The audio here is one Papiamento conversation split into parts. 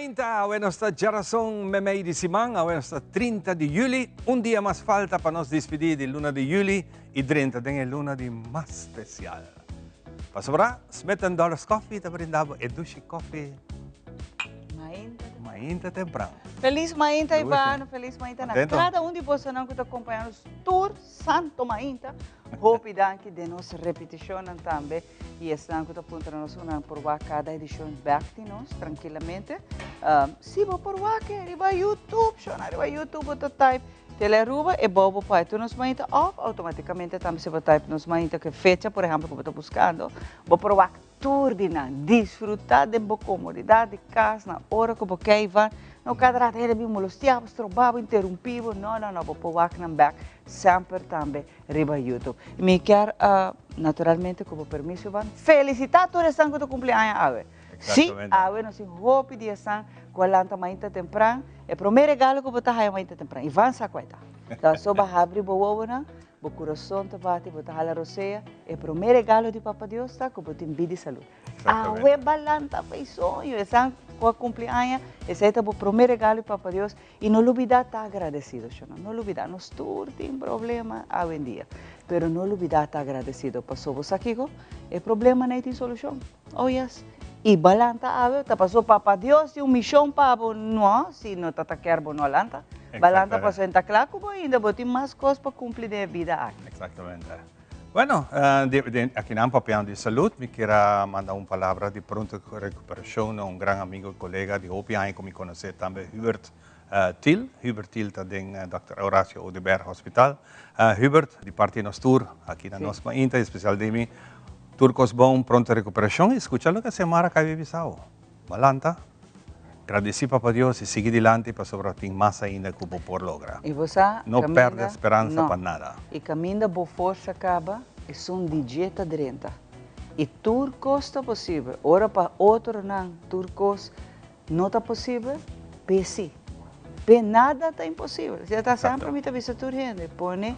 mainta, awe nos ta djarason memei di siman, awe nos ta 30 di juli, un dia mas falta pa nos dispidi di luna di juli y drenta den e luna di mas special. Pasobra Smith and Dollars Coffee ta brinda bo e dushi koffie Mainta. mainta tempran. Feliz mainta, Dushi. Ivano. Feliz mainta na Contento? cada un di bosonan cu ta acompaña nos tur santo mainta. Hopi danki den nos repeticionnan tambe. Y esnan cu ta puntra nos una por wak cada edicion bek di nos trankilamente. Si bo por wak e riba YouTube, shona riba YouTube bo ta type Telearuba e bou bo pai tur nos mainta of automaticamente tambe si bo type nos mainta cu e fecha por ehempel cu bo ta buscando bo por wak tur di nan. Disfruta den bo comodidad di cas na ora cu bo kei van. No cada rato hende bin molestia bo, stroba bo, interumpi bo. No, no, no, bo por wak nan bek semper tambe riba YouTube. Y mi kier naturalmente cu bo permiso Iván, felicita tur esnan cu ta cumpli aña awe. Si, awe nos tin hopi di esnan cu a lanta mainta tempran. E prome regalo cu bo ta haya mainta tempran, Iván sa cua e ta. Ta so bo habri bo wowonan, bo curason ta bati, bo ta hala rosea. E prome regalo di Papa Dios ta cu bo tin bida y salud. Awe bo a lanta pa e soño. Esnan cu a cumpli aña, esey ta bo prome regalo di Papa Dios. Y no lubida ta agradecido, shona. No lubida, nos tur tin problema awendia, pero no lubida ta agradecido, paso bo sa kico? E problema no tin solucion. Oh yes. Y bo a lanta awe, ta paso Papa Dios tin un mision pa bo, no, si no ta ta kier bo no a lanta. Bo a lanta paso e ta cla cu bo ainda, bo tin mas cos pa cumpli den e bida aki. Exactamente. Bueno, akinan papiando di salud, mi kier a manda un palabra di pronto recuperacion na un gran amigo y colega di hopi aña cu mi conoce tambe, Hubert Thiel. Hubert Thiel ta den Dòkter Horacio Oduber Hospital. Hubert, di parti di nos tur aki na nos mainta, y especial di mi, tur cos bon, pronto recuperacion y scucha loke Xiomara cay bisa awo. Malanta, gradisí Papa Dios i sigui dilanti pasobra tin mas ainda ku bo por logra. I bo sa, No kaminda, pèrdè speransa no. pa nada. I kaminda bo forsa kaba, esun di dje ta drenta. I tur kos ta posibel. Ora pa otronan tur kos no ta posibel, p'e sí. P'e nada ta imposibel. Esei ta semper mi ta bisa tur hende, pone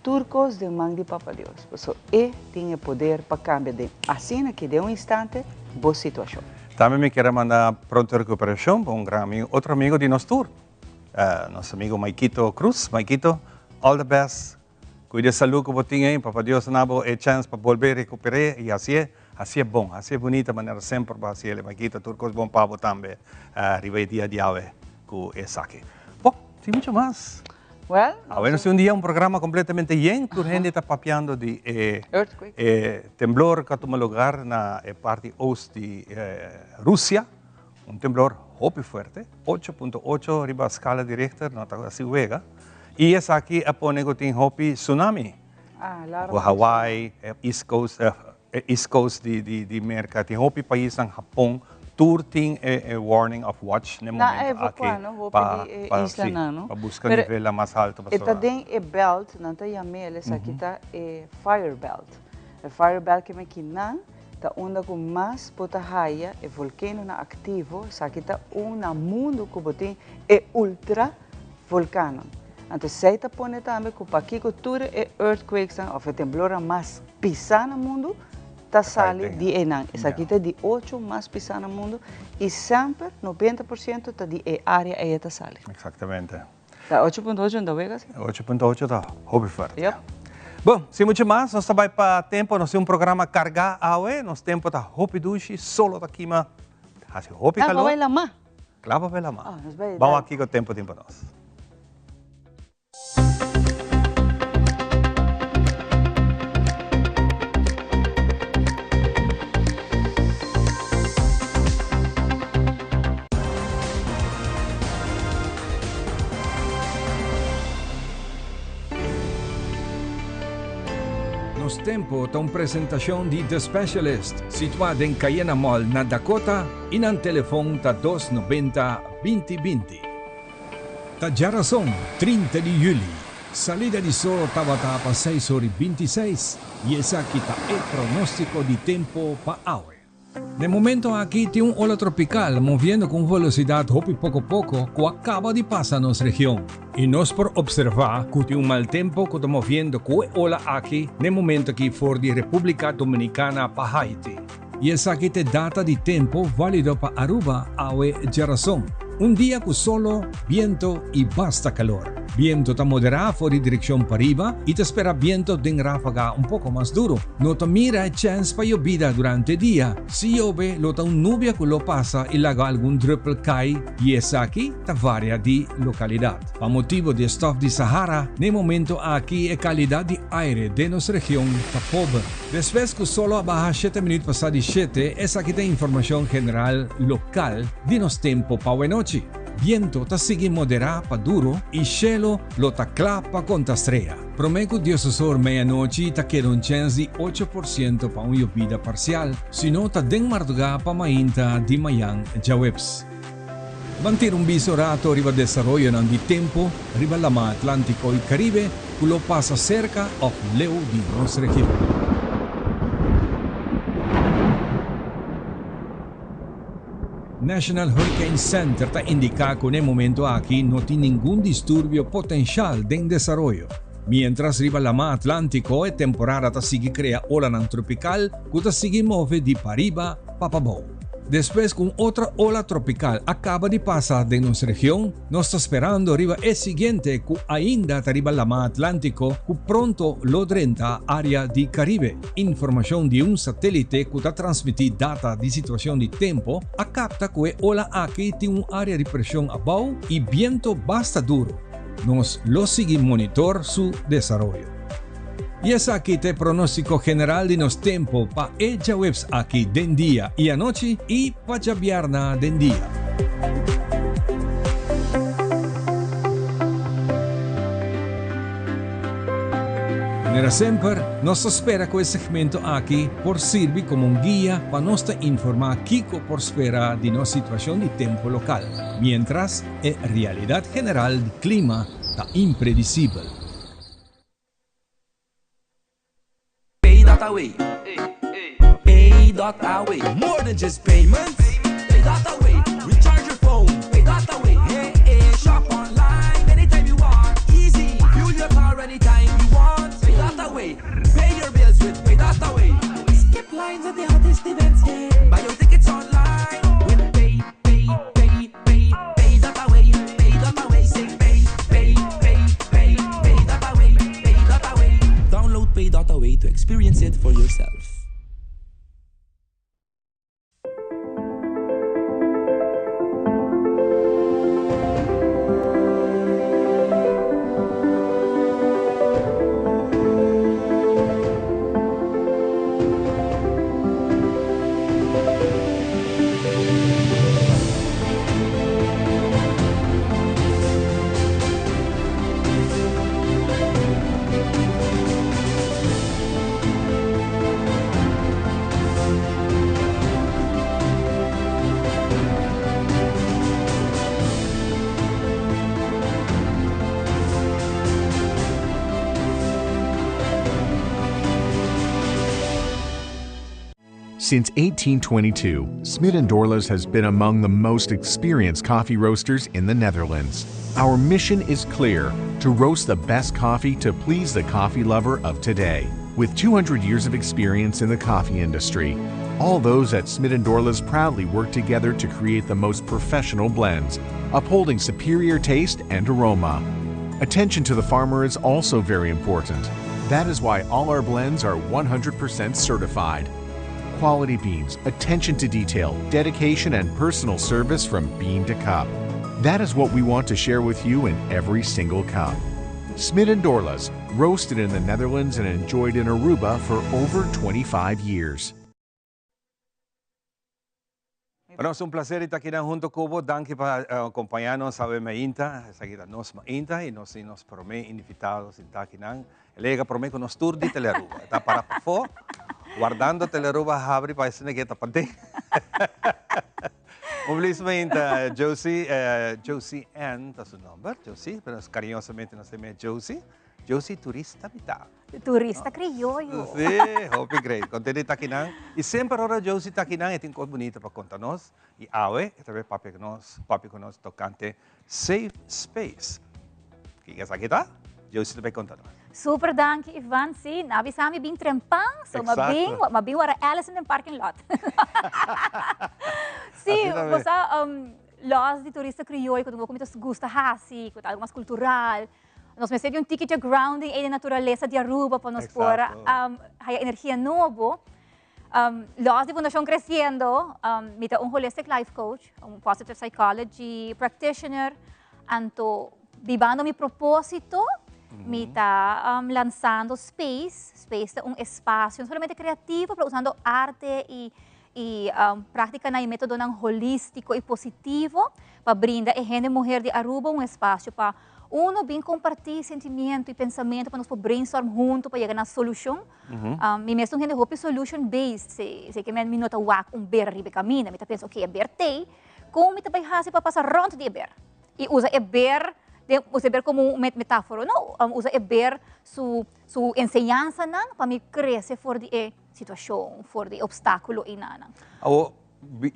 tur kos den man di Papa Dios, pasobra E tin e poder pa kambia den asina ki den un instante bo situashon. Tambe mi kier a manda pronto rekuperashon pa un gran amigo, otro amigo di nos tur, nos amigo Maikito Cruz. Maikito, all the best, Cuida e salud cu bo tin ey, Papa Dios a na bo e chance pa bolbe recuper'e y haci'e, haci'e bon, haci'e bunita manera semper bo haci'e, ma kita tur cos bon pa bo tambe riba e dia di awe cu esaki. Bo, tin mucho mas. Well, Awe nos tin un dia un programa completamente yen, tur hende ta papiando di e Earthquake. e temblor cu a tuma lugar na e parti oost di Rusia, Un temblor hopi fuerte, 8.8 riba scala di Richter, no ta así wega. Y esaki a pone cu tin hopi tsunami. Ah, alarma. Hawaii, East Coast, East Coast di, di, di Merca, tin hopi paisnan, Japon, tur tin e, e warning of watch na e Na momento evacua, aki no? Hopi pa, di e pa, islanan, sí, no? pa busca Pero nivelnan mas alto e ta pasobra. den e belt, nan ta yam'el, esaki ta e fire belt. E fire belt ke mekinan Ta unda ku mas bo ta haya e volkenonan aktivo, esaki ta un na mundu ku bo tin e ultra volkannan. Anto esei ta pone tambe ku pakiko tur e earthquakesnan òf e temblornan mas pisá na mundu ta sali di einan. Esaki ta di ocho mas pisá na mundu i semper 90% ta di e área ei e ta sali. Eksaktamente. Ta 8.8 no ta wega si? 8.8 ta hopi fuerte. Yep. Bon, sin mucho mas, nos ta bai pa tempo, nos tin un programa carga awe, nos tempo ta hopi dushi, solo ta kima, haci hopi Cla pa calor. bai lama. Cla pa bai lama. Oh, nos bai Bam dal. aki cu tempo tin pa nos. Nos Tempo ta un presentacion di The Specialist, situa den Cayena Mall na Dakota y nan telefon ta dos nobenta binti binti. Ta djarason, 30 di juli, salida di solo tabata pa seis ora y bintiseis y esaki ta e pronostico di tempo pa awe. Na e momento aki tin un ola tropical moviendo cu un velocidad hopi poco poco cu a caba di pasa nos region. Y nos por observa cu tin un mal tempo cu ta moviendo cu e ola aki na e momento aki for di Republica Dominicana pa Haiti. Y esaki t'e data di tempo valido pa Aruba awe djarason. Un dia cu solo, biento y basta calor. Biento ta modera for di direccion pariba y ta spera biento den rafaga un poco mas duro. No ta mira e chens pa yobida durante e dia. Si yobe lo ta un nubia cu lo pasa y laga algun druppel cay y esaki ta varia di localidad. Pa motibo di e stof di Sahara, n'e momento aki e calidad di aire den nos region ta pober. Despues cu solo a baha shete minuut pasa di shete, esaki ta informacion general local di nos tempo pa awenochi. Biento ta sigui modera pa duro y shelo lo ta cla pa conta strea. Prome cu diosesor meianochi ta keda un chens di 8% pa un yobida parcial, si no ta den marduga pa mainta di mayan djaweps. Ban tira un biso rato riba desaroyonan di tempu riba Lama Atlántico i Caribe ku lo pasa serka òf leu di nos region. National Hurricane Center ta indiká ku na e momento aki no tin ningun disturbio potenshal den desaroyo. Miéntras riba Lama Atlántico e temporada ta sigui krea olanan tropikal ku ta sigui move di pariba pa pabou. Despues cu un otro ola tropical a caba di pasa den nos region, nos ta sperando riba e siguiente cu ainda ta riba Lama Atlantico cu pronto lo drenta area di Caribe. Informacion di un satelite cu ta transmiti data di situacion di tempo a capta cu e ola aki tin un area di presion abou y biento basta duro. Nos lo sigui monitor su desaroyo. I esaki ta e pronóstiko general di nos tempu pa e djaweps aki den dia i anochi i pa djabièrnè den dia. Manera semper, nos ta spera ku e segmento aki por sirbi komo un guia pa nos ta informá kiko por spera di nos situashon di tempu lokal, miéntras e realidat general di klima ta impredisibel. Pay.away Pay.away More than just payments Pay.away Recharge your phone Pay.away Hey, hey, shop online anytime you want Easy Fuel your car anytime you want Pay.away Pay your bills with Pay.away Skip lines at the hottest events yeah. Buy your tickets online with Pay, Pay, Pay Pay, pay dot away, pay dot away, say pay, pay, pay, pay, pay dot away, pay dot away. Download pay dot away to experience it for yourself. Since 1822, Smit & Dorlas has been among the most experienced coffee roasters in the Netherlands. Our mission is clear: to roast the best coffee to please the coffee lover of today. With 200 years of experience in the coffee industry, all those at Smit & Dorlas proudly work together to create the most professional blends, upholding superior taste and aroma. Attention to the farmer is also very important. That is why all our blends are 100% certified. Quality beans, attention to detail, dedication, and personal service from bean to cup. That is what we want to share with you in every single cup. Smit & Dorlas, roasted in the Netherlands and enjoyed in Aruba for over 25 years. Bueno, es un placer estar aquí junto con vos. Danke pa acompañarnos awe mainta. Esaki ta nos mainta y nos tin nos prome invitados sinta akinan. El a yega prome cu nos tur di Telearuba. E ta para pafó, wardando Telearuba habri pa esnan ke ta paden. Un feliz mainta, Josie. Josie Ann ta su nomber, Josie, pero nos cariñosamente nos ta yama Josie. Josie turista mi ta. Turista crioyo. Sí, hopi great. Contento di ta akinan. Y semper ora Josie ta akinan e tin cos bunita pa conta nos. Y awe e ta bay papia cu nos, papia cu nos tocante Safe Space. Kiko esaki ta? Josie ta bay conta nos. Super danki, Ivan. Si, nan a bisa mi bin trempan, so m'a bin, m'a bin wara Allison den parking lot. Si, bo sa, los di turista crioyo cu mi ta gusta haci, cu ta algo mas cultural, nos mester di un tiki dje grounding ey den naturalesa di Aruba pa nos por haya energia nobo. Los di Fundacion Creciendo, mi ta un holistic life coach, un positive psychology practitioner, anto bibando mi proposito, mi ta lanzando Space. Space ta un espacio no solamente creativo, pero usando arte y y practicanan y metodonan holistico y positivo pa brinda e hende muher di Aruba un espacio pa uno bin comparti sentimiento y pensamento pa nos por brainstorm hunto pa yega na solucion. Mi mes ta un hende hopi solution based, si ke mi no ta wak un ber riba e kaminda, mi ta pensa ok e ber t'ei, kon mi ta bai hasi pa pasa rònt di e ber? I usa e ber, usa e ber komo un metaforo no, usa e ber su su enseñansanan pa mi krese for di e situashon, for di e opstákulo einanan. Awor,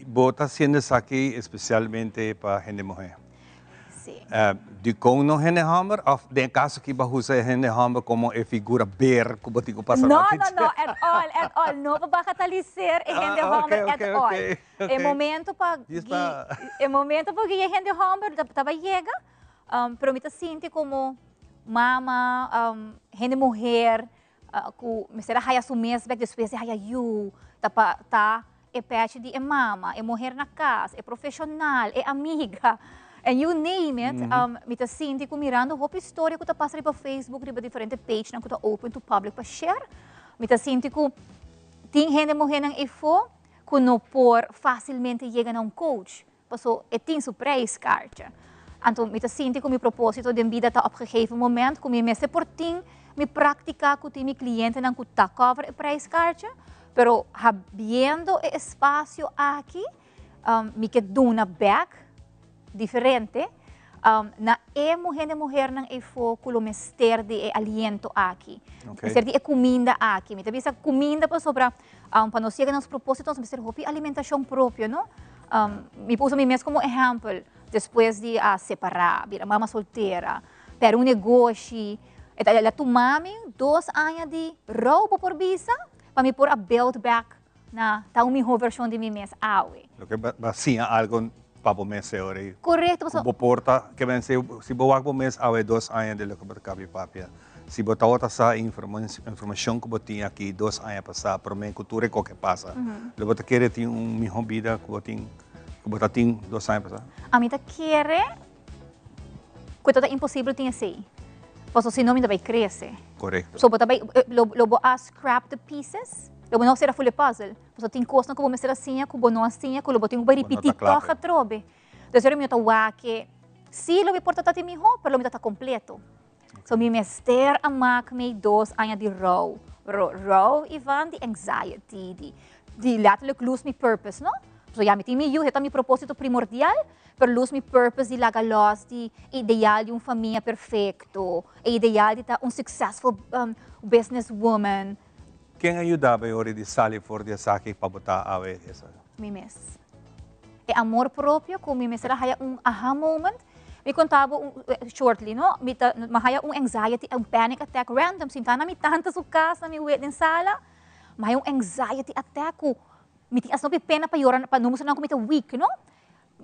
bo ta hasiendo esaki espesialmente pa hende muhé. Sí. Dikon no hende hòmber? Òf den e kaso aki bo a usa e hende hòmber komo e figura ber ku bo tin ku pasa No, rònt no, no, at all, at all. No pa bagataliser e hende hòmber at all. E momento pa e momento pa guia e hende hòmber ta bai yega, pero mi ta sinti komo mama, hende muher, Ku mester a haya su mes bek despues di haya yu, ta pa ta e pechi di e mama, e muher na kas, e profeshonal, e amiga, and you name it, mi ta sinti ku mirando hopi storia ku ta pasa riba Facebook, riba diferente pagenan ku ta open to public pa share, mi ta sinti ku tin hende muhernan eyfo ku no por fasilmente yega na un coach. Paso e tin su prijskaartje. Anto mi ta sinti ku mi proposito den bida ta op gegeven moment ku mi mester por tin mi praktika ku tin mi klientenan ku ta cover e prijskaartje, pero habiendo e espasio aki mi ke duna bek diferente na e muhende muhernan eyfo ku lo mester di e aliento aki, mester di e kuminda aki. Mi ta bisa kuminda pasobra Pa nos yega na nos propósito nos mester hopi alimentashon propio, no? Mi por usa mi mes komo ehèmpel, despues di a separá, bira mama soltera, pèrdè un negoshi, e ta el a tuma mi dos aña di rou, bo por bisa, pa mi por a build back na ta un mihó vershon di mi mes awe. Loke bo a siña algu pa bo mes e ora ei. Korekto, pasobra. Ku bo por ta, ke men si bo wak bo mes awe dos aña di loke bo ta kabi papia. Si bo tabata sa e informacion cu bo tin aki dos aña pasa prome cu tur e coke pasa, lo bo ta kere tin un miho bida cu bo tin, cu bo ta tin dos aña pasa? Ami ta kere cu e ta imposibel tin esey, pasobra si no mi ta bay crece. Corecto. So bo ta bay, lo bo a scrap the pieces, lo bo no sera full e puzzle, pasobra tin cosnan cu bo mester a siña cu bo no a siña cu lo bo tin cu bay ripiti toch atrobe. Entonces ora mi no ta wak ke si lo mi por ta ta tin miho, pero lo mi ta ta completo. So mi mester a mak mi dos aña di rou. Pero rou Ivan di anxiety, di di letterlijk lose mi purpose, no? So ya mi tin mi yu, e ta mi proposito primordial, pero lose mi purpose di laga los di ideal di un famia perfecto, e ideal di ta un successful business woman. Ken a yuda bo e ora di sali for di esaki pa bo ta awe esa? Mi mes. E amor propio ku mi mester a haya un aha moment. Mi konta bo un shortly no, mi ta mi haya un anxiety, un panic attack random, sinta na mi tanta su kas na mi wet den sala, mi haya un anxiety attack ku mi tin asina hopi pena pa yora pa no mustra nan ku mi ta weak no.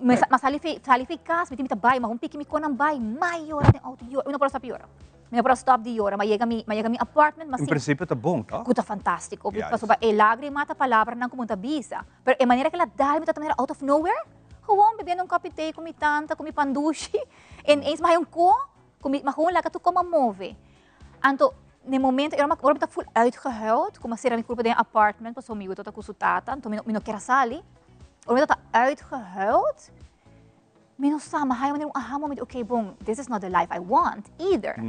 Mi sa sali fi sali fi kas mi tin mi ta bai, mi a piki mi konan bai, mai yora den auto, yora, mi no por a stop yora. Mi no por a stop di yora, mi a yega mi, mi a yega mi apartment, mi a In principio ta bon, toch? Ku ta fantástiko, pasobra e lágrima ta palabranan ku bo ta bisa, pero e manera ku el a dal mi ta manera out of nowhere, gewoon bebiendo un kòpi te ku mi tanta, ku mi pandushi, en eens mi haya un ko, ku mi, mi a gewoon laga tur koma move. Anto, na e momento, ora mi ta ful uitgehuild, ku mi a sera mi kurpa den e apartment, pasobra mi yu tabata ku su tata, anto mi no kier a sali, ora mi tabata uitgehuild, Mi no sa, mi haya manera un aha moment, ok bon, this is not the life I want either.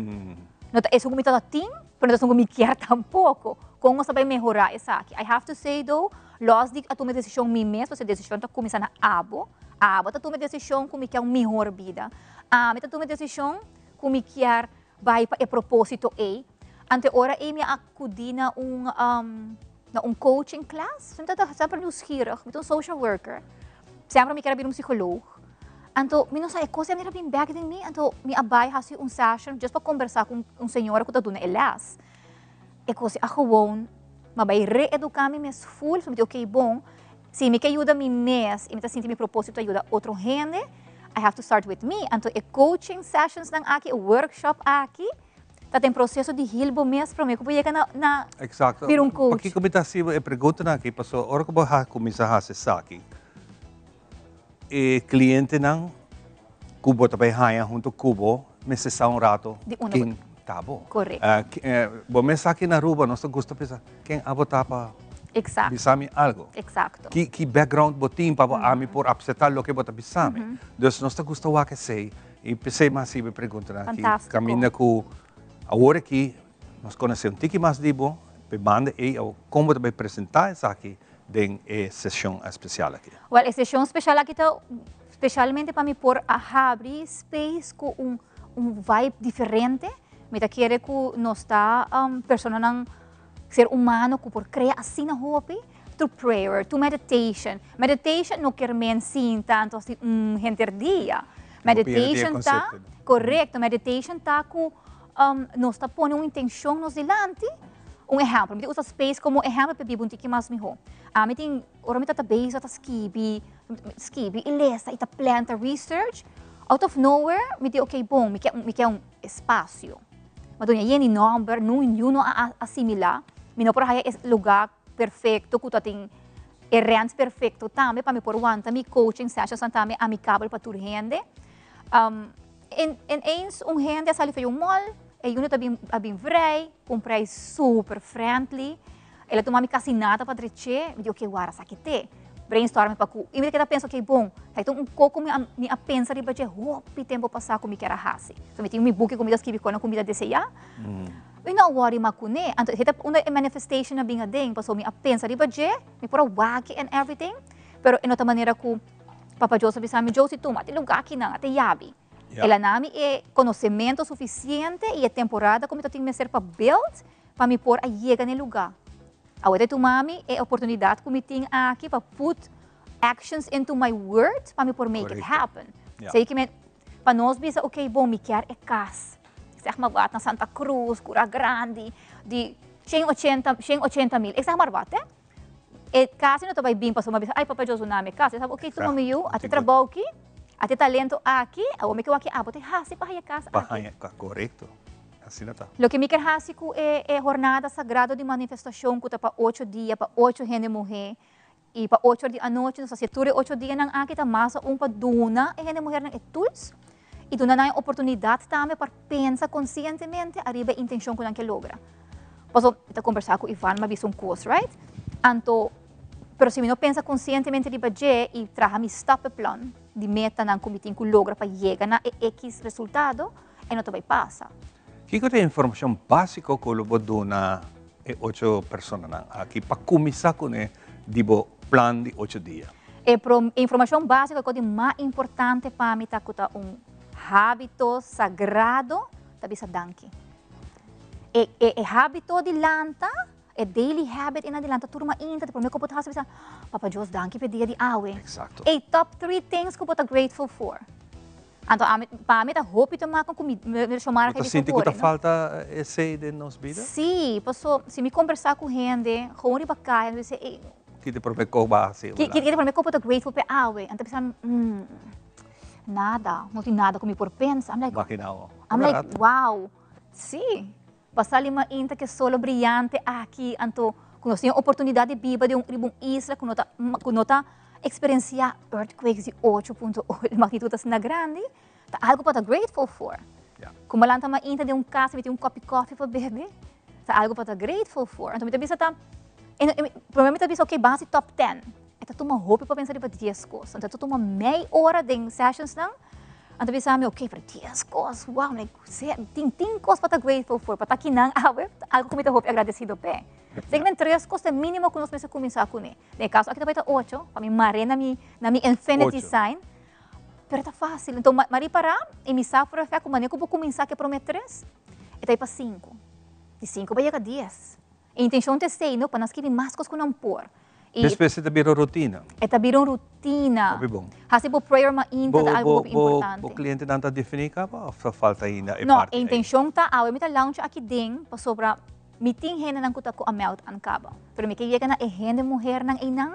No ta esun ku mi tabata tin, pero no ta esun ku mi kier tampoko. Kon nos ta bai mehorá esaki? I have to say though, los di a tuma e desishon mi mes, pasobra e desishon ta kuminsá na abo. Abo ta tuma e desishon ku mi kier un mihor bida. Ami ta tuma e desishon ku mi kier bai pa e propósito ei. Anto e ora ei mi a akudí na un na un coaching class. Mi tabata semper nieuwsgierig, mi ta un social worker. Semper mi kier a bira un psicoloog. Anto, mi no sa, e kos a mira bin bek den mi, anto mi a bai hasi un session just pa kombersá ku un señora ku ta duna e les. E kos a gewoon, mi a bai reeduká mi mes full, so mi di ok bon, si mi ke yuda mi mes i mi ta sinti mi propósito ta yuda otro hende, I have to start with me. Anto e coaching sessions nan aki, e workshop aki, ta den proseso di heal bo mes promé ku bo yega na na bira un coach. Pakiko mi ta hasi e preguntanan aki? Pasobra ora ku bo a kuminsá hasi esaki, e klientenan ku bo ta bai haña huntu ku bo mester sa un rato ken ta bo. Bo mes sa aki na Aruba nos ta gusta pensa ken abo ta pa bisa mi algo. Ki background bo tin pa bo ami por apseptá loke bo ta bisa mi. Dus nos ta gusta wak esei i p'esei mi a hasi e preguntanan aki. Kaminda ku awor aki nos konosé un tiki mas di bo, p'e banda ei awor kon bo ta bai presentá esaki den e seshon espesial aki? Wèl, e seshon spesial aki ta spesialmente pa mi por a habri space ku un un vibe diferente. Mi ta kere ku nos ta personanan, ser humano ku por krea asina hopi through prayer, through meditation. Meditation no kier men sinta anto hasi un henter dia. Meditation ta, korekto, meditation ta ku nos ta pone un intenshon nos dilanti. Un ehèmpel, mi ta usa space komo ehèmpel pa biba un tiki mas mihó. Ami tin, ora mi ta ta bezig ta skibi, skibi i lesa i ta plan, ta research, out of nowhere mi di ok bon, mi ke, mi ke un espasio. Ma doña yeni nòmber, nun yu no a asimilá, mi no por haya e lugá perfekto ku ta tin e rènt perfekto tambe pa mi por wanta mi coaching sessions tambe amikabel pa tur hende. En en eens un hende a sali for un mall, e unit a bin a bin vrij, ku un prijs super friendly. El a tuma mi kasi nada pa dreché, mi di oke wara esaki te. Brainstorm pa ku, i mi ta keda pensa oke bon, ta ta un koko mi a mi a pensa riba dje hopi tempu pasá ku mi kier a hasi. So mi tin mi buki ku mi ta skibi kònan ku mi ta deseá. Mi no a wòri mas kuné, anto e ta unda e manifestation a bin aden, pasobra mi a pensa riba dje, mi por a wak and everything, pero e no ta manera ku. Papa Joseph bisa mi, Josie, tuma te lugar akinan, a te yabi. El a na mi e conocemento suficiente y e temporada cu mi ta tin mester pa build pa mi por a yega na e lugar. Awe ta tuma mi e oportunidad cu mi tin aki pa put actions into my word pa mi por make it happen. Esey ki mi, pa nos bisa, ok, bon, mi kier e cas, zeg maar wat, na Santa Cruz, Cura Grandi, di shen ochenta, shen ochenta mil, ik zeg maar wat, hè. E casi no ta bay bin pasobra mi a bisa, ay papa Dios duna mi e cas. E sa, ok, tuma mi yu, a te trabou aki, a te talento aki, awor mi ke wak abo te haci pa haya e cas aki. Pa haya, corecto. Asina ta. Loke mi kier haci cu e e hornada sagrado di manifestacion cu ta pa ocho dia, pa ocho hende muhe, y pa ocho or di anochi, nos ta haci tur e ocho dianan aki ta mas aun pa duna e hende muhernan e tools y duna nan e oportunidad tambe pa pensa conscientemente ariba e intencion cu nan ke logra. Paso, mi ta conversa cu Ivan, mi a bisa un cos, right? Anto, pero si mi no pensa conscientemente riba dje y traha mi stappenplan di metanan cu mi tin cu logra pa yega na e X resultado, e no ta bay pasa. Kico ta e informacion basico cu lo bo duna e ocho personanan aki pa cuminsa cune di bo plan di ocho dia? E informacion basico cu di mas importante pa mi ta cu ta un habito sagrado ta bisa danki. E e e habito di lanta, e daily habit ina di lanta tur mainta, di prome ku bo ta hasi bisa, Papa Dios danki pa e dia di awe. Exacto. E top three things ku bo ta grateful for. Anto ami, pa mi ta hopi te maken ku mi mi shomara Bo ta sinti ku ta falta esei den nos bida? Sí, paso si mi kombersá ku hende, gewoon riba kaya, mi bisa ey. Ki ta prome ku bo a hasi? Ki ta prome ku bo ta grateful p'e awe? Anto bisa, nada, no tin nada ku mi por pensa. I'm like, Imagina bo. I'm like, wow. Sí, pa sali mainta ke solo briyante aki, anto ku nos tin e oportunidat di biba den un riba un isla ku no ta ku no ta eksperensiá earthquakes di ocho punto ocho magnitud asina grandi, ta algu pa ta grateful for. Ku bo lanta mainta den un kas i mi tin un kòpi kòfi pa bebe, ta algu pa ta grateful for. Anto mi ta bisa ta, promé mi ta bisa ok ban hasi top ten. E ta tuma hopi pa pensa riba dies kos. Anto e ta tuma mei ora den sessionsnan. Anto bisa mi, ok, pero dies kos, wow, mi like, tin tin kos pa ta grateful for, pa ta kinan awe, ta algo ku mi ta hopi agradesido p'e. Seki men tres kos ta e minimo ku nos mester kuminsá kuné. Den e kaso aki ta bai ta ocho, pa mi mar'é na mi na mi infinity sign. Pero ta fásil. Anto m'a ripará i mi sa for a fact ku manera ku bo kuminsá ku e promé tres, e ta bai pa sinku. Di sinku bai yega dies. E intencion ta esey, no pa nan skibi mas cos cu nan por. I Despues e ta bira un rutina. E ta bira un rutina. Hopi bon. Hasi bo prayer mainta ta algo hopi importante. Bo clientenan ta defini caba of ta falta ainda e No, parti e ei? intencion ta awe mi ta launcha aki den pasobra mi tin hendenan cu ta cu a meld an caba. Pero mi ke yega na e hende muhernan einan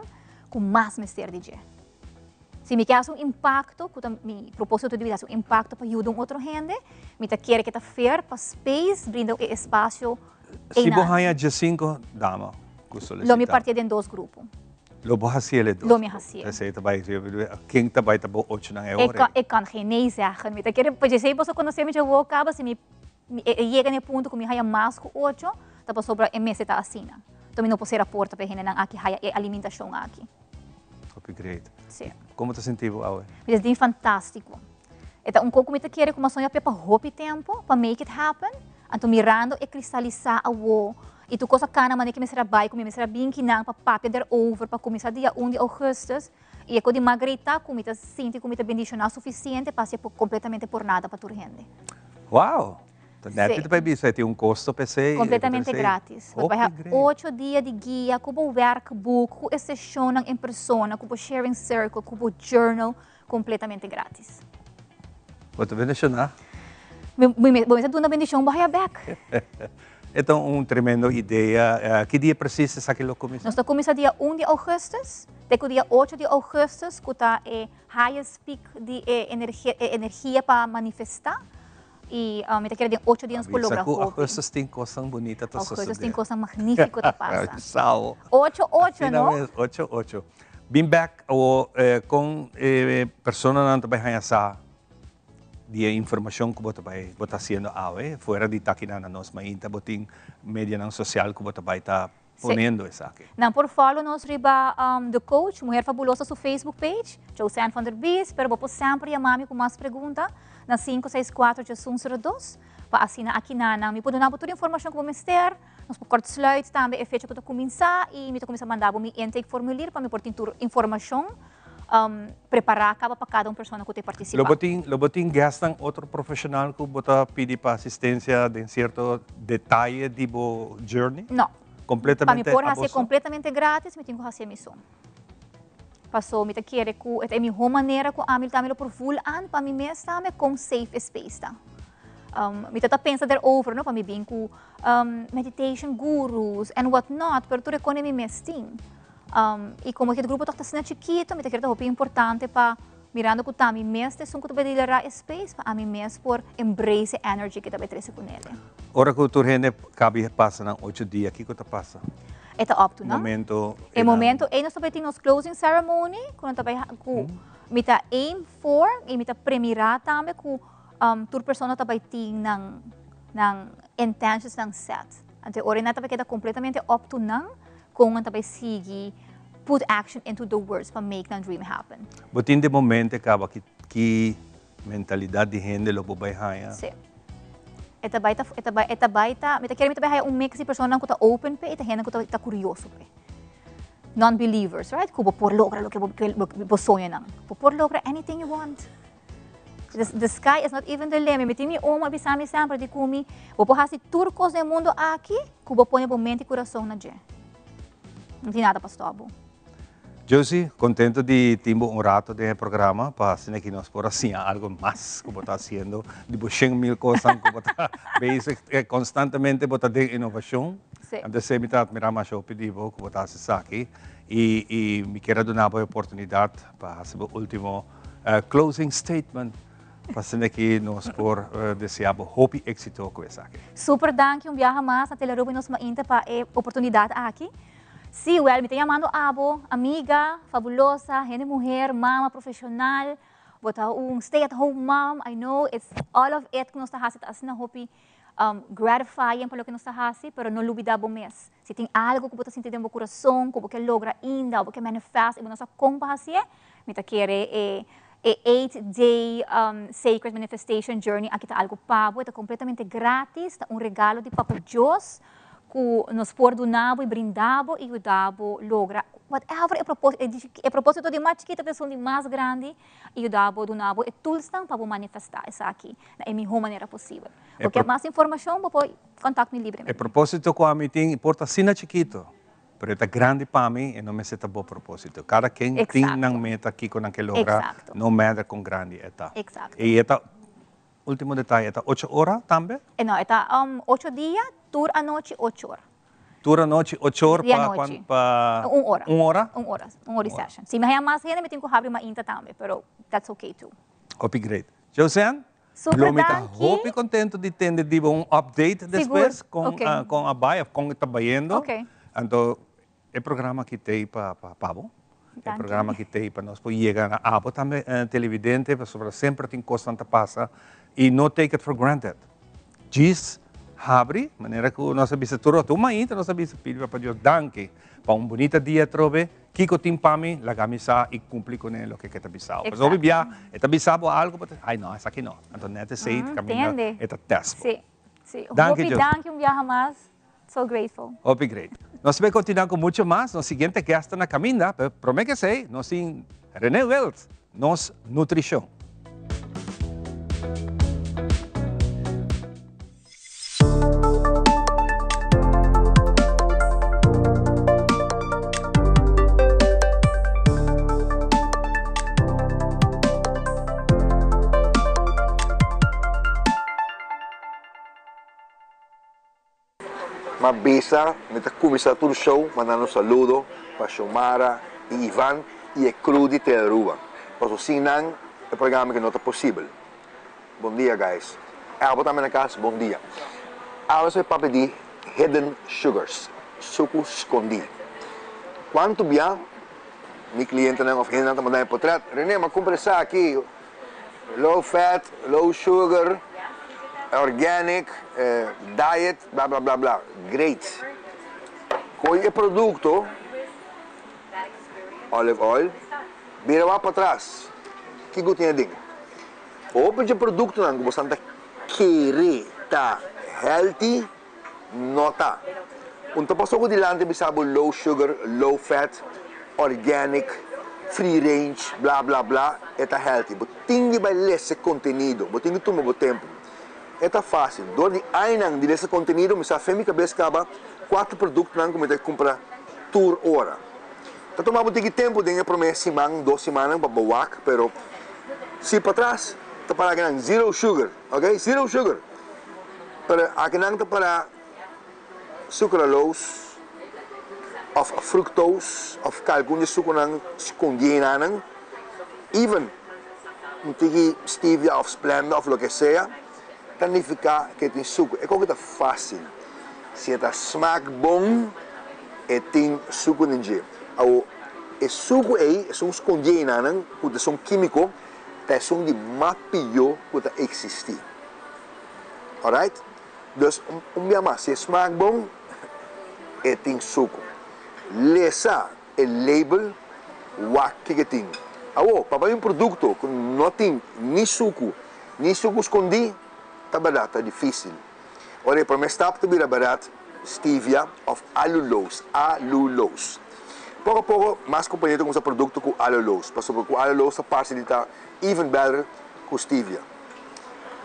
cu mas mester di dje. Si mi ke hasi un impacto, cu ta mi proposito di bida, hasi un impacto pa yuda un otro hende, mi ta kere ke ta fair pa Space brinda e espacio Si bo einan. haña diesinco dama cu solicita. Lo mi partié den dos grupo. Lo bo hacié el dos Lo mi grupo. hacié. Esey ta bay, ken ta bay ta bo ochonan e ora ei? Ik kan geen nee zeggen. Mi ta kere, pa djesey boso conoce mi dje wou caba, si mi e yega na e punto cu mi haya mas cu ocho, ta pasobra e mester ta asina. Enton mi no por cera porta pa e hendenan aki haya e alimentacion aki. Hopi great. Si. Como ta sinti bo awe? Mi ta sinti fantastico. E ta un co cu mi ta kere cu mi a soña p'e pa hopi tempo, pa make it happen. Anto mirando e cristalisa awo y tur cos a cana manera cu mi mester a bay cu mi mester a bin kinan pa papia derover pa cuminsa dia un di augustus. Y e co di mas great ta cu mi ta sinti cu mi ta bendiciona suficiente pa haci completamente por nada pa tur hende. Wow! Ta net mi ta bai bisa, e tin un costo pa esey? Completamente gratis. Bo ta bai ha ocho dia di guia cu bo werkboek, cu e sesionnan en persona, cu bo sharing circle, cu bo journal, completamente gratis. Bo ta bendiciona? Bo mester duna bendicion, bo haya bek. E ta un tremendo idea. Ki dia precies esaki lo cuminsa? Nos ta cuminsa dia un di augustus te cu dia ocho di augustus cu ta e highest peak di e energia pa manifesta. Y mi ta kere den ocho dia nos por logra hopi. Augustus tin cosnan bunita ta sucede. Augustus tin cosnan magnifico ta pasa. Sao. Ocho ocho, no? Asina mes, ocho ocho. Bin bek awo con e personanan ta bay haña sa di e informacion cu bo ta bay bo ta haciendo awe? Fuera di takinan na nos mainta bo tin medianan social cu bo ta bay ta poniendo esaki. Nan por follow nos riba The Coach, Mujer Fabulosa su Facebook page, Joseanne van der Bies, pero bo por semper yama mi cu mas pregunta na 564 8102 pa asina aki na nan mi por duna bo tur informacion cu bo mester, nos por kortsluit tambe e fecha cu ta cuminsa y mi ta cuminsa manda bo mi intake formulier pa mi por tin tur informacion prepara caba pa cada un persona cu ta participa. Lo bo tin, lo bo tin guestnan otro profesional cu bo ta pidi pa asistencia den cierto detaye di bo journey? No. Completamente Pa mi por a haci boso? completamente gratis mi tin cu haci mi so. Paso mi ta kere cu e ta e miho manera cu ami tambe lo por voel aan pa mi mes tambe con safe e space ta. Mi ta ta pensa derover no pa mi bin cu meditation gurus and what not pero tur e cone mi mes tin. Y como e grupo toch ta asina chikito, mi ta kere ta hopi importante pa mirando cu ta mi mes ta esun cu ta bay liderá e space, pa ami mes por embrace e energy cu ta bay trece cu nele. Ora cu tur hende cabi pasa nan ocho dia, kico ta pasa? E ta up to nan. Momento E momento ey nos ta bay tin nos closing ceremony, cu nan ta bay cu mi ta aim for y mi ta premira tambe cu tur persona ta bay tin nan nan intentions nan set. Anto e ora ey nan ta bay keda completamente up to nan. Kon nan ta bai sigui put action into the words pa make nan dream happen. Bo tin den momente kaba ki ki mentalidad di hende lo bo bai haña? Sí. E ta bai ta e ta bai e ta bai ta mi ta kere mi ta bai haña un mix di personanan ku ta open p'e i ta hende ku ta ta kurioso p'e. Non believers, right? Ku bo por logra loke bo bo soñonan. Bo por logra anything you want. The sky is not even the limit. Mi tin mi omo a bisa mi semper di ku mi, bo por hasi tur kos den e mundu aki ku bo pone bo mente i kurason na dje. No tin nada pa stòp bo. Josie, kontento di tin bo un rato den e programa pa asina ki nos por a siña algo mas ku bo ta hasiendo di bo shen mil kosnan ku bo ta bezig konstantemente bo ta den inovashon. Sí. Anto esei mi ta admirá masha hopi di bo ku bo ta hasi esaki i mi kier a duna bo e oportunidat pa hasi bo ultimo Closing statement pa asina ki nos por desea bo hopi éxito ku esaki. Super danki un biaha mas na Telearuba y nos mainta pa e oportunidad aki. Sí, wel, mi ta yamando abo, amiga, fabulosa, hende muher, mama profesional, bo ta un stay at home mom, I know it's all of it ku nos ta hasi ta asina hopi gratifying pa loke nos ta hasi, pero no lubida bo mes. Si tin algo ku bo ta sinti den bo kurason, ku bo ke logra ainda, o bo ke manifest i bo no sa kon pa hasié, mi ta kere e e eight day sacred manifestation journey aki ta algo pa bo, e ta kompletamente gratis, ta un regalo di Papa Dios ku nos por duna bo i brinda bo i yuda bo logra whatever e propósito, e propósito di mas chikito pa esun di mas grandi i yuda bo duna bo e toolsnan pa bo manifestá esaki na e mihó manera posibel. Bo ke mas informashon bo por contact mi libremente. E propósito ku ami tin por ta asina chikito. Pero e ta grandi pa mi e no mester ta bo proposito. Kada ken tin nan meta kiko nan ke logra, no matter kon grandi e ta. I e ta, ultimo detaye, e ta ocho ora tambe? No, e ta ocho dia, tur anochi ocho ora. Tur anochi ocho ora pa pa Un ora. Un ora? Un ora, un ora di session. Si mi haya mas hende mi tin ku habri mainta tambe, pero that's okay too. Hopi great. Joseanne, Super Lo mi ta danki. hopi contento di tende di bo un update despues con Ok. con a bai of con ta bayendo. Ok. Anto e programa aki t'ey pa pa pa bo. E Danki. programa aki t'ey pa nos por yega na abo tambe televidente pasobra semper tin cosnan ta pasa y no take it for granted. Djis habri manera cu nos a bisa tur ora tur mainta nos a bisa pidi Papa Dios danki pa un bunita dia atrobe. Kiko tin pa mi, laga mi sa i kumpli kuné loke ku e ta bisa bo. Pasobra hopi bia e ta bisa bo algu, bo ta ay no, esaki no. Anto nèt esei ta kaminda e ta tèst bo. Si, si. Danki Hopi José. danki un biaha mas. So grateful. Hopi great. Nos ta bay kontinuá ku mucho mas. Nos siguiente guest ta na kaminda, pero promé ku esei nos tin René Wild, nos nutrishon. M'a bisa mi ta cuminsa tur show mandando saludo pa Xiomara y Ivan y e crew di Telearuba paso sin nan e programa aki no ta posibel. Bon dia guys. Abo tambe na cas bon dia. Awe nos a papia di hidden sugars, suku skondi. Cuanto bia mi clientenan of hendenan ta manda mi potret, Rene m'a cumpra esaki, low fat, low sugar, organic, diet, bla bla bla bla. Great. Coy e producto, olive oil, bira wak patras, kico tin aden? Hopi dje produktonan ku bosan ta kere ta healthy no ta. Un ta paso ku dilanti bisa bo low sugar, low fat, organic, free range, bla bla bla, e ta healthy. Bo tin di bai lesa e kontenido, bo tin di tuma bo tempu. E ta fásil. Dor di añanan di lesa kontenido mi sa fen mi kabes kaba kua ta produktonan ku mi ta kumpra tur ora. Ta tuma bo tiki tempu den e prome siman, dos simannan pa bo wak, pero si patras ta para akinan zero sugar, ok, zero sugar, pero akinan ta para sucralose of fructose of kalkun di e sukunan skondí enanan, even un tiki stevia of splenda of loke sea, ta nifiká ku e tin suku. E koki ta fásil. Si e ta smak bon, e tin suku den dje. Awor, e suku ei, esun skondí einanan, ku ta esun kímiko, ta esun di mas pió ku ta eksistí. Alright? Dus, un bia mas, si e smak bon, e tin suku. Lesa e label, wak kiko e tin. Awor, pa bai un produkto ku no tin ni suku, ni suku skondí, ta bèrdat, ta difísil. Ora e promé stap ta bira bèrdat stevia òf alulose, alulose. Poko a poko mas kompania ta kuminsá produkto ku alulose, pasobra ku alulose ta parse di ta even better ku stevia.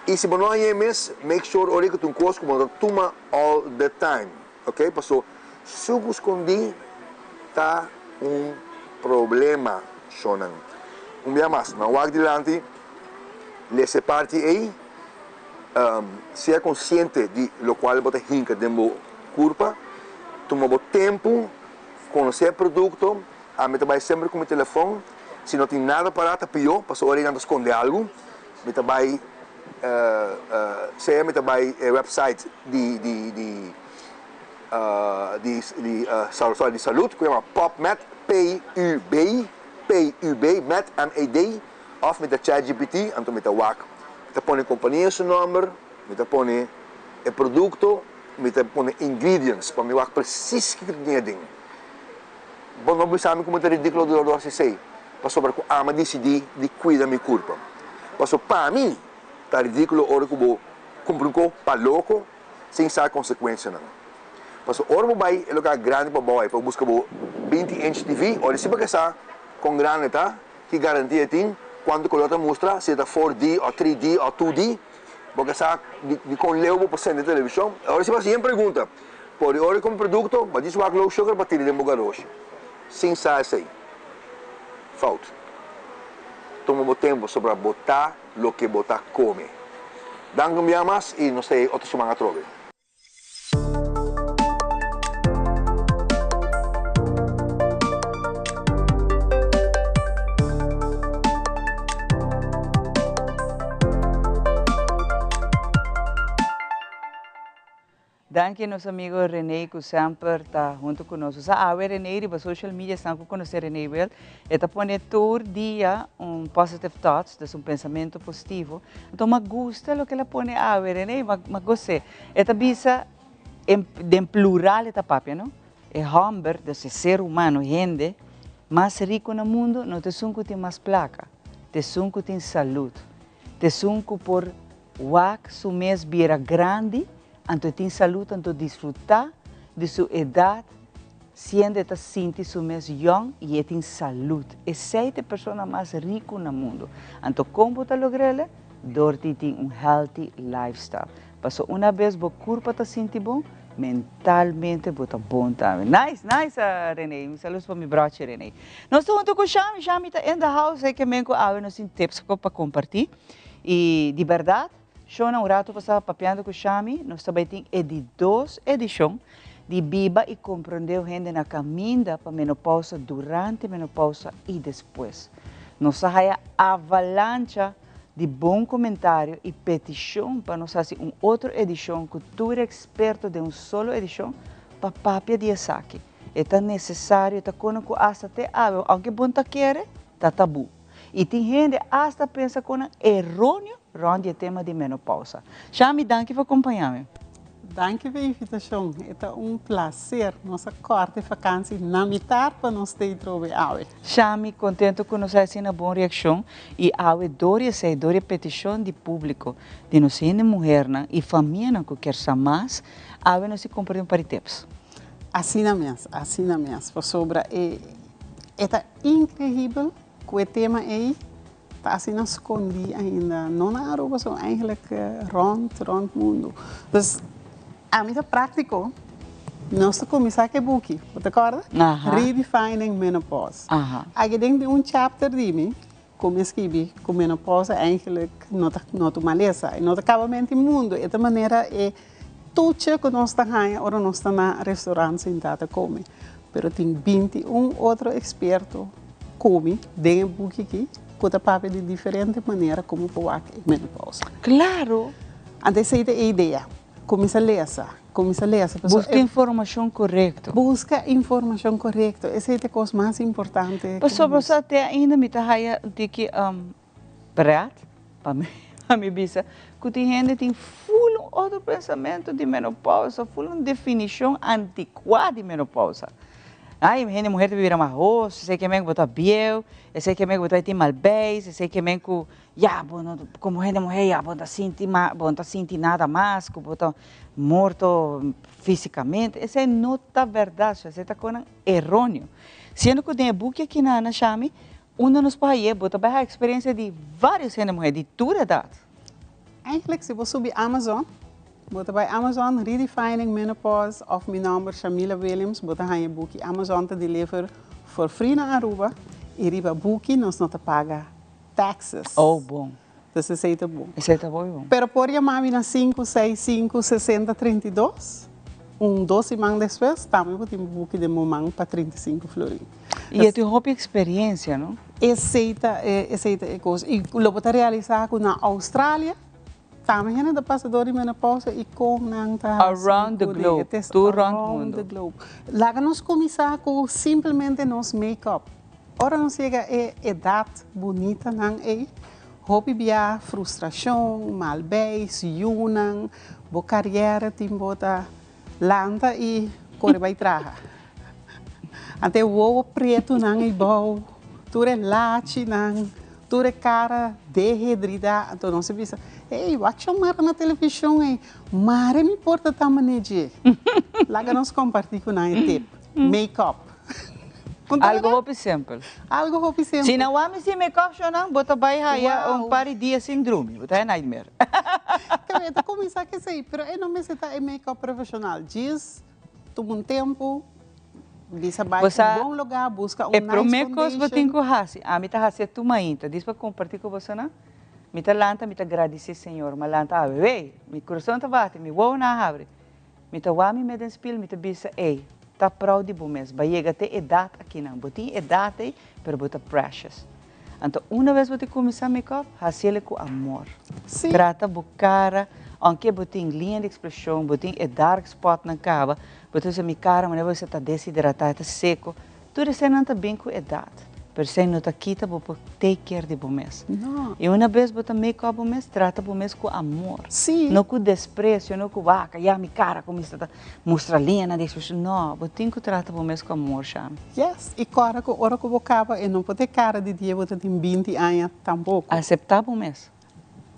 I si bo no hañ'é mes, make sure ora ku ta un kos ku bo no ta tuma all the time, ok? Paso suku skondí ta un problema, shonnan. Un bia mas, nan wak dilanti, lesa e parti ei. Sea konsiente di lokual bo ta hinka den bo kurpa. Tuma bo tempu, konosé e produkto. Ami ta bai semper ku mi telefòn. Si no tin nada pará ta pió, pasobra ora ei nan ta skonde algu. Mi ta bai sea mi ta bai e website di di di di di sorry di salud ku yama PubMed, P-U-B, P-U-B, med, M-E-D. Of mi ta ChatGPT, anto mi ta wak. Mi ta pone kompania su nòmber, mi ta pone e produkto, mi ta pone ingredients pa mi wak presis kiko ta tin aden. Bo no bisa mi ku mi ta ridíkulo dor dor hasi esei, pasobra ku ami a disidí di kuida mi kurpa. Pasobra pa mi ta ridíkulo ora ku bo kumpra un kos pa loko sin sa e konsekuensianan. Pasobra ora bo bai e lugar grandi pa bo bai pa buska bo 20 inch TV, ora si bo ke sa kon grandi ta, Ki garantia e tin? Kuantu kolor ta mustra? Si e ta 4D o 3D o 2D? Bo ke sa di kon leu bo por sende televishon? Ora si bo hasi yen pregunta. Por di ora di kumpra produkto, bo a djis wak low sugar pa tira den bo garoshi. Sin sa esei. Fout. Tuma bo tempu sobra bo ta loke bo ta kome. Danki un bia mas i nos ta hei otro siman atrobe. Danki nos amigo Rene cu semper ta hunto cu nos. Sa awe Rene riba social media esnan cu conoce Rene wel, e ta pone tur dia un positive thoughts, dus un pensamento positivo. Anto m'a gusta loke el a pone awe Rene, m'a gos'e. E ta bisa den plural e ta papia no, e homber, dus e ser humano, hende, mas rico na mundo no ta esun cu tin mas placa, ta esun cu tin salud, ta esun cu por Wak su mes bira grandi, anto e tin salud anto disfruta di su edad siendo e ta sinti su mes yong y e tin salud. Esey ta e persona mas rico na mundo. Anto con bo ta logrele? Door di tin un healthy lifestyle. Paso una bes bo curpa ta sinti bon, mentalmente bo ta bon tambe. Nice, nice Rene. Un saludo pa mi brochi Rene. Nos ta hunto cu Shami. Shami ta in the house. Hey ke men cu awe nos tin tips pa comparti. I di bèrdat, Shona, un ratu pasá papiando ku Shami, nos ta bai tin e di dos edishon di Biba i Komprondé Hende na Kaminda pa Menopousa durante menopousa i despues. Nos a haya avalancha di bon komentario i petishon pa nos hasi un otro edishon ku tur eksperto den un solo edishon pa papia di esaki. E ta nesesario, e ta kono ku asta te awe, ounke bon ta kere, ta tabú. I tin hende asta pensa ku nan eróneo rònt di e tema di menopousa. Shami, danki pa kompañá mi. Danki pa e invitashon. E ta un plaser. Nos a kòrta e fakansi na mitar pa nos ta ei trobe awe. Shami, kontentu ku nos a asina bon reakshon i awe dor di esei, dor di e petishon di públiko, di nos hende muhernan i famianan ku kier sa mas, awe nos di kompartí un par di tips. Asina mes, asina mes, pasobra e e ta Increíbel cu e tema ey ta asina scondi ainda, no na Aruba so, eigenlijk rond, rond mundo. Dus ami ta practico, nos ta cuminsa cu e buki, bo ta corda? Redefining Menopause. Aki den tin un chapter di mi cu mi a scribi cu menopausa eigenlijk no ta, no ta un malesa, e no ta caba menti mundo, e ta manera e toche cu nos ta haya ora nos ta na restaurant sinta ta come. Pero tin 21 otro experto cu mi den e buki aki cu ta papia di diferente manera como por wak e menopausa. Claro! Anto esey ta e idea. Cuminsa lesa, cuminsa lesa. Busca informacion corecto. Busca informacion corecto. Esey ta e cos mas importante. Pasobra sa te ainda mi ta haya un tiki Pret pa mi pa mi bisa ku tin hende tin ful un otro pensamentu di menopausa, ful un definishon antikuá di menopausa. Ai, hende muher ta bira mahos, esei ke men ku bo ta bieu, esei ke men ku bo ta tin mal beis, esei ke men ku ya bo no komo hende muher ya bo no ta sinti mas, bo no ta sinti nada mas, ku bo ta morto físikamente. Esei no ta bèrdat, esei ta konan eróneo. Siendo ku den e buki aki nan a shami Unda nos por haye, bo ta bai haye experiencia di varios hende muher di tur edad. Eigenlijk si bo subi Amazon, bo ta bai Amazon Redefining Menopause of mi nomber Shamila Williams, bo ta haña e buki. Amazon ta deliver for free na Aruba y riba buki nos no ta paga taxes. Oh bon. Dus esey ta bon. Esey ta hopi bon. Pero por yama mi na sinku seis sinku sesenta 32, un dos siman despues tambe bo tin bo buki den bo man pa 35 florin. Y e tin hopi experiencia, no? Esey ta esey ta e cos. Y lo bo ta realisa cu na Australia tambe hende ta pasa door di menopausa y con nan ta haci Around the globe, tur rond mundo. Around the globe. Laga nos cuminsa cu simplemente nos make up. Ora nos yega e edat bunitanan ei, hopi bia frustrashon, mal beis, yunan, bo kariera tin bo ta lanta i kore bai traha. Ante e wowo prietunan ei bou, tur e lachinan, tur e kara dehedridá, anto nos a bisa, Ey, wak Xiomara na televishon ei, mare mi por ta ta manera dje. Laga nos kompartí ku nan e tip, make up. Algo hopi simpel. Algo hopi simpel. Si nan wak mi sin make-up shonan, bo ta bai haya un par di dia sin drumi. Bo ta haya nightmare. Kaba e ta kuminsá ku esei, pero e no mester ta e make-up profeshonal. Djis. Tuma un tempu, bisa bai Bo sa, un bon lugá, buska un e nice promé kos bo tin foundation. ku hasi, ami ta hasi e tur mainta, dis pa kompartí ku bosonan, mi ta lanta, mi ta gradisí Señor, mi a lanta awe, wey, mi kurason ta bati, mi wowonan a habri, mi ta wak mi mes den spil, mi ta bisa, ey, ta proud di bo mes, bo a yega te edat akinan, bo tin edat ey, pero bo ta precious. Anto una bes bo tin kuminsá make-up, hasiel ku amor. Sí. Trata bo kara, aunke bo tin liña di ekspreshon, bo tin e dark spotnan kaba, bo ta bisa mi kara manera bo bisa ta deshidratá, e ta seko. Tur eseinan ta bin ku edat, pero esei no ta kita bo por take care di bo mes. No. I una bes bo ta make-up bo mes, trata bo mes ku amor. Sí. No ku despresio, no ku wak, ya mi kara kuminsá ta mustra liñanan di ekspreshon. No, bo tin ku trata bo mes ku amor, Shami. Yes, i kòrda ku ora ku bo kaba e no por ta e kara di dia bo ta tin binti aña tampoko. Aseptá bo mes.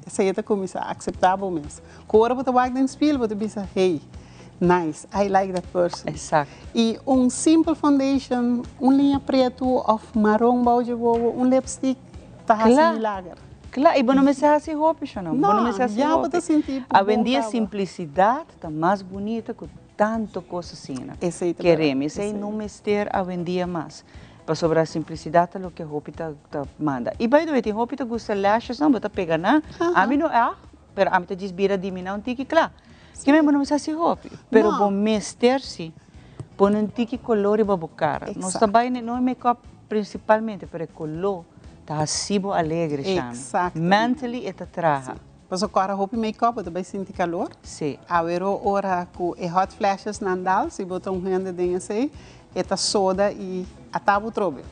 Esei ta kuminsá, akseptá bo mes. Ku ora bo ta wak den spil bo ta bisa, hey, nice, I like that person. Eksakto. I un simple foundation, un liña pretu òf maron bou dje wowo, un lipstick ta hasi milager. Kla, i bo no mester hasi hopi, Shonam. Bo no mester hasi ya bo hopi. ta sinti bo bon Awendia kaba. simplisidat ta mas bunita ku Tanto cos asina. Esey ta berdad. Keremi, esey no mester awendia mas. Pasobra simplicidad ta loke hopi ta ta manda. Y by the way, tin hopi ta gusta lashes nan, bo ta pega nan. Ami no erg, pero ami ta djis bira di mi nan un tiki cla. Kimen bo no mester haci hopi, pero bo mester si pone un tiki color riba bo cara. Nos ta bay no e make up principalmente, pero e color ta haci bo alegre, Shami. Mentally e ta traha. Pasobra ku ora hopi make-up bo ta bai sinti kalor. Sí. Awero ora ku e hot flashes nan dal, si bo ta un hende den esei, e ta soda i a ta bo trobe.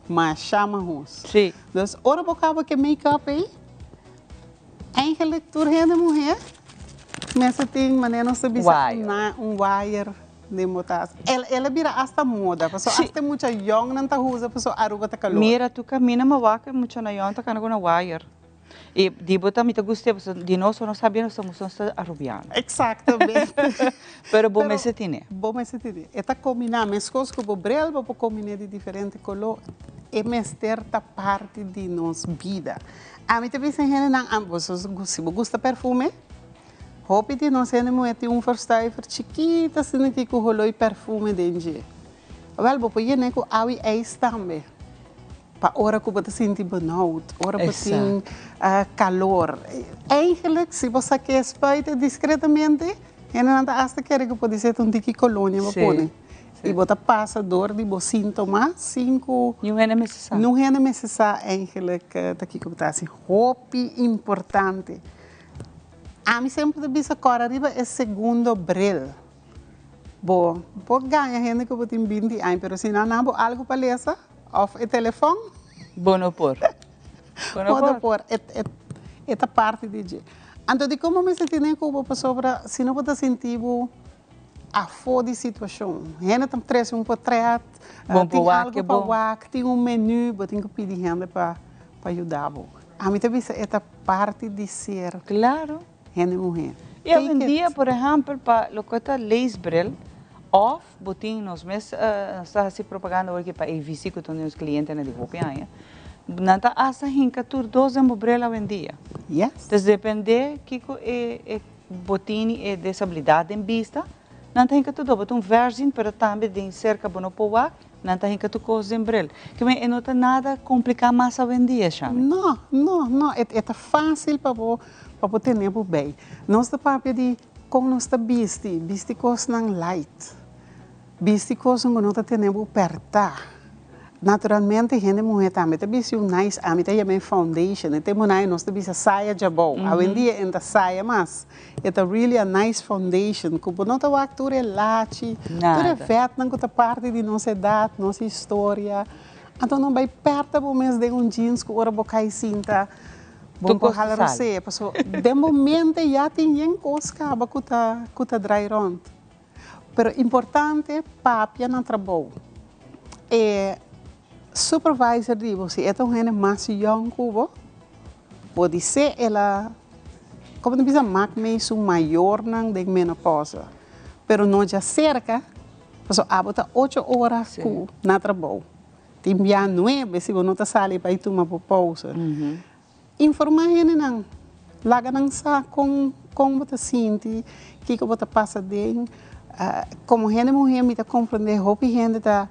Masha mahos. Sí. Dus ora bo kaba ku e make-up ei, eigenlijk tur hende muher mester tin manera nos ta bisa Wire. un wire den bo tas. El a bira asta moda, pasobra Sí. asta e mucha yòngnan ta usa pasobra Aruba ta kalor. Mira tur kaminda mi wak e muchanan yòn ta kana ku nan wire. Y di bo ta mi ta gusta pasobra di nos no sabia nos ta musta nos ta arubiano. Exactamente. Pero bo mester tine. Bo mester tine. E ta combina mescos cu bo bril bo por combine di diferente color. E mester ta parti di nos bida. Ami ta bisa hendenan boso si bo gusta perfume hopi di nos hende muher tin un verstuiver chikito asina aki cu holo y perfume den dje. Wel bo por yene cu awa y ijs tambe. Pa ora ku bo ta sinti benauwd, ora bo tin kalor. Eigenlijk, si bo sak'é spuit diskretamente, hendenan ta asta kere ku por ser ta un tiki kolonia bo pone. I bo ta pasa dor di bo síntoma sin ku. Niun hende mester sa. Niun hende mester sa eigenlijk ta kiko bo ta hasi. Hopi importante. Ami semper ta bisa kòrda riba e segundo bril. Bo por gaña hende ku bo tin binti aña, pero si nan nan bo algu pa lesa òf e telefòn. Bo no por. Bo no por. E ta parti di dje. Anto dikon bo mester tene ku bo pasobra si no bo ta sinti bo afó di situashon. Hende ta trese un potrèt, tin algu pa wak, tin un menú, bo tin ku pidi hende pa yuda bo. Ami ta bisa e ta parti di ser. Klaro. Hende muhé. I awendia, por ehèmpel, pa loke ta leesbril òf bo tin nos mes nos ta hasi propaganda awor aki pa AVC ku ta un di nos klientenan di hopi aña, nan ta asta hinka tur dos den bo bril awendia. Yes. Entonces depende kiko e e bo tini e desabilidat den bista, nan ta hinka tur dos. Bo ta un verziend pero tambe den serka bo no por wak, Nan ta hinka tur kos den bril. Ke men e no ta nada kompliká mas awendia, Shami. No, no, no. E e ta fásil pa bo pa bo tene bo bei. Nos ta papia di kon nos ta bisti, bisti kosnan light, bisti kosnan ku no ta tene bo pèrtá. Naturalmente hende muhé tambe ta bisti un nice, ami ta yama e foundation. E tempu nan nos ta bisa saya djabou. Awendia e no ta saya mas. E ta really a nice foundation ku bo no ta wak tur e lachi, tur e vètnan ku ta parti di nos edat, nos historia. Anto no bai pèrta bo mes den un jeans ku ora bo kai sinta bo por hala rosea. Pasobra den bo mente ya tin yen kos kaba ku ta ku ta drai rònt. Pero importante papia na trabou. E supervisor di bo si e ta un hende mas yòn ku bo, Podisé el a, komo ta bisa, mak mei su mayornan den menopausa, pero no djaserka, pasobra abo ta ocho ora ku na trabou, tin bia nuebe si bo no ta sali bai tuma bo pousa. Informá hendenan, laga nan sa kon kon bo ta sinti, kiko bo ta pasa den. Komo hende muhé mi ta komprendé hopi hende ta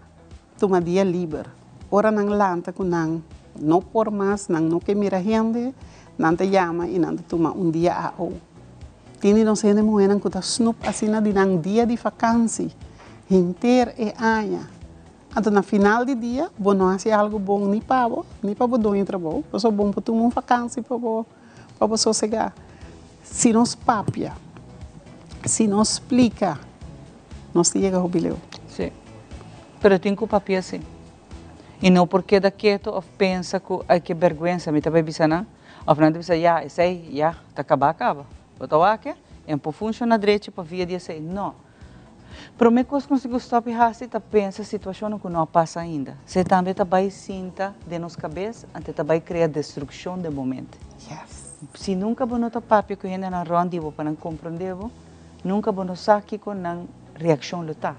tuma dia liber. Ora nan lanta ku nan no por mas, nan no ke mira hende, nan ta yama i nan ta tuma un dia AO. Tin di nos hende muhénan ku ta snup asina di nan dia di fakansi henter e aña. Anto na final di dia bo no hasi algu bon ni pa bo ni pa bo doño trabou, pasobra bo no por tuma un fakansi pa bo pa bo sosegá. Si nos papia, si nos splika, nos ta yega hopi leu. Sí. Pero tin ku papia sí. I no por keda ketu òf pensa ku ai ke bèrgwensa mi ta bai bisa nan, òf nan ta bisa ya esei ya ta kabá kaba. Bo ta wak e no por funshoná drechi pa via di esei. No. Promé kos ku nos tin ku stòp i hasi ta pensa situashonnan ku no a pasa ainda. Esei tambe ta bai sinta den nos kabes, anto ta bai krea destrukshon den bo mente. Si nunka bo no ta papia ku hendenan rònt di bo pa nan komprondé bo, nunka bo no sa kiko nan reakshon lo ta.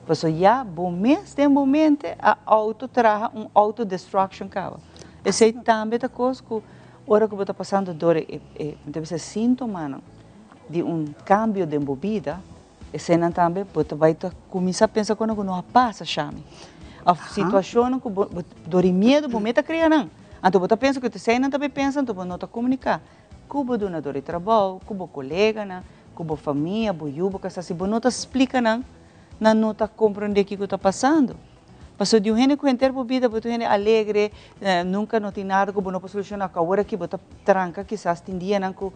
Pasobra ya bo mes den bo mente a outo traha un autodestruction kaba. Esei tambe ta kos ku ora ku bo ta pasando dor e, mi ta bisa síntomanan di un kambio den bo bida, Eseinan tambe bo ta bai ta kuminsá pensa kona ku no a pasa shami. Òf situashonnan ku bo dor di miedu bo meta krea nan. Anto bo ta pensa ku eseinan ta bai pensa anto bo no ta komuniká ku bo dunador di trabou, ku bo koleganan, ku bo famia, bo yu, bo kasá. Si bo no ta splika nan, nan no ta komprondé kiko ta pasando. Pasobra di un hende ku henter bo bida bo ta un hende alegre, nunka no tin nada ku bo no por solushoná. Ku awor aki bo ta tranka kisas tin dianan ku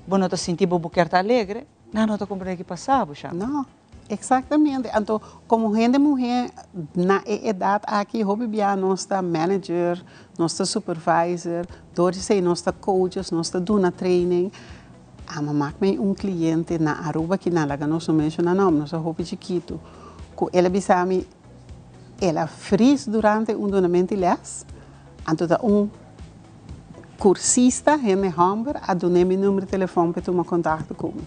bo no ta sinti bo bo kier ta alegre. Nan no ta comprende ki pasa bo sha. No, exactamente. Anto como hende muhe na e edad aki hopi bia nos ta manager, nos ta supervisor, door di esey nos ta coaches, nos ta duna training. Ama mak mi un cliente na Aruba ki nan laga nos no menciona nomber, nos ta hopi chikitu, cu el a bisa mi el a fris durante un dunamento di les, anto ta un Cursista, hende homber, a dun'é mi number di telefon p'e tuma contacto cu mi.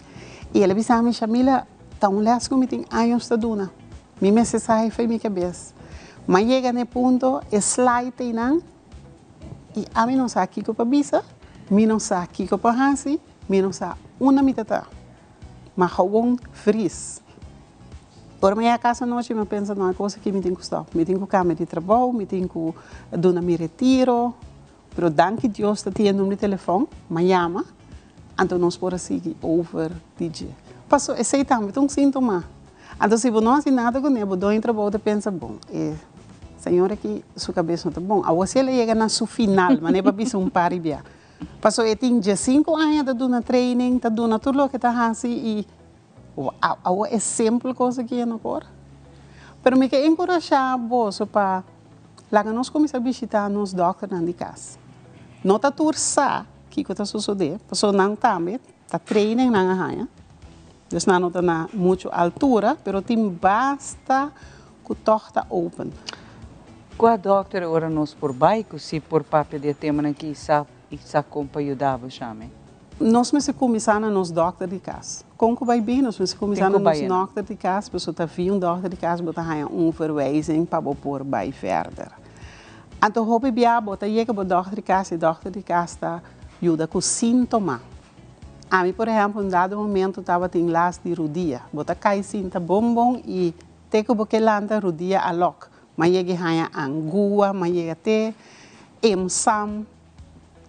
Y el a bisa mi, Shamila, ta un les cu mi tin años ta duna. Mi mester sa hefe mi cabes. M'a yega n'e punto, e slide einan, y ami no sa kico pa bisa, mi no sa kico pa haci, mi no sa unda mi ta ta. M'a gewoon vries. Ora mi yega cas anochi, mi a pensa, no, e cos aki mi tin cu stop. Mi tin cu cambia di trabou, mi tin cu duna mi retiro. Pero danki Dios ta tin e number di telefon, m'a yama, anto nos por a sigui over di dje. Paso esey tambe ta un sintoma. Anto si bo no haci nada cune, bo doño trabou ta pensa, bon, e señor aki su cabes no ta bon. Awor si el a yega na su final, manera bo a bisa un par di bia. Paso e tin diescinco aña ta duna training, ta duna tur loke ta haci y Awor e simpel kos aki e no por. Pero mi ke enkurashá boso pa laga nos kuminsá bishitá nos dòkternan di kas. No ta tur sa kiko ta sosodé, pasobra nan tambe ta training nan a haña. Dus nan no ta na muchu altura, pero tin basta ku tòg ta open. Kua dòkter ora nos por bai ku si por papia di e temanan ki sa i sa kon pa yuda bo, Shami? Nos mester kuminsá na nos dòkter di kas. Kon ku bai bin? Nos mester kuminsá na nos nòkter di kas, pasobra ta via un dòkter di kas bo ta haña un verwijzing pa bo por bai verder. Anto hopi bia bo ta yega bo dòkter di kas i dòkter di kas ta yuda ku síntoma. Ami por ehèmpel un dado momento tabatin las di rudia. Bo ta kai sinta bon bon i te ku bo ke lanta rudia a lòk. M'a yega i haña angua, m'a yega te emsam.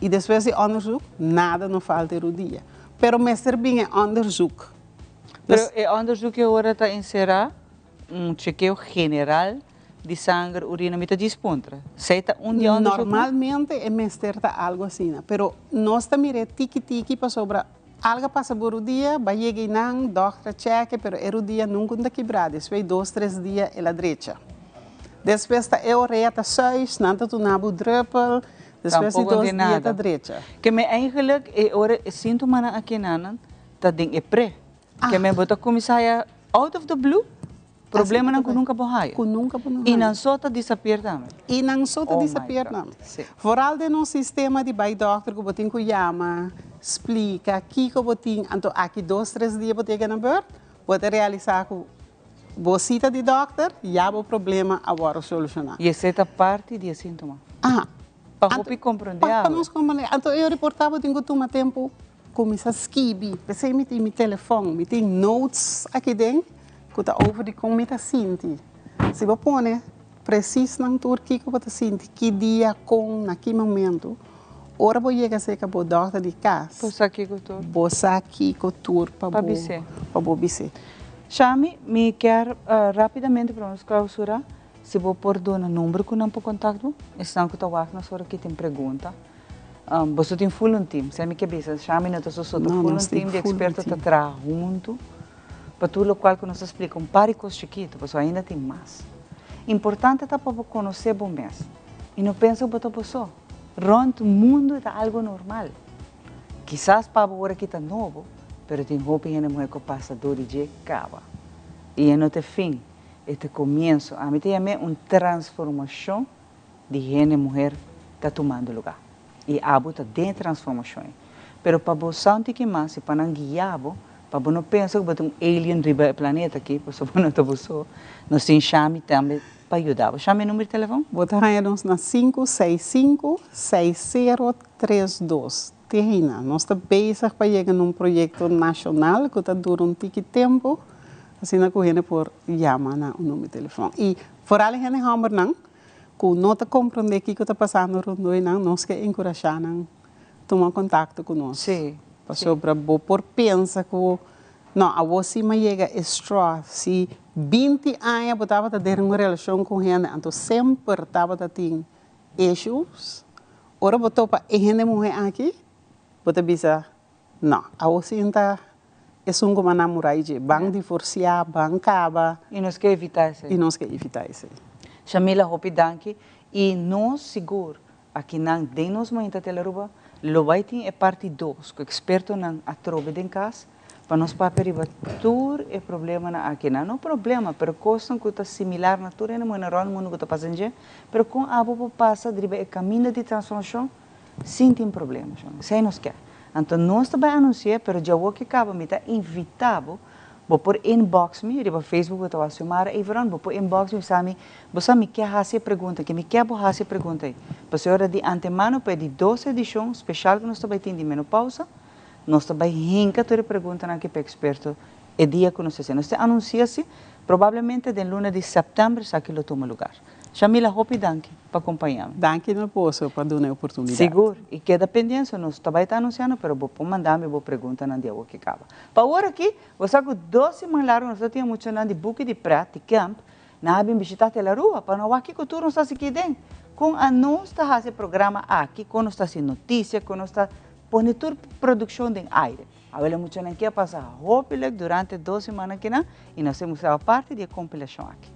Y despues di onderzoek, nada no falta e rudia. Pero mester bin e onderzoek. Pero e onderzoek e ora ta encera un chekeo general di sanger, urina, mi ta djis puntra. Esey ta un di e onderzoeknan? Normalmente e mester ta algo asina, pero nos ta mira e tiki tiki pasobra algo a pasa bo rudia, ba yega eynan, dokter a cheke, pero e rudia nunca ta kibra, despues dos tres dia el a drecha. Despues ta e orea ta suis, nan ta tuna bo druppel, despues di Tampoco dos tin dia nada. ta drecha. Ke men eigenlijk e ora e sintomanan akinan ta den e pre. Ke men bo ta kuminsá haya out of the blue problemanan ku nunka bo haya. Ku nunka bo no I haya. nan so ta disappear tambe. I nan so ta Oh my disappear God, tambe. si. Vooral den nos sistema di bai dòkter ku bo tin ku yama, splika kiko bo tin, anto aki dos tres dia bo ta yega na bèrt, bo ta realisá ku Bo cita di dokter, ya bo problema a worde soluciona. Y esey ta parti di e sintoma. Aha. Pa hopi comprende Pa awe. nos comprende. Anto e reporta bo tin cu tuma tempo cuminsa skibi. P'esey mi tin mi telefon, mi tin notes aki den. ku ta over di kon mi ta sinti. Si bo pone presis nan tur kiko bo ta sinti, ki dia, kon, na ki momento, ora bo yega serka bo dòkter di kas, Bo sa kiko tur. Bo sa kiko tur pa Pa bo bis'é. pa bo bis'é. Shami, mi kier rapidamente prome nos clausura, si bo por duna number cu nan por contact bo, esnan cu ta wak nos ora ki tin pregunta. Boso tin full un team, esei mi ke bisa, Shami no ta so so, ta No, full un nos tin team di full un experto ta team. traha hunto pa tur locual cu nos a splica un par di cos chikito, pasobra ainda tin mas. Importante ta pa bo conoce bo mes y no pensa cu bo ta bo so. Rond mundo ta algo normal. Kisas pa bo ora ki ta nobo, pero tin hopi hende muhé ku pasa dor di dje kaba. I e no ta e fin, e ta e komienso. Ami ta yam'é un transformashon di hende muher ta tumando lugá. I abo ta den e transformashon ei. Pero pa bo sa un tiki mas i pa nan guia bo, pa bo no pensa ku bo ta un alien riba e planeta aki, pasobra bo no ta bo so, nos tin Shami tambe pa yuda bo. Shami e number di telefon? Bo ta haña nos na sinku seis sinku seis sero 32. Te hina, nos ta bezig pa yega na un proyekto nashonal ku ta dura un tiki tempu, asina ku hende por yama na un number di telefòn. I foral e hende hòmbernan ku no ta komprondé kiko ta pasando rondó i nan, nos ke enkurashá nan tuma kontakto ku nos. Pasobra bo por pensa ku, no, awor si mi a yega e straw, si 20 aña bo tabata den un relashon ku un hende, anto semper tabata tin Issues, Ora bo topa e hende muhé aki, bo ta bisa, No, awor si N ta esun ku m'a namorá i dje. Ban divorsiá, ban kaba. I nos ke evitá esei. I nos ke evitá esei. Shamila, hopi danki. I nos sigur akinan den nos Mainta Telearuba lo bai tin e parti dos ku ekspertonan atrobe den kas Pa nos papia riba tur e problemanan aki. Nan no problema, pero kosnan ku ta similar na tur hende muhé na rònt mundu ku ta pasa dje. Pero kon abo por pasa riba e kaminda di transformashon sin tin problema? Esei nos ke. Anto nos ta bai anunsi'é, pero djawo ke kaba mi ta invitá bo, bo por inbox mi riba Facebook bo ta wak Xiomara Everon, bo por inbox mi bisa mi, bo sa mi ke hasi e pregunta aki, mi ke bo hasi e pregunta ei. Pasobra di antemano pa e di dos edishon speshal ku nos ta bai tin di Menopausa, Nos ta bai hinka tur e preguntanan aki pa eksperto e dia ku nos ta hasi. Nos ta anunsia si, probablemente den luna di sèptèmber esaki lo tuma lugar. Shamila, hopi danki pa kompañá mi. Danki na boso pa duna e oportunidat. Sigur, i keda pendiente, so nos ta bai ta anunsiando, pero bo por manda mi bo preguntanan di awor ki kaba. Pa awor aki, bo sa ku dos siman largu nos ta tin e muchanan di buki di pret, di kèmp, nan a bin bishitá Telarua pa nan wak kiko tur nos ta hasi aki den. Kon anos ta hasi e programa aki, kon nos ta hasi notisia, kon nos ta Pone tur produccion den aire. Awel e muchanan ki a pasa hopi leuk durante dos siman akinan y nos a mustraba parti di e compilacion aki.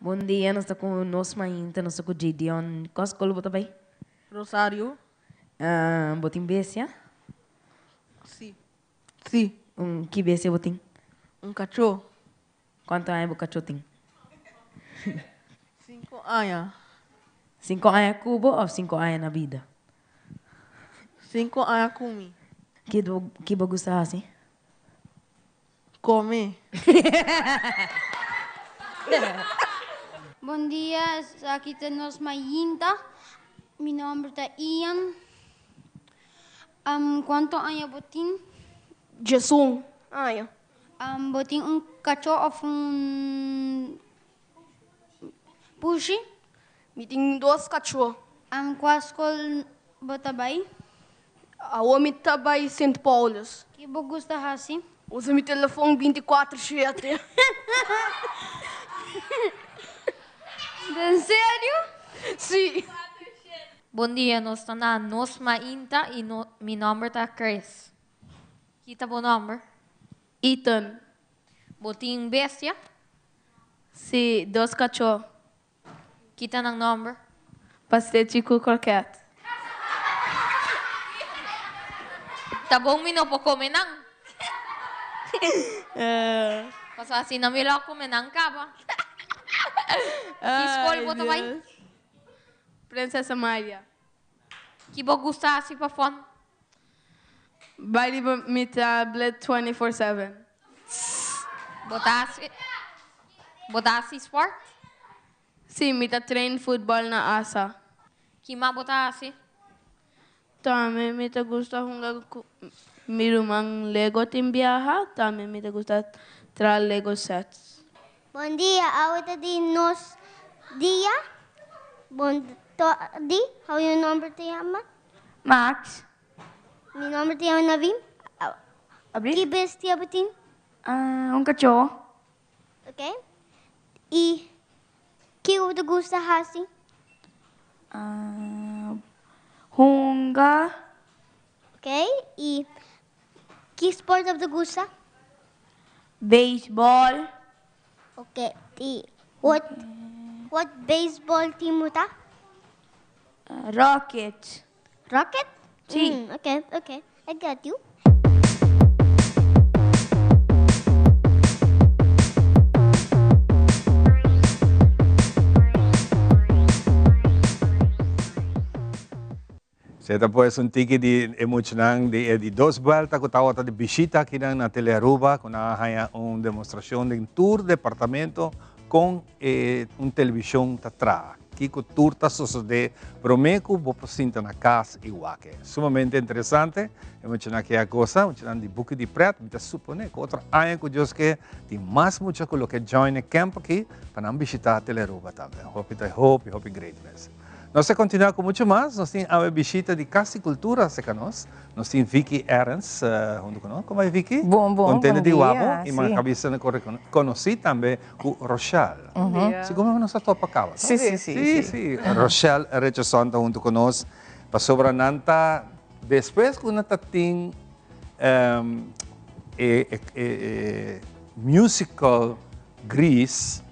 Bon dia, nos ta ku nos mainta, nos ta ku Gideon. Kua skol bo ta bai? Rosario. Bo tin bestia? Si. Si. Un ki bestia bo tin? Un kachó. Kuantu aña bo kachó tin? Sinku aña. Sinku aña ku bo òf sinku aña na bida? Sinku aña ku mi. Ki bo ki bo gusta hasi? Kome. Bon dia, esaki ta nos mainta. Mi nomber ta Ian. Cuanto aña bo tin? Djesun aña. Bo tin un cachó of un pushi? Mi tin dos cachó. Cua scol bo ta bay? Awor mi ta bay Sint Paulus. Ki bo gusta haci? Usa mi telefon binticuatro shete. Den serio? Si. Bon dia, nos ta na Nos Mainta y no, mi nomber ta Chris. Ki ta bo nomber? Ethan. Bo tin bestia? Si, dos cachó. Ki ta nan nomber? Pastechi cu croquet. Ta bon mi no por come nan. Pasobra asina mi lo a come nan caba. Ki scol bo ta bay? Princesa Amalia. Ki bo gusta haci pa fun? Bay riba mi tablet 24/7. Bo ta haci Bo ta haci sport? Si, mi ta train futbol na asa. Kima bo ta haci? Tambe mi ta gusta hunga cu mi ruman Lego tin biaha, tambe mi ta gusta traha Lego sets. Bon dia, awe ta di nos dia. Bon di, how your nomber te yama? Max. Mi nomber te yama Navim. Ki bestia bo tin? Un cachó. Ok. Y kico bo ta gusta haci? Hunga. Ok. Y ki sport bo ta gusta? Baseball. Ok. Y what, what baseball team bo ta? Rockets. Rocket? Sí. Ok, ok. I got you. Se ta pues un tiki di e muchanan di e di dos buelta cu tawata di bishita akinan na Telearuba cu nan a haya un demostracion den tur departamento con e un television ta traha. Kiko tur ta sosode prome cu bo por sinta na cas y wak e. Sumamente interesante. E muchanan ke a gosa, muchanan di buki di pret. Mi ta supone cu otro aña cu Dios ke tin mas mucha cu lo ke join e camp aki pa nan bishita Telearuba tambe. Hopi ta hopi hopi great mes. Nos ta continua cu mucho mas. Nos tin awe bishita di Cas di Cultura cerca nos. Nos tin Vicky Arends hunto cu nos. Como bai Vicky? Bon, bon, Contento bon di wak dia, bo. Y man si. cabisa na conoci tambe cu Rochelle. Si como nos a topa caba, no? Si, si, si, Si, si. Rochelle Richardson ta hunto cu nos pasobra nan ta despues cu nan ta tin e musical Grease,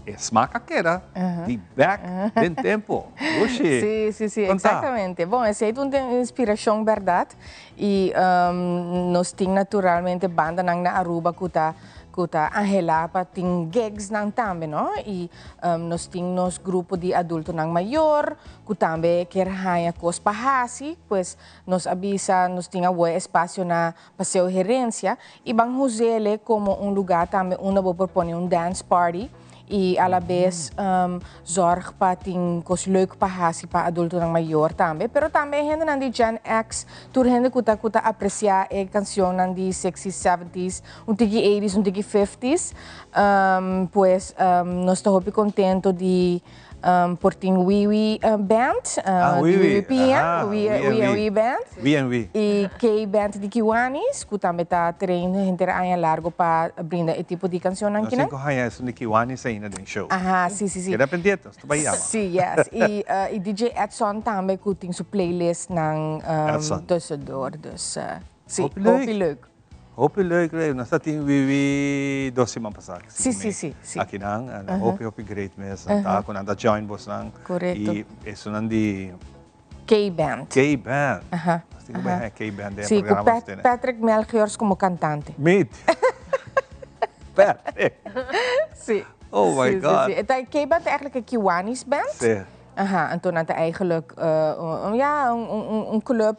E smaak a keda di bek den tempo. Gushi. Sí, sí, sí, Conta. exactamente. Bon, esei ta un inspiracion berdad y nos tin naturalmente bandanan na Aruba cu ta cu ta anhela pa tin gigsnan tambe, no? Y nos tin nos grupo di adultonan mayor cu tambe kier haña cos pa haci, pues nos a bisa nos tin awor e espacio na Paseo Herencia y ban usele como un lugar tambe unda bo por pone un dance party y a la bes zorg pa tin cos leuk pa haci pa adultonan mayor tambe. Pero tambe e hendenan di Gen X, tur hende cu ta cu ta aprecia e cancionnan di sixties, seventies, un tiki eighties, un tiki fifties. Pues nos ta hopi contento di Por tin Wiwi Band, Ah, di Wiwi. Wiwi Piña, Aha, Wi Wi Wi en Wi Wi. Band. Wi en Wi. Y K Band di Kiwanis, cu tambe ta train henter aña largo pa brinda e tipo di cancionnan Nos kinan. tin cu haña esun di Kiwanis ainda den show. Aha, si, si, si. Keda pendiente, nos ta bay yama. Si, yes. Y y DJ Edson tambe cu tin su playlistnan Edson. tussendoor, dus si, Hopi leuk. hopi leuk. Hopi leuk, leuk. Nos ta tin Wiwi dos siman pasá. Si, si, si, si. Aki nan, hopi, hopi great mes. Nan ta ku nan ta join bosnan. Korekto. I esunnan di. K-Band. K-Band. Aha. Nos tin ku bai haña K-Band den e Si, ku programa nos tene. Patrick Melchiors komo kantante. Meet. Patrick. Si. Oh my God. Si, si, si. E K-Band ta eigenlijk e Kiwanis Band. Si. Aha, anto nan ta eigenlijk ja, un club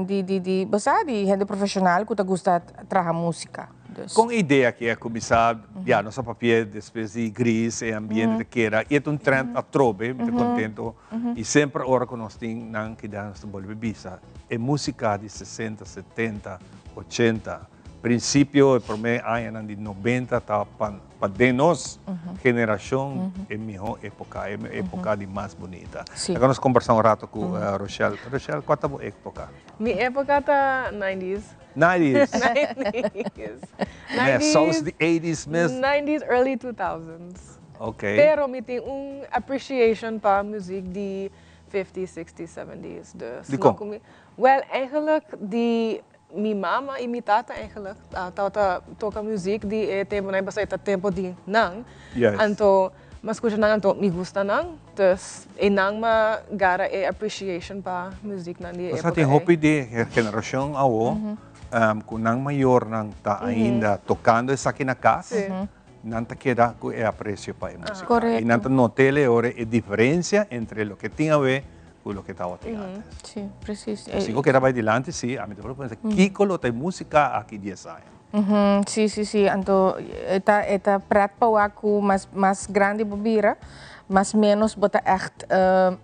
di, di, di, bo sa, di hende profesional ku ta gusta traha músika. Dus. Kon e idea aki a kuminsá? Ya, nos a papia despues di Gris, e ambiente ta keda, i e ta un trend atrobe, mi ta kontento. I semper ora ku nos tin nan keda nos ta bolbe bisa, e músika di sesenta, setenta, ochenta, Principio e prome añanan di nobenta ta pa pa den nos generacion e miho epoca, e epoca di mas bunita. Laga nos combersa un rato cu Rochelle. Rochelle, cua ta bo epoca? Mi epoca ta nineties. Nineties? Nineties. Mes saus di eighties mes? Nineties, early two thousands. Ok. Pero mi tin un appreciation pa muziek di fifties, sixties, seventies. Dus Dicon? no cu mi, well, eigenlijk di Mi mama i mi tata eigenlijk tabata toka muziek di e temponan pasobra e ta tempo di nan. Anto mi a skucha nan anto mi gusta nan. Dus einan mi a gara e appreciation pa muziknan di e Nos a epoka tin ei. hopi di e generashon awo ku nan mayornan ta ainda tokando esaki na kas, nan ta keda ku e apresio pa e musika. I nan ta not'é ora e diferensia entre loke tin awe ku loke tabatin antes. Sí, precies. Si ku keda bai dilanti, sí, ami ta por pensa kiko lo ta e músika aki dies aña. Sí, sí, sí. Anto e ta e ta pret pa wak ku mas mas grandi bo bira, mas ménos bo ta ègt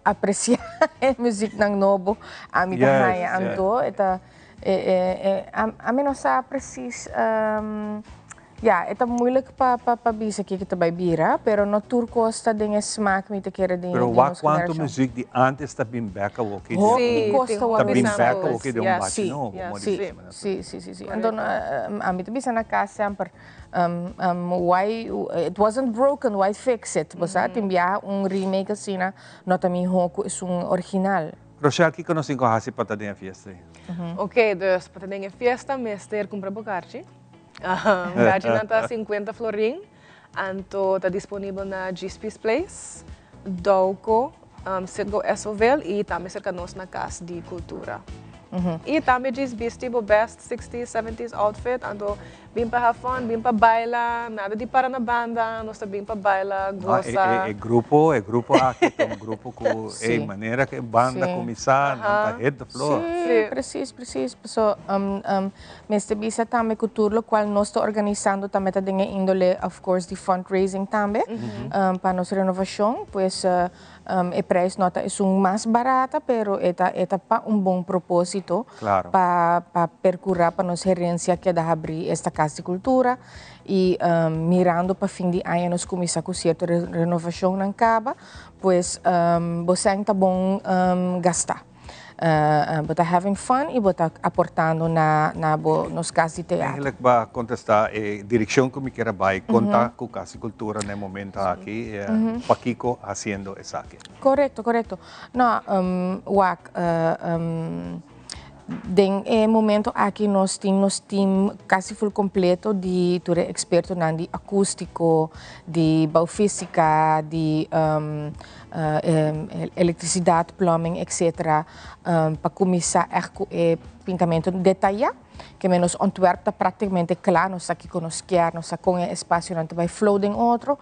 apresiá e muziknan nobo. Ami ta haña anto e ta e e ami no sa precies. Ya, e ta moeilijk pa pa pa bisa kiko ta bai bira, pero no tur kos ta den e smaak mi ta kere den Pero den wak nos kuantu generashon. muziek di antes ta bin bek awoki den Hopi kos ta ta wak bin bisa. bek awoki den un bachi Sí, nobo, mo sí, di manera. sí, sí, sí, sí. Anto ami ta bisa na kas semper, why it wasn't broken, why fix it? Bo sa, tin biaha un remake asina no ta mihó ku esun original. Rochelle, kiko nos tin ku hasi pa ta den e fiesta ei? Oké, dus pa ta den e fiesta mester kumpra bo karchi. Gachinan ta 50 florin, anto ta disponibel na Gispi's Place, Douco, Citgo Esoville y tambe cerca nos na Cas di Cultura. Y tambe djis bisti bo best sixties, seventies outfit, anto bin pa have fun, bin pa baila, nada di para na banda, nos ta bin pa baila, goza. E grupo, e grupo aki ta un grupo cu e manera cu e banda cuminsa, nan ta hit the floor. Sí, precies, precies. Paso Mester bisa tambe cu tur locual nos ta organisando tambe ta den e indole of course di fundraising tambe pa nos renovacion. Pues e prijs no ta esun mas barata pero e ta e ta pa un bon proposito pa pa percura pa nos herencia keda habri esta Cas di Cultura y mirando pa fin di aña nos cuminsa cu cierto renovacionnan caba pues bo sèn ta bon gasta. Bo ta having fun y bo ta aportando na na bo nos cas di teatro. Eigenlijk bo a contesta e direccion cu mi kier a bay con ta cu Cas di Cultura na e momento aki, pakico haciendo esaki? Correcto, correcto. No, wak, den e momento aki nos tin nos team casi full completo di tur e expertonan di acustico, di bouwfysica, di Elektrisidat, plumbing etc. Pa kuminsá ègt ku e pintamentu detayá. Ke men nos ontwerp ta práktikamente kla, nos sa kiko nos kier, nos sa kon e espasionan ta bai flow den otro,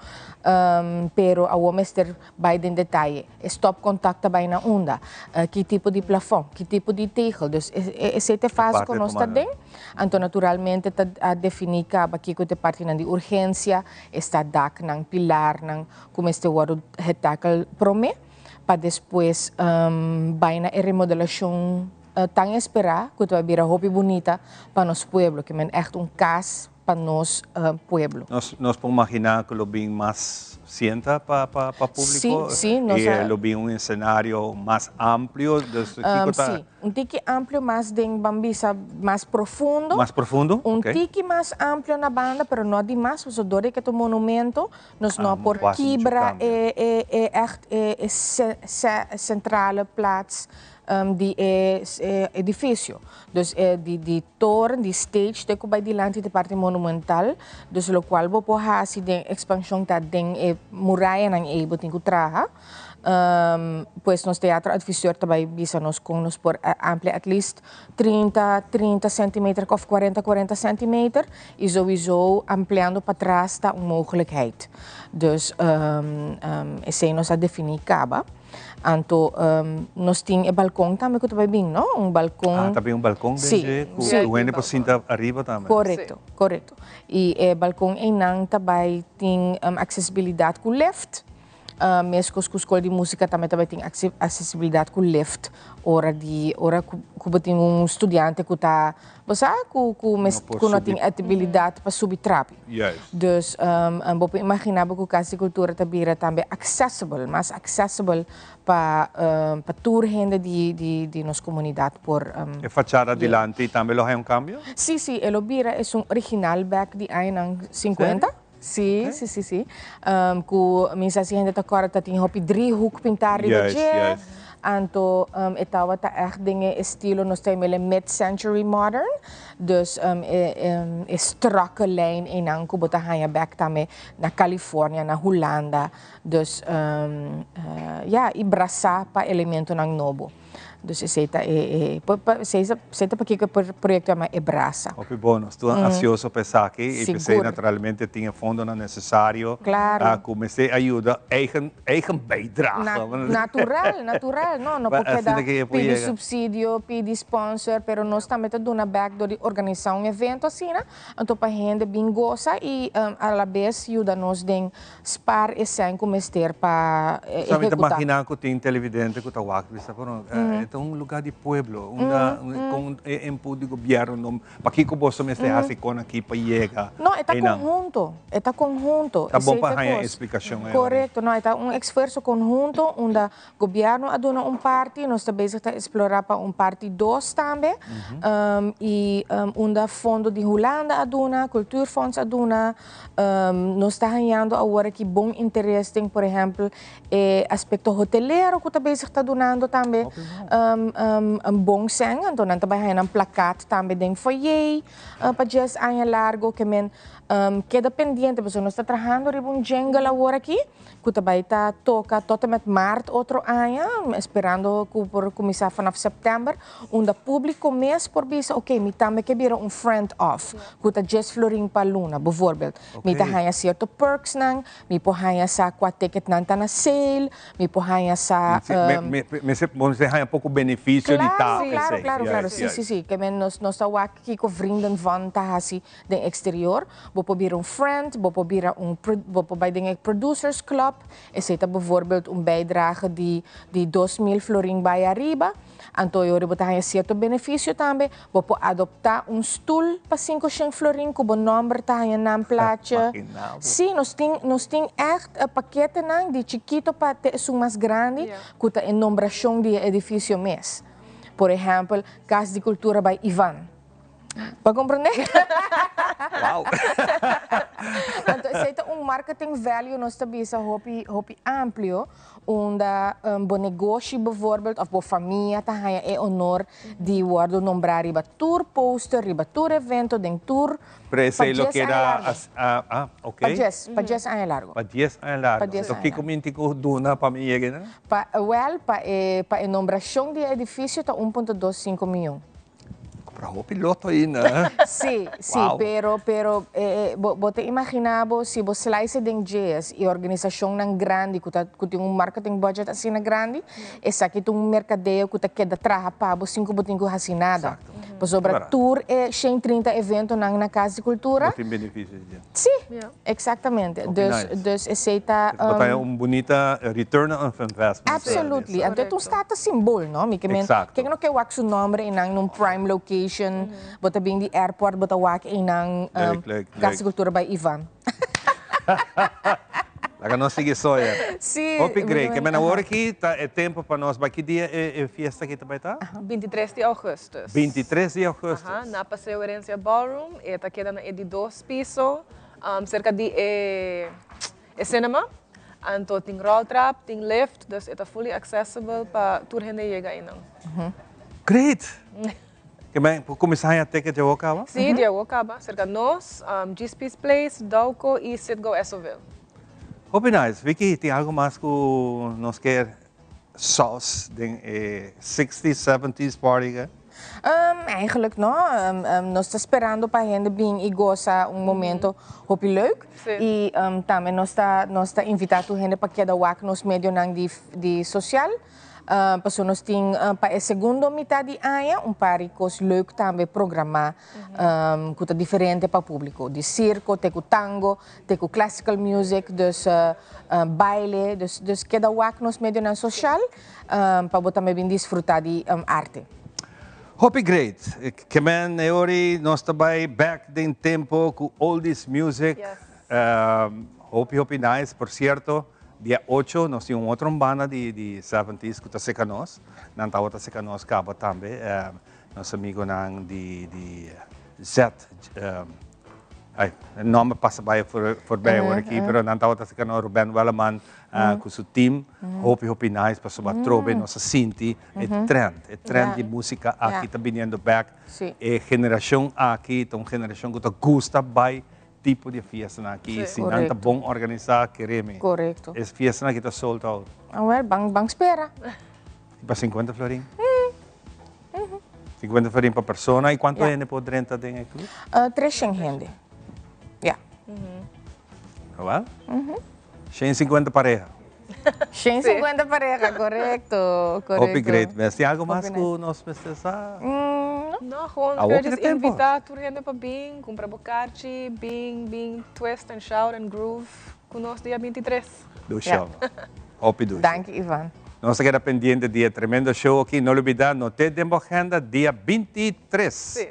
pero awor mester bai den detaye. E stopcontact ta bai na unda? Ki tipo di plafòn? Ki tipo di tegel? Dus esei ta e fase ku nos ta den. Anto naturalmente ta a definí kaba kiko ta e partinan di urgensia, esta daknan, pilarnan, ku mester wòrdu getakel promé pa despues bai na e remodelashon tan esperá ku ta bai bira hopi bunita pa nos pueblo, ke men ègt un kas pa nos pueblo. Nos por maginá ku lo bin mas sienta pa públiko? Sí, sí, nos a. I lo bin un esenario mas amplio? Dus kiko ta. Sí, un tiki amplio mas den ban bisa mas profundo. Mas profundo? Un tiki mas amplio na banda, pero no di mas, pasobra dor di ke ta un monumento Nos no por kibra e e e echt e e centrale plaats. di e edificio. Dus e di di toren, di stage te cu bay dilanti ta e parti monumental. Dus locual bo por haci den expansion ta den e murayanan ey bo tin cu traha. Pues nos teatro adviseur ta bay bisa nos con nos por amplia at least 30, 30 centimeter of 40, 40 centimeter y sowieso ampliando patras ta un mogelijkheid. Dus esey nos a defini caba. Anto nos tin e balcon tambe cu ta bay bin, no? Un balcon. Ah, ta bin un balcon den dje cu cu hende por sinta ariba tambe. Correcto, correcto. Y e balcon eynan ta bay tin accesibilidad cu lift. Meskos ku skol di músika tambe ta bai tin aksesibilidat ku lift ora di ora ku bo tin un studiante ku ta bo sa ku ku ku no tin abilidat pa subi trapi. Dus bo por imaginá bo ku Kas di Kultura ta bira tambe accessible, mas accessible pa pa tur hende di di di nos komunidat por. E fachada dilanti tambe lo haña un kambio? Sí, sí, e lo bira esun original bèk di añanan sinkuenta. Sí, sí, sí, sí. Um, ku mi sa si hende ta kòrda ta tin hopi driehoek pintá riba dje. Anto um, e tabata echt den e estilo nos ta yam'el e mid-century modern. Dus um, e, um, e strakke lijn einan ku bo ta haña bèk tambe na California, na Hulanda. Dus um, uh, ja, i brasá pa elementonan nobo. Dus esei ta e, e, esei esei ta pakiko e proyecto yama E Brasa. Hopi bon, nos tur ansioso pa esaki y p'esei naturalmente tin e fondonan necesario cu mester a yuda eigen, eigen bijdrage. Natural, natural, no, no por keda pidi subsidio, pidi sponsor, pero nos tambe ta duna bek dor di organisa un evento asina, anto pa hende bin gosa y a la bes yuda nos den Spaar e sèn ku mester pa Sa mi ta imagina ku tin televidente ku ta wak bisa pero e ta un lugar di pueblo unda kon e input di gobierno no pakiko boso mester hasi kon aki pa yega No e ta konhunto e ta konhunto Ta bon pa haña e splikashon ei. Korekto no e ta un esfuerso konhunto unda Gobierno a duna un parti, nos ta bezig ta explora pa un parti dos tambe. Y unda Fondo di Hulanda a duna, Cultuurfonds a duna. Nos ta hañando awor aki bon interes den, por ehempel, e aspecto hotelero cu ta bezig ta dunando tambe un bon cen. Anto nan ta bay haña nan plakaat tambe den foyer pa dies aña largo. Ke men keda pendiente pasobra nos ta trahando riba un jingle awor aki. Ku ta bai ta toka tot en met maart otro aña, esperando ku por kuminsá vanaf sèptèmber, unda públiko mes por bisa, oké, mi tambe ke bira un friend of, ku ta djes florin pa luna, bijvoorbeeld. Mi ta haña sierto perksnan, mi por haña sa kua ticketnan ta na sale, mi por haña sa. Mester bo mester haña poko benefisio di ta Klaro, klaro, klaro, klaro, sí, sí, sí. Ke men nos nos ta wak kiko vrienden van ta hasi Den exterior, bo por bira un friend, bo por bira un bo por bai den e producers club, esei ta bijvoorbeeld un bijdrage di di 2000 florin bai ariba, anto e ora bo ta haña cierto beneficio tambe, bo por adopta un stoel pa 500 florin cu bo nomber ta haña nan plaatje. Sí, nos tin nos tin echt paketenan di chikito pa te esun mas grandi cu ta e nombracion di e edificio mes. Por ehempel, Cas di Cultura by Ivan. Bo comprende? Wow. Anto esey ta un marketing value nos ta bisa hopi hopi amplio unda bo negoshi bijvoorbeeld of bo famia ta haya e honor di wordo nombra riba tur poster, riba tur evento, den tur Pero esey pa lo dies aña keda largo. as ah ah ok. Pa dies, pa dies aña largo. Pa dies aña largo. Pa dies Anto aña kiko largo. mi tin ku duna pa mi yega einan? Pa wel pa e pa e nombracion di e edificio ta 1.25 miyon. Compra hopi loto ainda. Sí, sí, Wow. pero, pero eh, bo, bo ta imagina bo si bo slice den djes y organisacionnan grandi cu ta, cu tin un marketing budget asina grandi, esaki ta un mercadeo cu ta keda traha pa bo sin cu bo tin cu haci nada. Exacto. Pasobra Verdad. tur e 130 eventonan na Cas di Cultura. Bo tin beneficio di dje. Sí, exactamente. Hopi Dus, nice. dus esey ta, Bo ta un bunita return of investment. Absolutely. Anto e ta un status symbol, no? Mi ke men, Exacto. ken no ke wak su nomber einan na un prime location, bo ta bin di airport, bo ta wak einan, Leuk, leuk, Cas di leuk. Cultura by Ivan. Laga nos sigui soya. Sí, Hopi great. mi Ke men awor aki ta e tempo pa nos bai. Ki dia e fiesta aki ta bai ta? 23 di augustus. 23 di augustus. Aha, na Paseo Herencia Ballroom. E ta keda na e di dos piso, serka di e e cinema. Anto tin roltrap, tin lift, dus e ta fully accessible pa tur hende yega einan. Great! Ke men por kuminsá haña ticket dje awor kaba? Sí, dje awor kaba. Serka nos, G's Place, Dowco i Citgo Essoville. Hopi nice. Vicky, tin algo mas ku nos kier sauce den e sixties, seventies party ke? Eigenlijk no. Nos ta sperando pa hende bin i gosa un momento hopi leuk. I tambe nos ta nos ta invita tur hende pa keda wak nos medionan di di social. Pasobra nos tin pa e segundo mitad di aña un par di kos leuk tambe programá ku ta diferente pa públiko. Di sirko te ku tango, te ku classical music, dus baile. Dus dus keda wak nos medionan sosial pa bo tambe bin disfrutá di arte. Hopi great. Ke men e ori nos ta bai bek den tempo ku oldies music. Hopi hopi nice. Por cierto, dia ocho nos tin un otro banda di di seventies ku ta seka nos. Nan tabata seka nos kaba tambe. Nos amigonan di di Z ay e nomber pasa bai forbij awor aki pero nan tabata seka nos Ruben Welleman ku su team. Hopi hopi nice pasobra atrobe nos a sinti e trend, e trend di musica aki ta biniendo bek. E generacion aki ta un generacion cu ta gusta bay tipo di fiestanan aki. Si nan ta bon organisa, kere mi, e fiestanan aki ta sold out. Awel, ban ban spera. Y pa 50 florin? 50 florin pa persona. Y cuanto hende por drenta den e club? 300 hende. Ya. Awel? 150 pareha. 150 pareha, korekto, korekto. Hopi great mes. Tin algo mas ku nos mester sa? No, gewoon Awor kere tin just tempo. invita tur hende pa bin, kumpra bo karchi, bin, bin twist and shout and groove ku nos dia 23. Dushi amo. Hopi dushi. Danki Ivan. Nos ta keda pendiente di e tremendo show aki. No lubida, no te den bo agenda dia 23. Sí.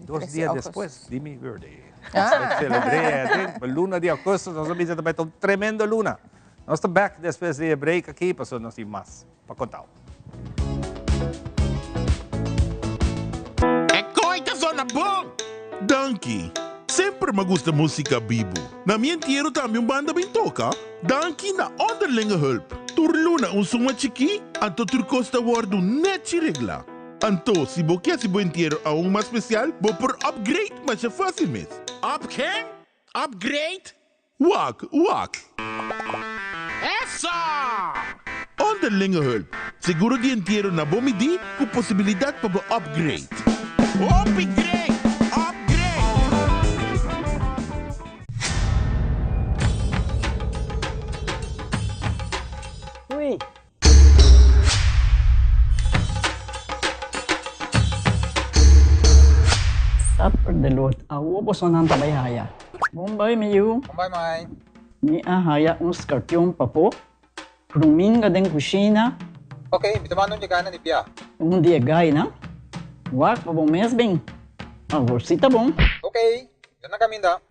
Dos dia despues di mi birthday. Nos celebr'é den luna di augustus. Nos a bisa ta bai ta un tremendo luna. Nos ta back despues di e break aki pasobra nos tin mas pa contao. E kooi ta zona bon! Danki! Semper m'a gusta musica bibu. Na mi entiero tambe un banda bin toca. Danki na Onderlinge Hulp. Tur luna un suma chikí, anto tur cos ta wordu nechi regla. Anto, si bo ke hasi bo entiero aun mas special, bo por upgrade masha facil mes. Up ken? Upgrade? Wak, wak. Eso! Onderlinge hulp, seguro di entiero na bo midí ku posibilidat pa bo upgrade. Hopi great! Upgrade! Ui! Supper de lot awo bosonan ta bai haya. Bon bai mi yu. Bon bai mai. Mi a haya un skarpion papo, pruminga den kushina. Ok, mi ta manda un dje gainan di bia. Un di e gainan? Wak pa bo mes bin. Awor si ta bon. Ok, mi ta na kaminda.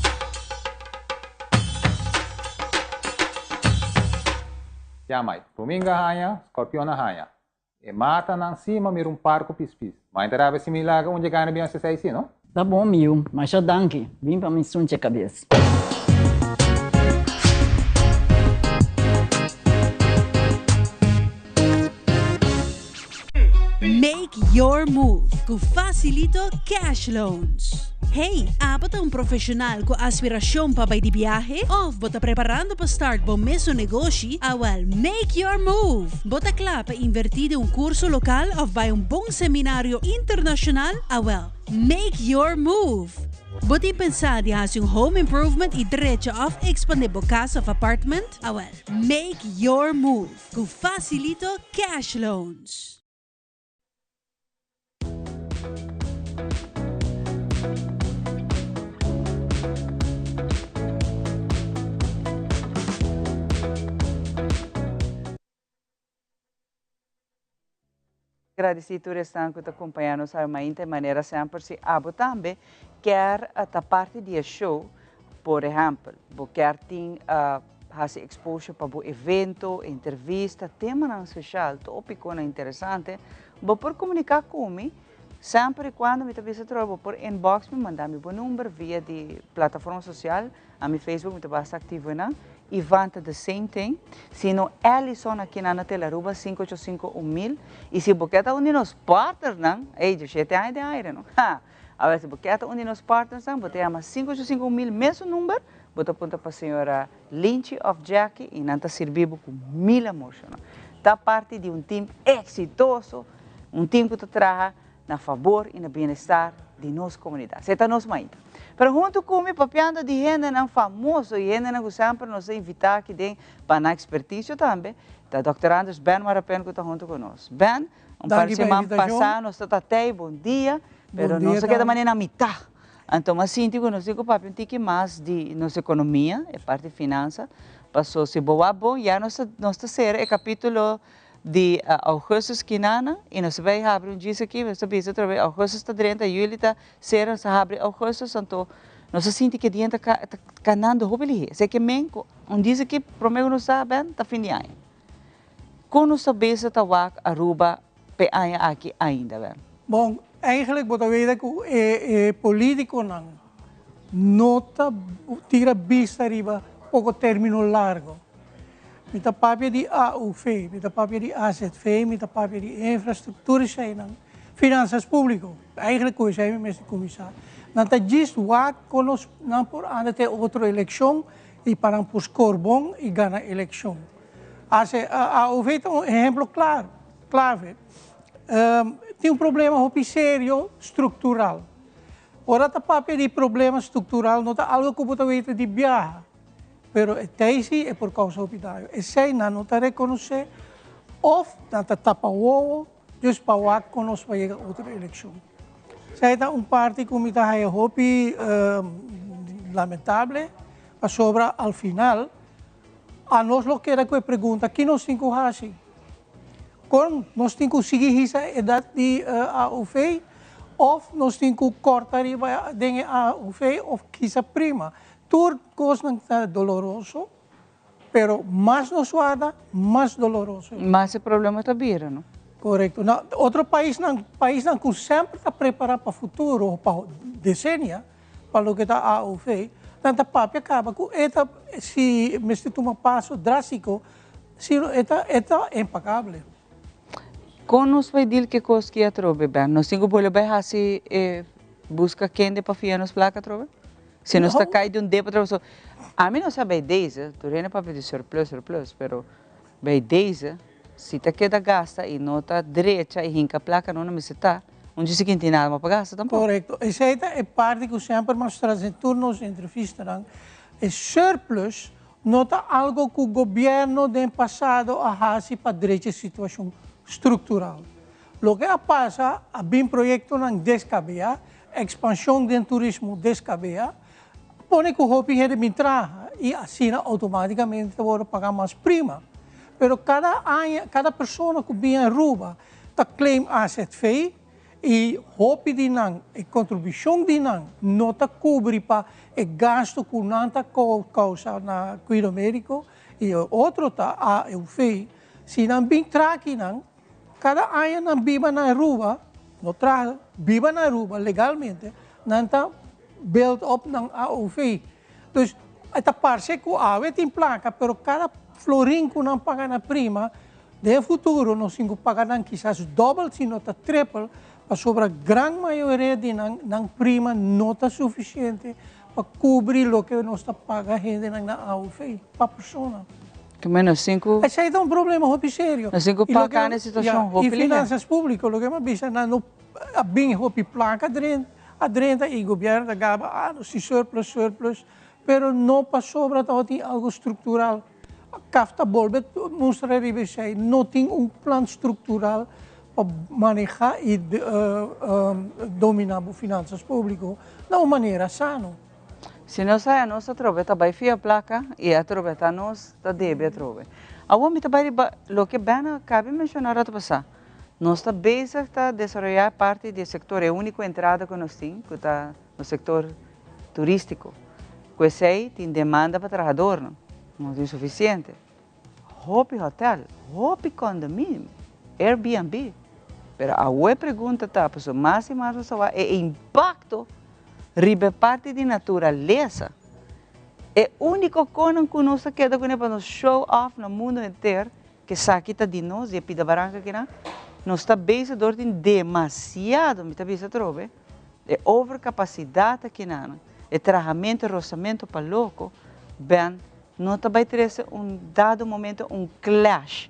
Ya mai, Ruminga haña, Scorpion a haña. E matanan si ma mira un par ku pispis. Ma inta rabia si mi laga un dje gana bin hasi esei si, no? Ta bon mi yu, masha danki. Bin pa mi sunche kabes. Make your move ku Facilito Cash Loans. Hey, abo ta un profesional ku aspiracion pa bai di biahe? Of bo ta preparando pa start bo mesun negoshi? Awel, make your move! Bo ta kla pa inverti den un curso local of bai un bon seminario internacional? Awel, make your move! Bo tin pensa di hasi un home improvement y drecha of expande bo cas of apartment? Awel, make your move! Ku Facilito Cash Loans. Gradisí tur esnan ku ta kompañá nos awe mainta e manera semper si abo tambe kier ta parti di e show, por ehèmpel bo kier tin hasi exposure pa bo evento, entrevista, temanan special, topiconan interesante, bo por comunica cu mi, semper y cuando mi ta bisa trobe bo por inbox mi, manda mi bo number via di plataforma social, a mi Facebook mi ta basta activo enan, Ivan ta the same thing. Si no Allison aki nan na Telaruba 585 1000 y si bo ke ta un di nos partnernan, ey dje shete aña den aire no, ha! Awel si bo ke ta un di nos partnersnan bo ta yama 585 1000 mesun number, bo ta puntra pa señora Linchi of Jackie y nan ta sirbi bo cu mil amor sho no. Ta parti di un team exitoso, un team cu ta traha na fabor y na bienestar di nos comunidad. Esey ta nos mainta. Pero hunto cu mi papiando di hendenan famoso y hendenan cu semper nos ta invita aki den pa nan experticio tambe, ta Dòkter Anders Ben Marapen cu ta hunto cu nos. Ben, un par Danki pa siman invitacion. pasa nos ta tatey, bon dia, pero Bon dia nos a keda tambe. manera na mitad. Anto m'a sinti cu nos tin cu papia un tiki mas di nos economia, e parti finansa, paso si bo wak bon ya nos ta nos ta cera e capitulo di augustus kinana y nos ta bay habri un djis aki, nos ta bisa otra vez augustus ta drenta, juli ta cera, nos ta habri augustus, anto nos ta sinti cu e dia ta ta canando hopi lihe, esey ke men cu un djis aki prome cu nos sa ben ta fin di aña. Con nos ta bisa ta wak Aruba p'e aña aki ainda ben? Bon, eigenlijk bo ta weten cu e e politiconan no ta tira bista riba poco termino largo. Mi ta papia di AOV, mi ta papia di AZV, mi ta papia di infrastructura eseinan, finanzas publico. Eigenlijk cu esei mi mester cuminsa. Nan ta djis wak con nos nan por anda te otro eleccion y pa nan por score bon y gana eleccion. AOV ta un ehemplo claro, clave. Tin un problema hopi serio structural. Ora ta papia di problema structural no ta algo cu bo ta weten di biaha. Pero e tei si e por causa hopi daño. Esey nan no ta reconoce of nan ta tapa wowo dus pa wak con nos pa yega otro eleccion. Esey ta un parti cu mi ta haya hopi lamentable pasobra al final anos lo keda cu e pregunta ki nos tin cu haci? Con nos tin cu sigui hisa e edad di AOV of nos tin cu corta riba den e AOV of kisa prima? Tur cosnan ta doloroso, pero mas nos warda, mas doloroso e ta. Mas e problema ta bira, no? Corecto. Na otro paisnan, paisnan cu semper ta prepara pa futuro o pa decenia, pa loke ta AOV, nan ta papia caba cu e ta, si mester tuma paso drastico, si no e ta, e ta impagable. Con nos bay deal cu e cos ki atrobe, Ben? Nos tin cu bolbe bay haci e busca kende pa fia nos placa atrobe? Si nos ta kai di un depo otra pasobra ami no sa bij deze, tur hende papia di surplus, surplus, pero bij deze si ta keda gasta y no ta drecha y hinca placa no mester ta, un dje si tin nada mas pa gasta tampoco. Correcto, esey ta e parti cu semper mas tras den tur nos entrevistanan, e surplus no ta algo cu gobierno den pasado a haci pa drecha e situacion structural. Loke a pasa, a bin proyectonan descabeya, Ekspanshon den turismo deskabea pone ku hopi hende bin traha i asina outomátikamente ta wòrdu pagá mas prima. Pero kada aña kada persona ku bin Aruba ta claim AZV i hopi di nan e kontribushon di nan no ta kubri pa e gastu ku nan ta kousa na kuido médiko i e otro ta AOV. Si nan bin traha akinan Kada aña nan biba na Aruba, no traha, biba na Aruba legalmente, nan ta build up nan AOV. Dus e ta parse ku awe tin plaka, pero kada florin ku nan paga na prima, den futuro nos tin ku paga nan kisas dòbel si no ta tripel, pasobra gran mayoria di nan, nan prima no ta sufisiente pa kubri loke nos ta paga hendenan na AOV pa persona. Ke men nos tin ku. Esei ta un problema hopi serio. Nos tin ku paga na e situashon hopi lihe. I finansas públiko, loke mi a bisa, nan no a bin hopi plaka adrenta i gobièrnu ta gaba, ah nos tin surplus, surplus, pero no pasobra tabatin algu struktural. CAft ta bolbe mustra riba esei, no tin un plan struktural pa maneha i domina bo finansas públiko na un manera sano. Si nos haya nos atrobe ta bay fia placa y atrobe ta nos ta debe atrobe. Awor mi ta bay riba loke Ben a cabi menciona rato pasa. Nos ta bezig ta desaroya parti di e sector, e unico entrada cu nos tin cu ta nos sector turistico. Cu esey tin demanda pa trahadornan, no tin suficiente. Hopi hotel, hopi condominium, Airbnb. Pero awo e pregunta ta, pasobra mas y mas nos ta wak e impacto riba e parti di naturalesa. E úniko konan ku nos ta keda kuné pa nos show off na mundu henter, ku esaki ta di nos, di e pida baranka akinan, nos ta bezig dor tin demasiado, mi ta bisa atrobe, e overkapasidat akinan, e trahamentu, e rosamentu pa loko, Ben, no ta bai trese un dado momento un clash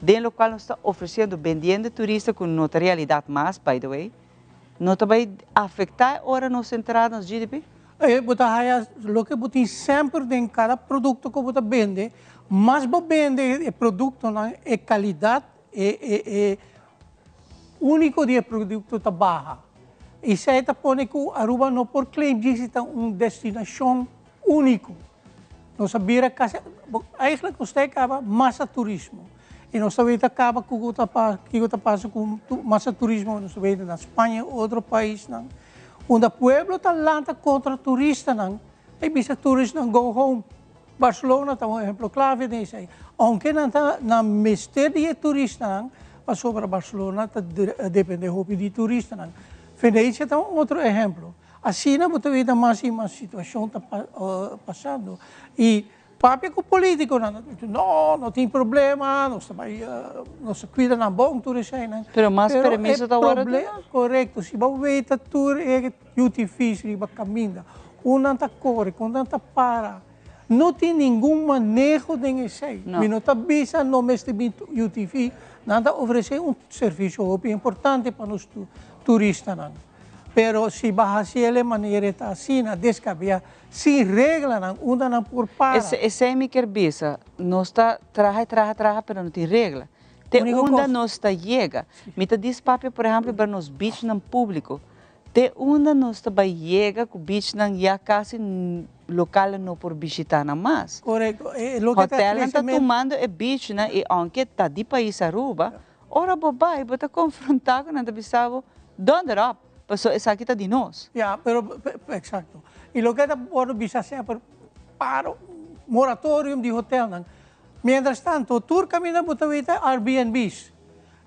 den lokual nos ta ofresiendo, bendiendo e turista ku no ta realidat mas, by the way, no ta bai afektá e ora nos entrada, nos GDP? E bo ta haya loke bo tin semper den kada produkto ku bo ta bende, mas bo bende e produktonan e kalidat, e e e úniko di e produkto ta baha. Esei ta pone ku Aruba no por claim djis ta un destinashon úniko. Nos a bira kasi, eigenlijk nos ta e kaba masa turismo. I nos ta weta kaba kiko ta kiko ta pasa ku masa turismo, nos ta weta na Spaña i otro paisnan, unda pueblo ta lanta kontra turistanan i bisa turistanan go home. Barcelona ta un ehemplo klave den esei. Ounke nan ta nan mester di e turistanan, pasobra Barcelona ta depende hopi di turistanan. Venecia ta un otro ehemplo. Asina bo ta weta mas i mas situacion ta pasando. I papia cu politiconan, nan ta bisa, no, no tin problema, nos ta bai, nos ta cuida nan bon tur eseinan. Pero mas permiso ta worde duna? Corecto, si bo weta tur e UTV's riba caminda, con nan ta core, con nan ta para, no tin ningun maneho den esei. Mi no ta bisa no mester bin UTV, nan ta ofrece un servicio hopi importante pa nos turistanan. Pero si bo haci el e manera e ta asina, descabia, sin reglanan unda nan por para. Esey mi kier bisa, nos ta traha y traha traha pero no tin regla. Te unda nos ta yega. Mi ta dis papia por ehempel riba nos beachnan publico. Te unda nos ta bay yega cu beachnan ya casi localnan no por bishita nan mas. Corecto. Loke ta Hotelnan ta tumando e beachnan y aunke ta di pais Aruba, Ora bo bai, bo ta konfrontá ku nan ta bisa bo, Donder op, pasobra esaki ta di nos. Ya, pero, eksakto. I loke ta wòrdu bisa semper, para moratorium di hotelnan. Mientras tanto, tur kaminda bo ta weta Airbnb's.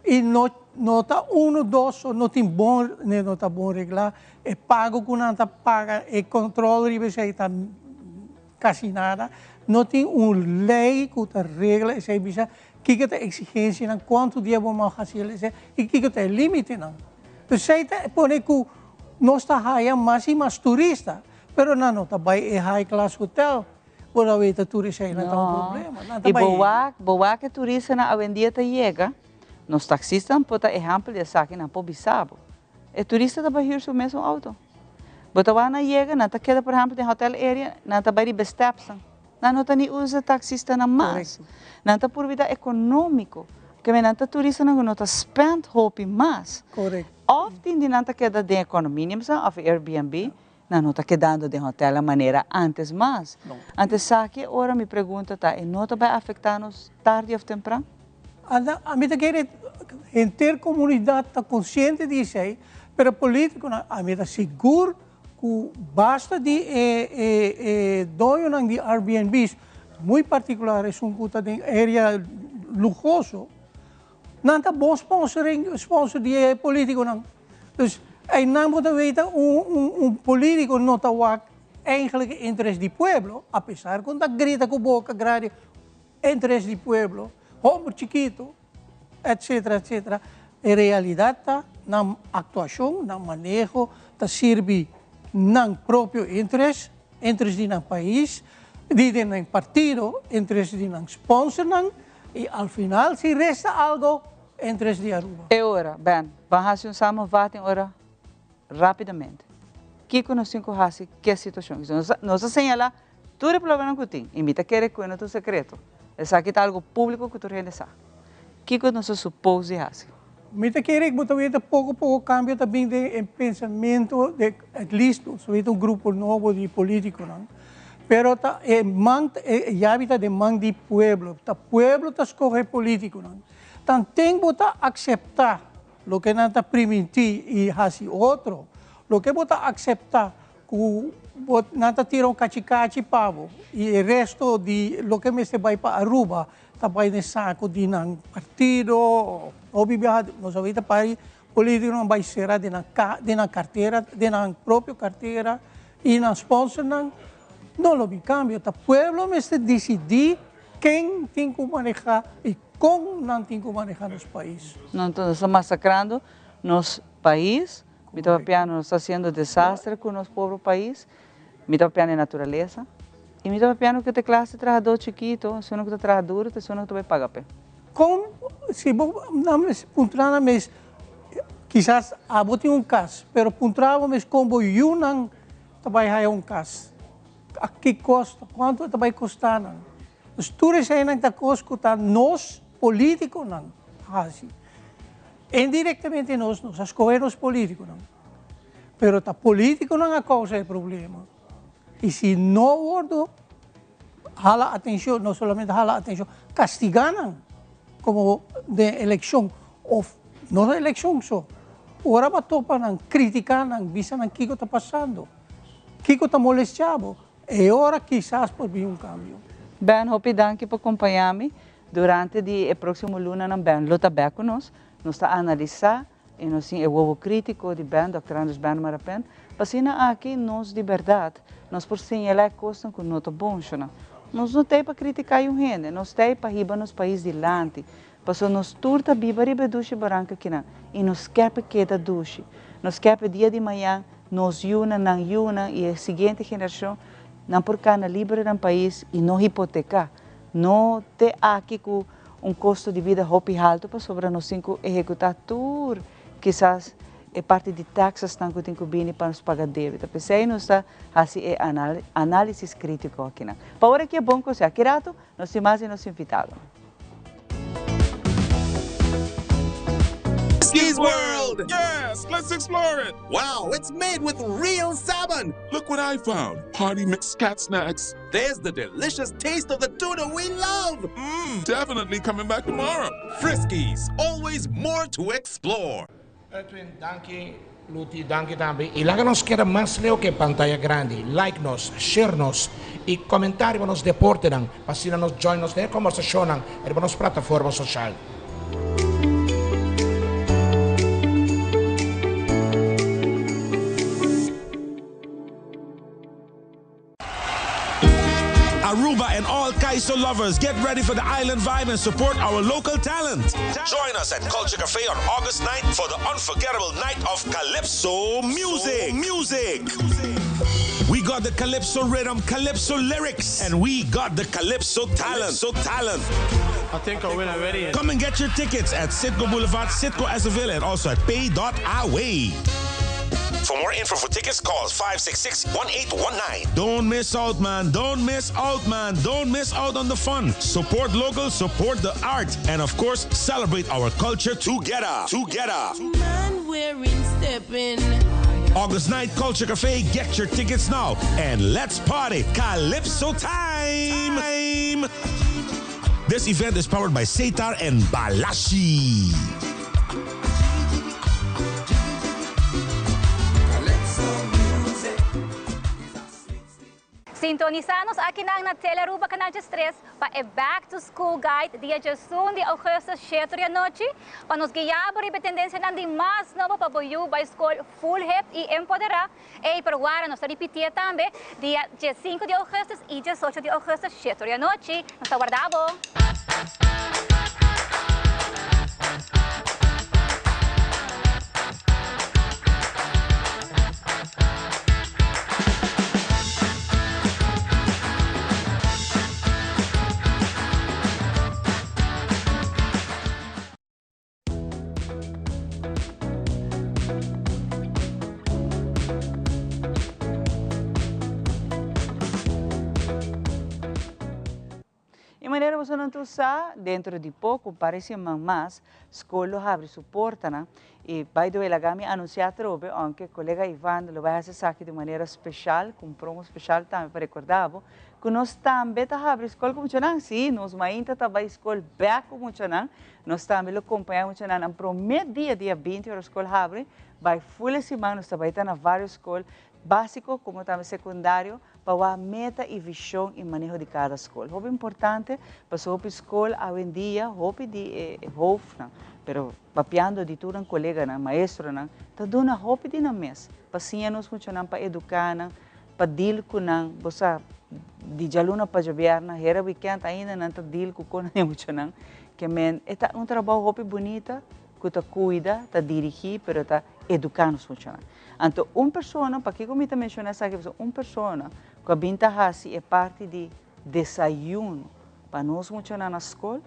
I no, no ta unu, dos, so no tin bon, no ta bon reglá. E pago ku nan ta paga, e kòntròl riba esei ta kasi nada. No tin un lei ku ta regla esei bisa Kiko ta exigencianan, cuanto dia bo mag haci el esey y kiko ta e limitenan. Esey ta pone cu nos ta haya mas y mas turista, pero nan no ta bay e high class hotel. Bo ta weta tur eseynan ta un problema. Nan ta Y bay bo wak, bo wak e turistanan awendia ta yega, nos taxistanan por ta ehempel di esaki, nan por bisa bo. E turista ta bay huur su mesun auto. Bo ta wak nan yega, nan ta keda por ehempel den hotel area, nan ta bay riba e stepsnan. Nan no ta ni usa taxistanan mas. Nan ta pur bida economico. Keme nan ta turistanan cu no ta spend hopi mas. Of tin di nan ta keda den e condominiumsnan of e Airbnb, nan no ta kedando den hotelnan manera antes mas. Anto esaki e ora mi pregunta ta, e no ta bay afecta nos tardi of tempran? Ami ta kere henter comunidad ta consciente di esey, pero politiconan, ami ta sigur Ku basta di e e doñonan di Airbnb's, muy partikular esun ku ta den area luhoso, nan ta bon sponsoring sponsor di e politikonan. Dus einan bo ta weta un un un politiko no ta wak eigenlijk e interes di pueblo, apesar ku nan ta grita ku boka grandi interes di pueblo, homber chikito, etcetera, etcetera. E realidad ta nan actuacion, nan maneho ta sirbi nan propio interes, interes di nan pais, di di nan partido, interes di nan sponsornan y al final si resta algo, interes di Aruba. E ora, Ben, ban haci un samenvatting ora rapidamente. Kico nos tin cu haci ke situacion? Nos a señala Tur e problemanan ku tin, i mi ta kere ku e no ta un sekreto, esaki ta algu públiko ku tur hende sa. Kiko nos ta supos di hasi? Mi ta kere ku bo ta weta poko poko kambio ta bin den e pensamentu di at least nos ta weta un grupo nobo di politikonan, pero ta e man e yabi ta den man di pueblo, ta pueblo ta skohe politikonan. Tanten bo ta akseptá loke nan ta primintí i hasi otro, loke bo ta akseptá Ku bo nan ta tira un kachikachi pa bo i e resto di loke mester bai pa Aruba ta bai den sako di nan partido. Hopi biaha nos a wita pari politikonan bai sera den nan den nan kartera, den nan propio kartera i nan sponsornan. No lo bin kambio. Ta pueblo mester disidí ken tin ku manehá i kon nan tin ku manehá nos pais. No, entonces nos ta masakrando nos pais, mi ta papiando nos ta hasiendo desastre ku nos pobre pais, mi ta papiando e naturalesa i mi ta papiando ku e klase trahadó chikito, esun ku ta traha duro ta esun ku ta bai paga p'e. Kon si bo nan mes puntra nan mes kisas abo tin un kas pero puntra bo mes kon bo yunan ta bai haya un kas a ki kosto kuantu e ta bai kosta nan dus tur eseinan ta kos ku ta nos politikonan hasi indirektamente nos nos a skohe nos politikonan pero ta politikonan a kousa e problema i si no wordo hala atencion, no solamente hala atencion, castiga nan como den eleccion of no eleccion so, ora bo a topa nan, critica nan, bisa nan kico ta pasando, kico ta molestia bo, e ora kisas por bin un cambio. Ben, hopi danki pa compaña mi durante di e proximo lunanan. Ben lo ta bek cu nos, nos ta analisa I nos tin e wowo krítiko di Ben, Dòkter Andres Ben Marapen, pa asina aki nos di bèrdat nos por señalá e kosnan ku no ta bon, shona. Nos no ta ei pa kritiká yu hende, nos ta ei pa hiba nos pais dilanti, pasobra nos tur ta biba riba e dushi baranka kinan i nos ke pa keda dushi. Nos ke pa e dia di mañan nos yunan, nan yunan i e siguiente generashon nan por kana liber den nan pais i no hipoteká. No te aki ku un kosto di bida hopi haltu pasobra nos tin ku ehekutá tur kisas e parti di taxesnan ku tin ku bini pa nos paga debe. Ta p'esei nos ta hasi e análisis krítiko akinan. Pa ora ki e bon kosé. Aki ratu nos tin mas di nos invitadonan. Skis World! Yes, let's explore it! Wow, it's made with real salmon! Look what I found! Party mix cat snacks. There's the delicious taste of the tuna we love! Mmm, definitely coming back tomorrow. Friskies, always more to explore. Edwin, danki. Luti, danki tambe. Y laga nos keda mas leu ke pantaya grandi. Like nos, share nos y comenta riba nos deportenan pa asina nos join nos den e combersacionnan riba nos plataforma social. Aruba and all Kaiso lovers, get ready for the island vibe and support our local talent. Join us at Culture Cafe on August 9th for the unforgettable night of Calypso music. Music. We got the Calypso rhythm, Calypso lyrics, and we got the Calypso talent. So talent. I think I win already. Come and get your tickets at Citgo Boulevard, Citgo Azaville, and also at pay.away. For more info for tickets, call 566-1819. Don't miss out, man. Don't miss out, man. Don't miss out on the fun. Support local, support the art, and of course, celebrate our culture together. Together. Man wearing stepping. August Night Culture Cafe. Get your tickets now and let's party. Calypso time. time. This event is powered by Setar and Balashi. Sintonisa nos akinan na Telearuba Canal 13 pa e Back to School Guide dia 11 di augustus 7 di anochi pa nos guia bo riba e tendencianan di mas nobo pa bo yu bay school full hip y empodera. Ey, pero wara nos ta ripitié tambe dia 15 di augustus y 18 di augustus 7 di anochi. Nos ta warda bo! E manera boso nan tur sa, dentro di poco, un par di siman mas, scol lo habri su portanan. Y by the way, laga mi anuncia atrobe, aunke colega Ivan lo bay haci esaki di un manera special, cu un promo special tambe pa recorda bo, cu nos tambe ta habri scol cu muchanan. Si, nos mainta ta bay scol bek cu muchanan. Nos tambe lo compaña muchanan nan prome dia, dia 20 ora scol habri, bay full e siman nos ta bay ta na varios scol, basico como tambe secundario, pa wak meta y vision y maneho di cada scol. Hopi importante, pasobra hopi scol awendia, hopi di e hoofdnan, pero papiando di tur nan coleganan, maestronan, ta duna hopi di nan mes pa siña nos muchanan, pa educa nan, pa deal cu nan, bo sa. Di djaluna pa djabièrnè, hera wikènt ainda nan ta deal ku kon e muchanan. Ke men e ta un trabou hopi bunita ku ta kuida, ta dirigí, pero ta eduká nos muchanan. Anto un persona, pakiko mi ta menshoná esaki, pasobra un persona ku a bin ta hasi e parti di desayuno pa nos muchanan na skol,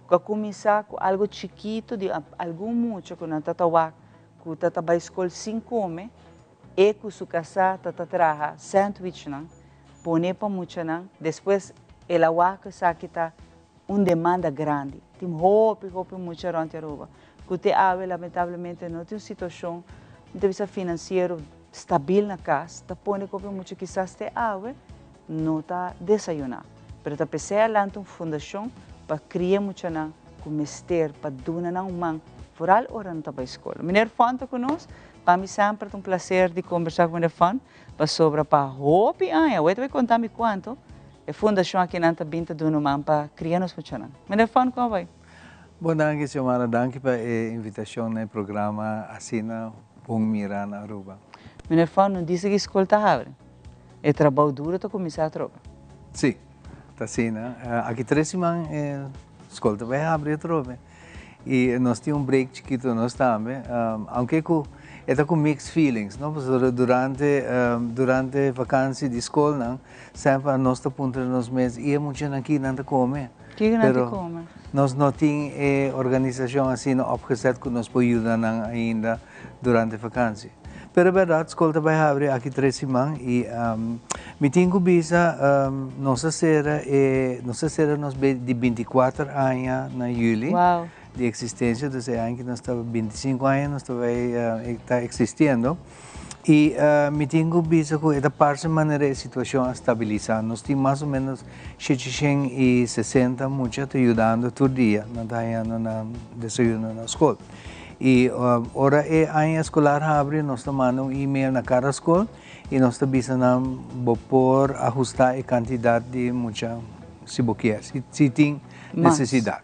ku a kuminsá ku algu chikitu di algun mucha ku nan ta ta wak ku ta ta bai skol sin kome, E ku su kasá ta ta traha sandwichnan, pone pa muchanan, despues el a wak ku esaki ta un demanda grandi. Tin hopi, hopi mucha rònt di Aruba ku te awe lamentablemente no tin un situashon, mi ta bisa finansiero stabil na kas, ta pone ku hopi mucha kisas te awe no ta desayuná. Pero ta p'esei a lanta un fundashon pa kria muchanan ku mester pa duna nan un man, foral ora nan ta bai skol. Meneer Fon ta ku nos. Pa mi semper ta un placer di conversa cu Meneer Fon, pasobra pa hopi aña, awor e ta bay conta mi cuanto, e fundacion akinan ta bin ta duna un man pa cria nos muchanan. Meneer Fon, con a bay? Bon danki Xiomara, danki pa e invitacion na e programa asina bon mira na Aruba. Meneer Fon, no dice cu e scol ta habri, e trabou duro ta cuminsa atrobe. Si, ta asina. Aki tres siman e scol ta bay habri atrobe. Y nos tin un break chikito nos tambe, aunke cu e ta cu mixed feelings, no, pasobra durante durante vakantie di scolnan semper nos ta puntra nos mes y e muchanan ki nan ta come? Kiko nan ta come? Nos no tin e organisacion asina opgezet cu nos por yuda nan ainda durante vakantie. Pero e berdad scol ta bay habri aki tres siman y mi tin cu bisa nos a cera e nos a cera nos di binticuater aña na juli di existencia, dus e aña ki nos ta binticinco aña nos ta bay ta existiendo y mi tin cu bisa cu e ta parce manera e situacion a stabilisa. Nos tin mas o menos shechishent y sesenta mucha ta yudando tur dia, nan ta hañando nan desayuno na scol. Y ora e aña escolar habri nos ta manda un email na cada school y nos ta bisa nan bo por ahusta e cantidad di mucha si bo kier, si tin necesidad.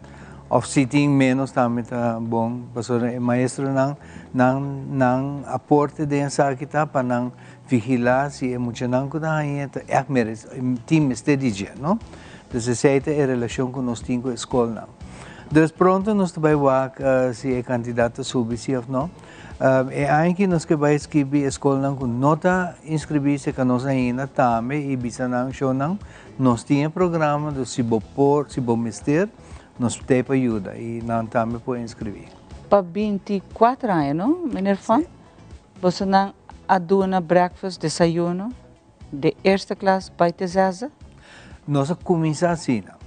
Of si tin menos tambe ta bon pasobra e maestronan nan nan aporte den esaki ta pa nan vigila si e muchanan cu ta haña ta echt merece tin mester di dje, no? Dus esey ta e relacion cu nos tin cu e scolnan. Dus pronto nos ta bai wak si e kantidat ta subi si òf no. E aña aki nos ke bai skibi e skolnan ku no ta inskribí serka nos ainda tambe i bisa nan shownan nos tin e programa dus si bo por si bo mester nos t'ei pa yuda i nan tambe por inskribí. Pa 24 aña no meneer Van? Bosonan a duna breakfast, desayuno, De eerste klas bai te zesde? Nos a kuminsá asina,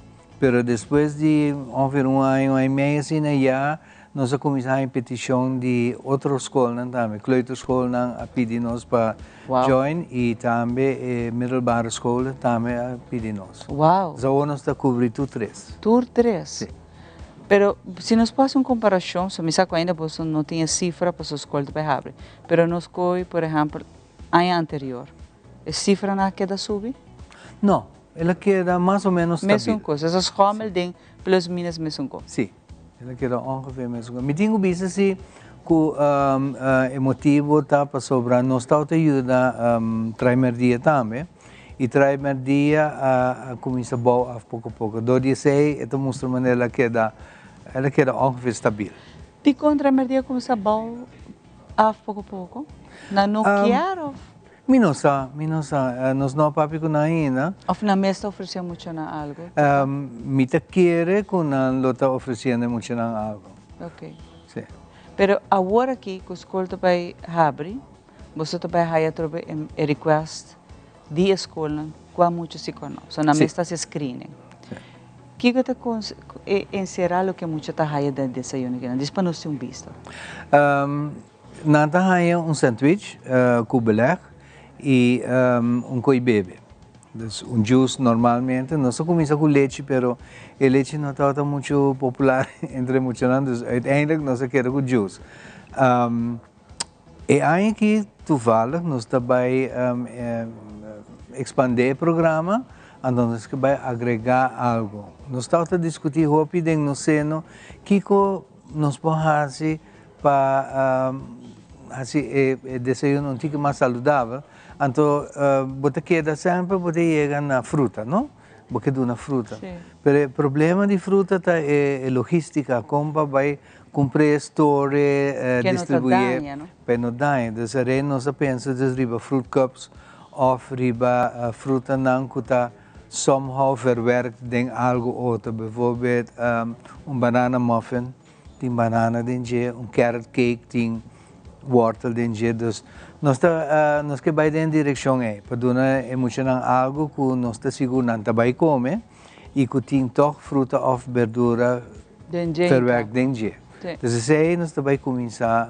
pero despues di ongeveer un aña, un aña i mei asina ya nos a kuminsá haña petishon di otro skolnan tambe. Kleuterschoolnan a pidi nos pa join i tambe e middelbare scholen tambe a pidi nos. Wow! Dus awor nos ta kubri tur tres. Tur tres? Si. Pero si nos por hasi un komparashon, so mi sa ku ainda boso no tin e sifra pasobra skol ta bai habri, pero nos koe por ehèmpel Aña anterior. E sifranan a keda subi? No, el a keda mas o menos stabil. Mesun kos, esa schommel den plus minus mesun kos. Si, el a keda ongeveer mesun kos. Mi tin ku bisa si ku e motibu ta pasobra nos tabata yuda trae merdia tambe i trae merdia a kuminsa bou af poko poko. Dor di esei e ta mustra manera el a keda, el a keda ongeveer stabil. Dikon trae merdia a kuminsa bou Af poko poko? Nan no kier of? Mi no sa, mi no sa. Nos no a papia ku nan ainda. Of nan mes ta ofresé muchanan algo? Mi ta kere ku nan lo ta ofresiendo e muchanan algo. Ok. Si. Pero awor aki ku skol ta bai habri, boso ta bai haya atrobe e request di e skolnan kua mucha si kua no. So nan mes ta hasi screening. Kiko ta enserá loke mucha ta haya den desayuno kinan? Dis pa nos tin un bista. Nan ta haya un sandwich ku beleg i un koi bebe. Dus un juice normalmente. Nos ta kuminsá ku lechi pero e lechi no tabata muchu popular entre muchanan dus uiteindelijk nos a keda ku juice. E aña aki toevallig nos ta bai expande e programa, anto nos ke bai agrega algo. Nos tabata discuti hopi den nos seno kico nos por haci pa haci e desayuno un tiki mas saludabel. Anto bo ta keda semper bo ta yega na fruta, no? Bo ke duna fruta. Pero e problema di fruta ta e logistica, con pa bay cumpr'e, store, distribuye, pa e no daña. Dus arey nos a pensa dus riba fruit cups of riba frutanan cu ta somehow verwerkt den algo otro. Bijvoorbeeld un banana muffin tin banana den dje, un carrot cake tin wortel den dje. Dus nos ta nos ke bai den direkshon ei pa duna e muchanan algu ku nos ta sigur nan ta bai kome i ku tin tòg fruta òf berdura verwerk den dje. Dus esei nos ta bai kuminsá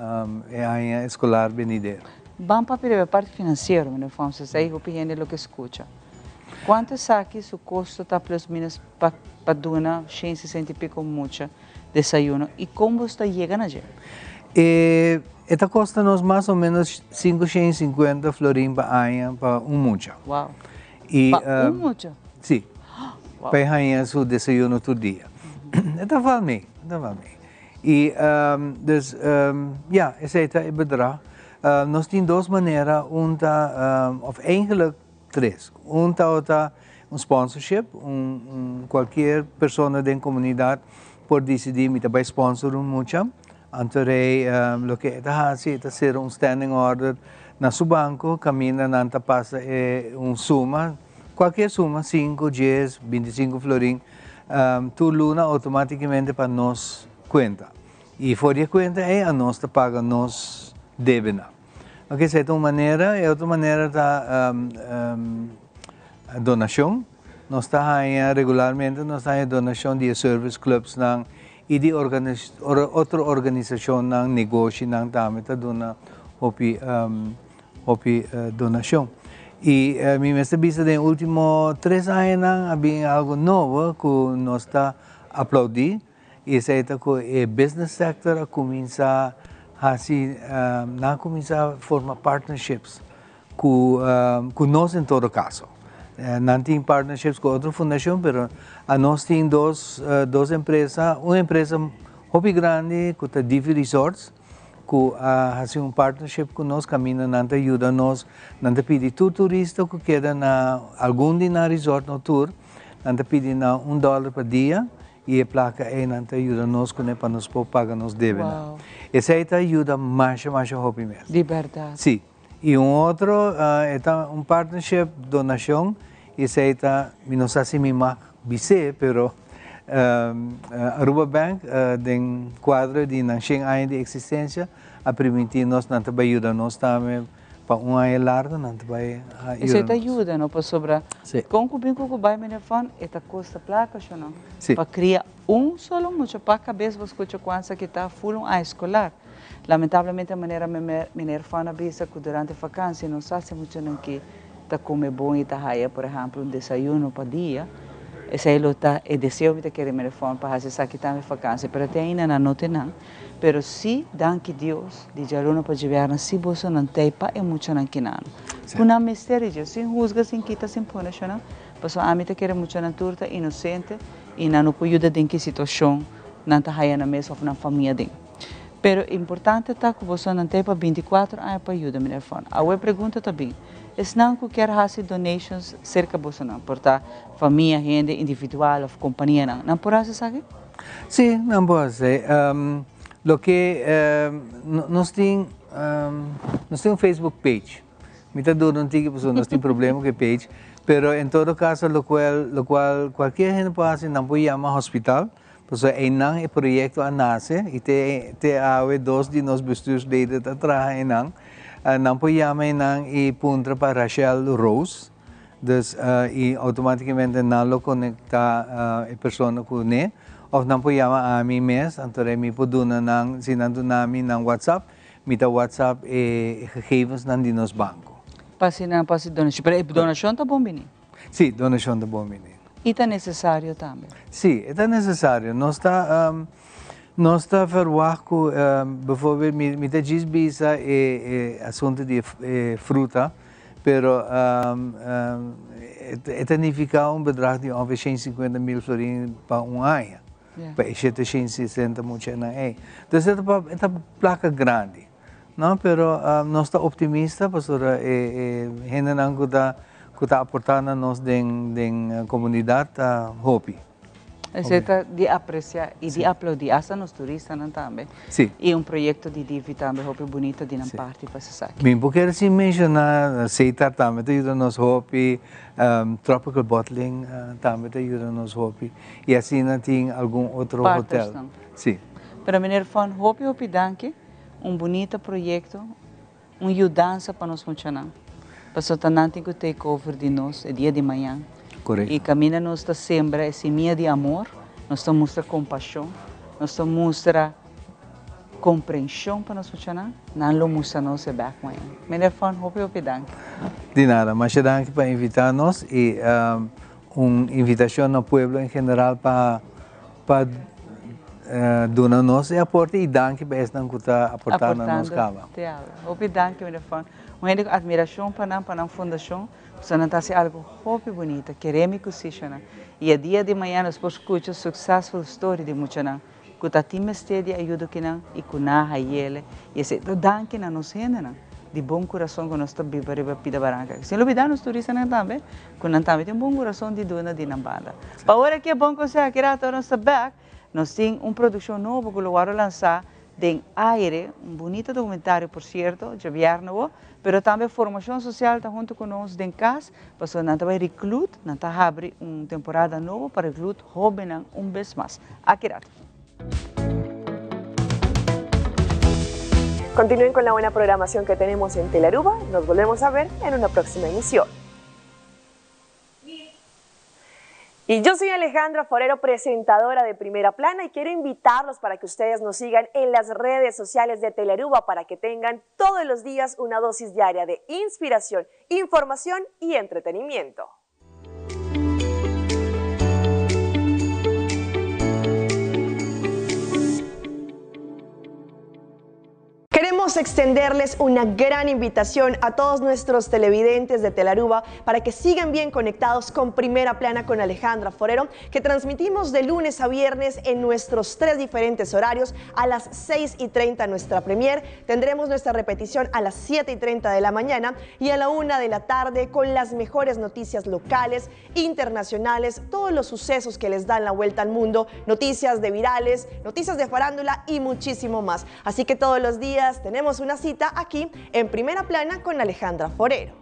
e aña eskolar benidero. Ban papia riba e parti finansiero, meneer Fons, esei hopi hende lo ke skucha. Kuantu esaki su kosto ta plus minus pa pa duna shen sesenta i piko mucha desayuno i kon bo sta yega na dje? E e ta kosta nos mas o menos 550 florin pa aña pa un mucha. Wow. I, Pa un mucha? Si. Wow. Pa e haña su desayuno tur dia. E ta val mee, e ta val mee. I dus ya, esei ta e bedrag. Nos tin dos manera, un ta, of eigenlijk Tres. Un tabata un sponsorship, un un cualkier persona den comunidad por dicidi mi ta bay sponsor un mucha, anto rey loke e ta haci e ta cera un standing order na su banco caminda nan ta pasa e un suma, cualkier suma, cinco, dies, binticinco florin, tur luna automaticamente pa nos cuenta. Y for di e cuenta ey anos ta paga nos debenan. Ok, esei ta un manera. E otro manera ta donashon. Nos ta haña regularmente nos ta haña donashon di e service clubsnan i di otro organisashonnan, negoshinan tambe ta duna hopi hopi donashon. I mi mester bisa den e ultimo tres añanan a bin algo nobo ku nos ta aplaudí. I esei ta ku e business sector a kuminsá hasi, nan a kuminsá forma partnerships ku ku nos en todo kaso. Nan tin partnerships ku otro fundashon pero anos tin dos dos empresa, un empresa hopi grandi ku ta Divi Resorts ku a hasi un partnership ku nos kaminda nan ta yuda nos, nan ta pidi tur turista ku keda na algun di nan resort, no tur, nan ta pidi nan un dòler pa dia I e plaka einan ta yuda nos kuné pa nos por paga nos debenan. Esei ta yuda masha masha hopi mes. Di bèrdat. Sí. I un otro e ta un partnership donashon i esei ta, mi no sa si mi mag bis'é, pero Aruba Bank den kuadro di nan shen aña di eksistensia a primintí nos nan ta bai yuda nos tambe Pa un aña largo nan ta bai a yuda Esei ta yuda no pasobra kon ku bin ku ku bai meneer Van e ta kosta plaka sho no. Pa kria un solo mucha pa kabes bo skucha kuansa ki ta ful un aña eskolar. Lamentablemente manera meneer Van a bisa ku durante vakansi no sa si muchanan ki ta kome bon i ta haya por ehempel un desayuno pa dia. Esei lo ta e deseo mi ta kere meneer Van pa hasi esaki tambe vakansi pero te ainda nan no te nan. Pero si, danki Dios, di djaluna pa djibierna si bosonan tei pa e muchanan kinano. Ku nan mester di dje, sin husga, sin kita, sin pone shonan, pasobra ami ta kere muchanan tur ta inosente i nan no por yuda den ki situashon nan ta haya nan mes òf nan famia den. Pero importante ta ku bosonan tei pa bintikuater aña pa yuda, meneer Fon. Awe pregunta ta bin, esnan ku kier hasi donations serka bosonan, por ta famia, hende individual òf kompanianan, nan por hasi esaki? Sí, nan por hasi. Loke nos tin, nos tin un Facebook page. Mi ta duda un tiki pasobra nos tin problema ku e page, pero en todo caso lokual lokual kualkier hende por hasi nan por yama hospital, pasobra einan e proyekto a nase i te te awe dos di nos bestuursleden ta traha einan. Nan por yama einan i puntra pa Rachel Roos. Dus i automaticamente nan lo conecta e persona cu ne of nan por yama ami mes anto rei mi por duna nan si nan duna mi nan whatsapp mi ta whatsapp e gegevensnan di nos banco. Pa si nan por haci donacion pero e donacion ta bon bini? Si donacion ta bon bini. I ta necesario tambe? Si e ta necesario nos ta nos ta verwacht cu bijvoorbeeld mi ta djis bisa e asunto di e fruta Pero e ta nifiká un bedrag di ongeveer 150 mil florin pa un aña, pa e 760 muchanan ei. Dus e ta plaka grandi. No, pero nos ta optimista pasobra e hendenan ku ta ku ta aportá na nos den den komunidat ta hopi. Esei ta di apresiá i di aplaudí, asta nos turistanan tambe. Sí. I un proyekto di Divi tambe hopi bunita di nan parti pa esaki. Mi por kere sin menshoná Setar tambe ta yuda nos hopi, Tropical Bottling tambe ta yuda nos hopi i asina tin algun otro hotel. Partnersnan. Sí. Pero meneer Fon, hopi hopi danki. Un bunita proyekto, un yudansa pa nos muchanan. Pasobra ta nan tin ku take over di nos e dia di mañan. Korekto. I kaminda nos ta sembra e simia di amor, nos ta mustra kompashon, nos ta mustra komprenshon pa nos muchanan, nan lo mustra nos e bèk mañan. Meneer Fon, hopi hopi danki. Di nada. Masha danki pa invitá nos i un invitashon na pueblo en general pa pa duna nos e aporte y danki pa esnan cu ta aporta na nos caba. Te awe. Hopi danki meneer Fon. Un hende cu admiracion pa nan, pa nan fundacion, pasobra nan ta haci algo hopi bunita. Keremi cu si shona. Y e dia di mañana nos por scucha successful story di muchanan cu ta tin mester di ayudo kinan y cu nan a hayele. Y esey ta danki na nos hendenan di bon curason cu nos ta biba riba pida baranca. Sin lubida nos turistanan tambe. Ku nan tambe tin bon kurason di duna di nan banda. Pa ora ki e bon konseho aki rato nos ta bèk, nos tin un produkshon nobo ku lo wòrdu lansá den aire, un bunita dokumentario por sierto, djabièrnè awo, pero tambe formashon sosial ta huntu ku nos den kas, pasobra nan ta bai reklut, nan ta habri un temporada nobo pa reklut hóbennan un bes mas. Aki rato. Continúen con la buena programación que tenemos en Telearuba. Nos volvemos a ver en una próxima emisión. Y yo soy Alejandra Forero, presentadora de Primera Plana, y quiero invitarlos para que ustedes nos sigan en las redes sociales de Telearuba para que tengan todos los días una dosis diaria de inspiración, información y entretenimiento. Queremos extenderles una gran invitación a todos nuestros televidentes de Telaruba para que sigan bien conectados con Primera Plana con Alejandra Forero, que transmitimos de lunes a viernes en nuestros tres diferentes horarios a las 6 y 30 nuestra premier. Tendremos nuestra repetición a las 7 y 30 de la mañana y a la 1 de la tarde con las mejores noticias locales, internacionales, todos los sucesos que les dan la vuelta al mundo, noticias de virales, noticias de farándula y muchísimo más. Así que todos los días tenemos una cita aquí en Primera Plana con Alejandra Forero.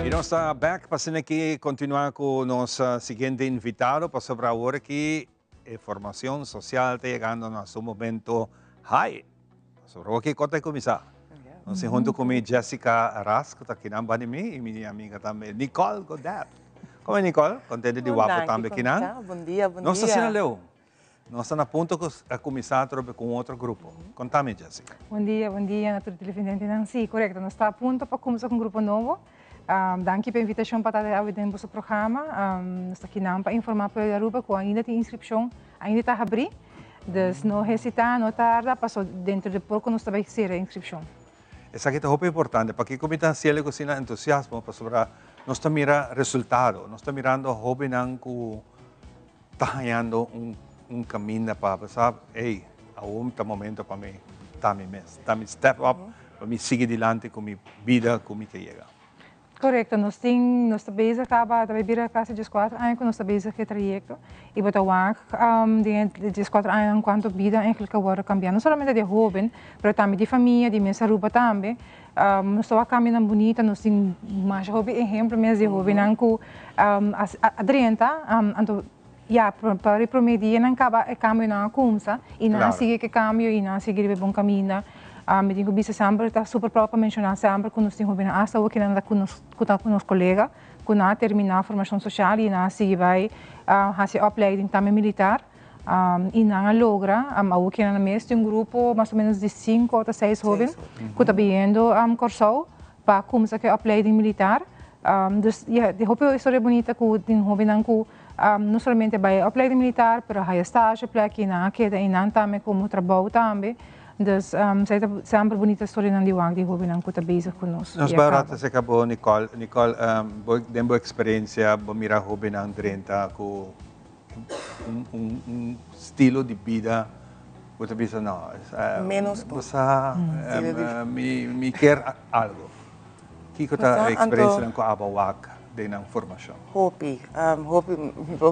Y nos ta back pa asina aki continua cu nos siguiente invitado pasobra awor aki e formacion social ta yegando na su momento high. Pasobra awor aki con ta cuminsa. Nos tin hunto cu mi Jessica Ras cu ta akinan banda di mi y mi amiga tambe Nicole Godet. Como Nicole? Contento di wak bo tambe akinan. Bon dia, bon dia. Nos ta asina leu. Nos ta na punto ku a kuminsá atrobe ku un otro grupo. Konta mi, Jessica. Bon dia, bon dia na tur televidentenan. Sí, korekto. Nos ta a punto pa kumsa ku un grupo nobo. Danki pa e invitashon pa ta awe den boso programa. Nos ta kinan pa informá pueblo di Aruba ku ainda tin inskripshon, ainda ta habrí. Dus no hesitá, no tarda, paso dentro di poko nos ta bai sera e inskripshon. Esaki ta hopi importante. Pakiko mi ta hasiel ku asina entusiasmo? Pasobra nos ta mira resultado. Nos ta mirando hóbennan ku ta hañando un. un caminda pa bo sa, ey, awor ta momento pa mi ta mi mes, ta mi step up, pa mi sigui dilanti cu mi bida cu mi ke yega. Correcto, nos tin, nos ta bezig caba, ta bay bira casi diescuatro aña cu nos ta bezig cu e trayecto y bo ta wak den e diescuatro añanan cuanto bida eigenlijk a wordo cambia, no solamente di e hoben, pero tambe di famia, di mes Aruba tambe. Nos ta wak cambionan bunita, nos tin masha hopi ehemplo mes di hobennan cu a drenta, anto ya, pa e prome dianan caba e cambionan a cumsa y nan a sigui cu e cambio y nan a sigui riba e bon caminda. Mi tin cu bisa semper, ta super proud pa menciona semper cu nos tin hobennan hasta awo kinan ta cu nos, cu ta cu nos colega, cu nan a termina formacion social y nan a sigui bay haci opleiding tambe militar y nan a logra, awo kinan mes tin un grupo mas o menos di cinco ota seis hoben cu ta biniendo Corsou pa cumsa cu e opleiding militar. Dus ya, di hopi historia bunita cu tin hobennan cu no solamente bay e opleiding militar, pero haya stage plek y nan a keda eynan tambe como trabou tambe. Dus esey ta semper bunita storianan di wak di hobennan cu ta bezig cu nos. Nos bai rato acerca bo Nicole. Nicole, bo den bo experiencia bo mira hobennan drenta cu un stilo di bida bo ta bisa no, Menos bo sa mi kier algo. Kiko ta e experiencianan cu abo wak den nan formacion? Hopi, hopi.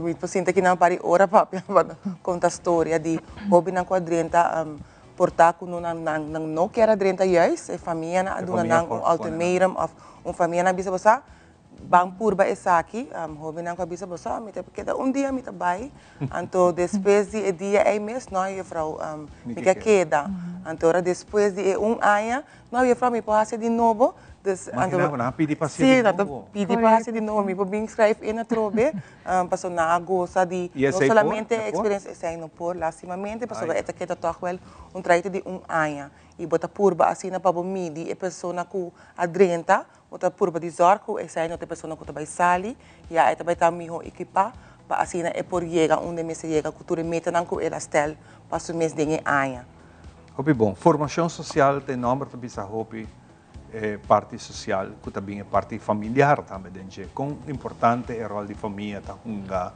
Mi por sinta aki nan un par di ora papia pa conta storia di hopinan cu a drenta por ta cu nan nan no kier a drenta juist, e famianan a duna nan un ultimatum of un famianan a bisa bo sa ban purba esaki, hobennan ku a bisa bo sa mi ta keda un dia mi ta bai, anto despues di e dia ei mes no juffrouw mi ke keda, anto ora despues di e un aña no juffrouw mi por hasi di nobo, dus anto Imagina bo nan a pidi pa hasi di nobo. Si nan ta pidi pa hasi di nobo mi por bin schrijf in atrobe pasobra nan a gosa di no solamente e experiencia, esei no por lastimamente pasobra e ta keda tòg wèl un trayecto di un aña i bo ta purba asina pa bo midi e persona ku a drenta. Bo ta purba di zòrg ku esei no ta e persona ku ta bai sali, ya e ta bai ta mihó ekipá pa asina e por yega unda e mester yega ku tur e metanan ku el a stèl pa su mes den e aña. Hopi bon. Formashon sosial ta e nòmber ta bisa hopi e parti sosial ku ta bin e parti familiar tambe den dje. Kon importante e ròl di famia ta hunga?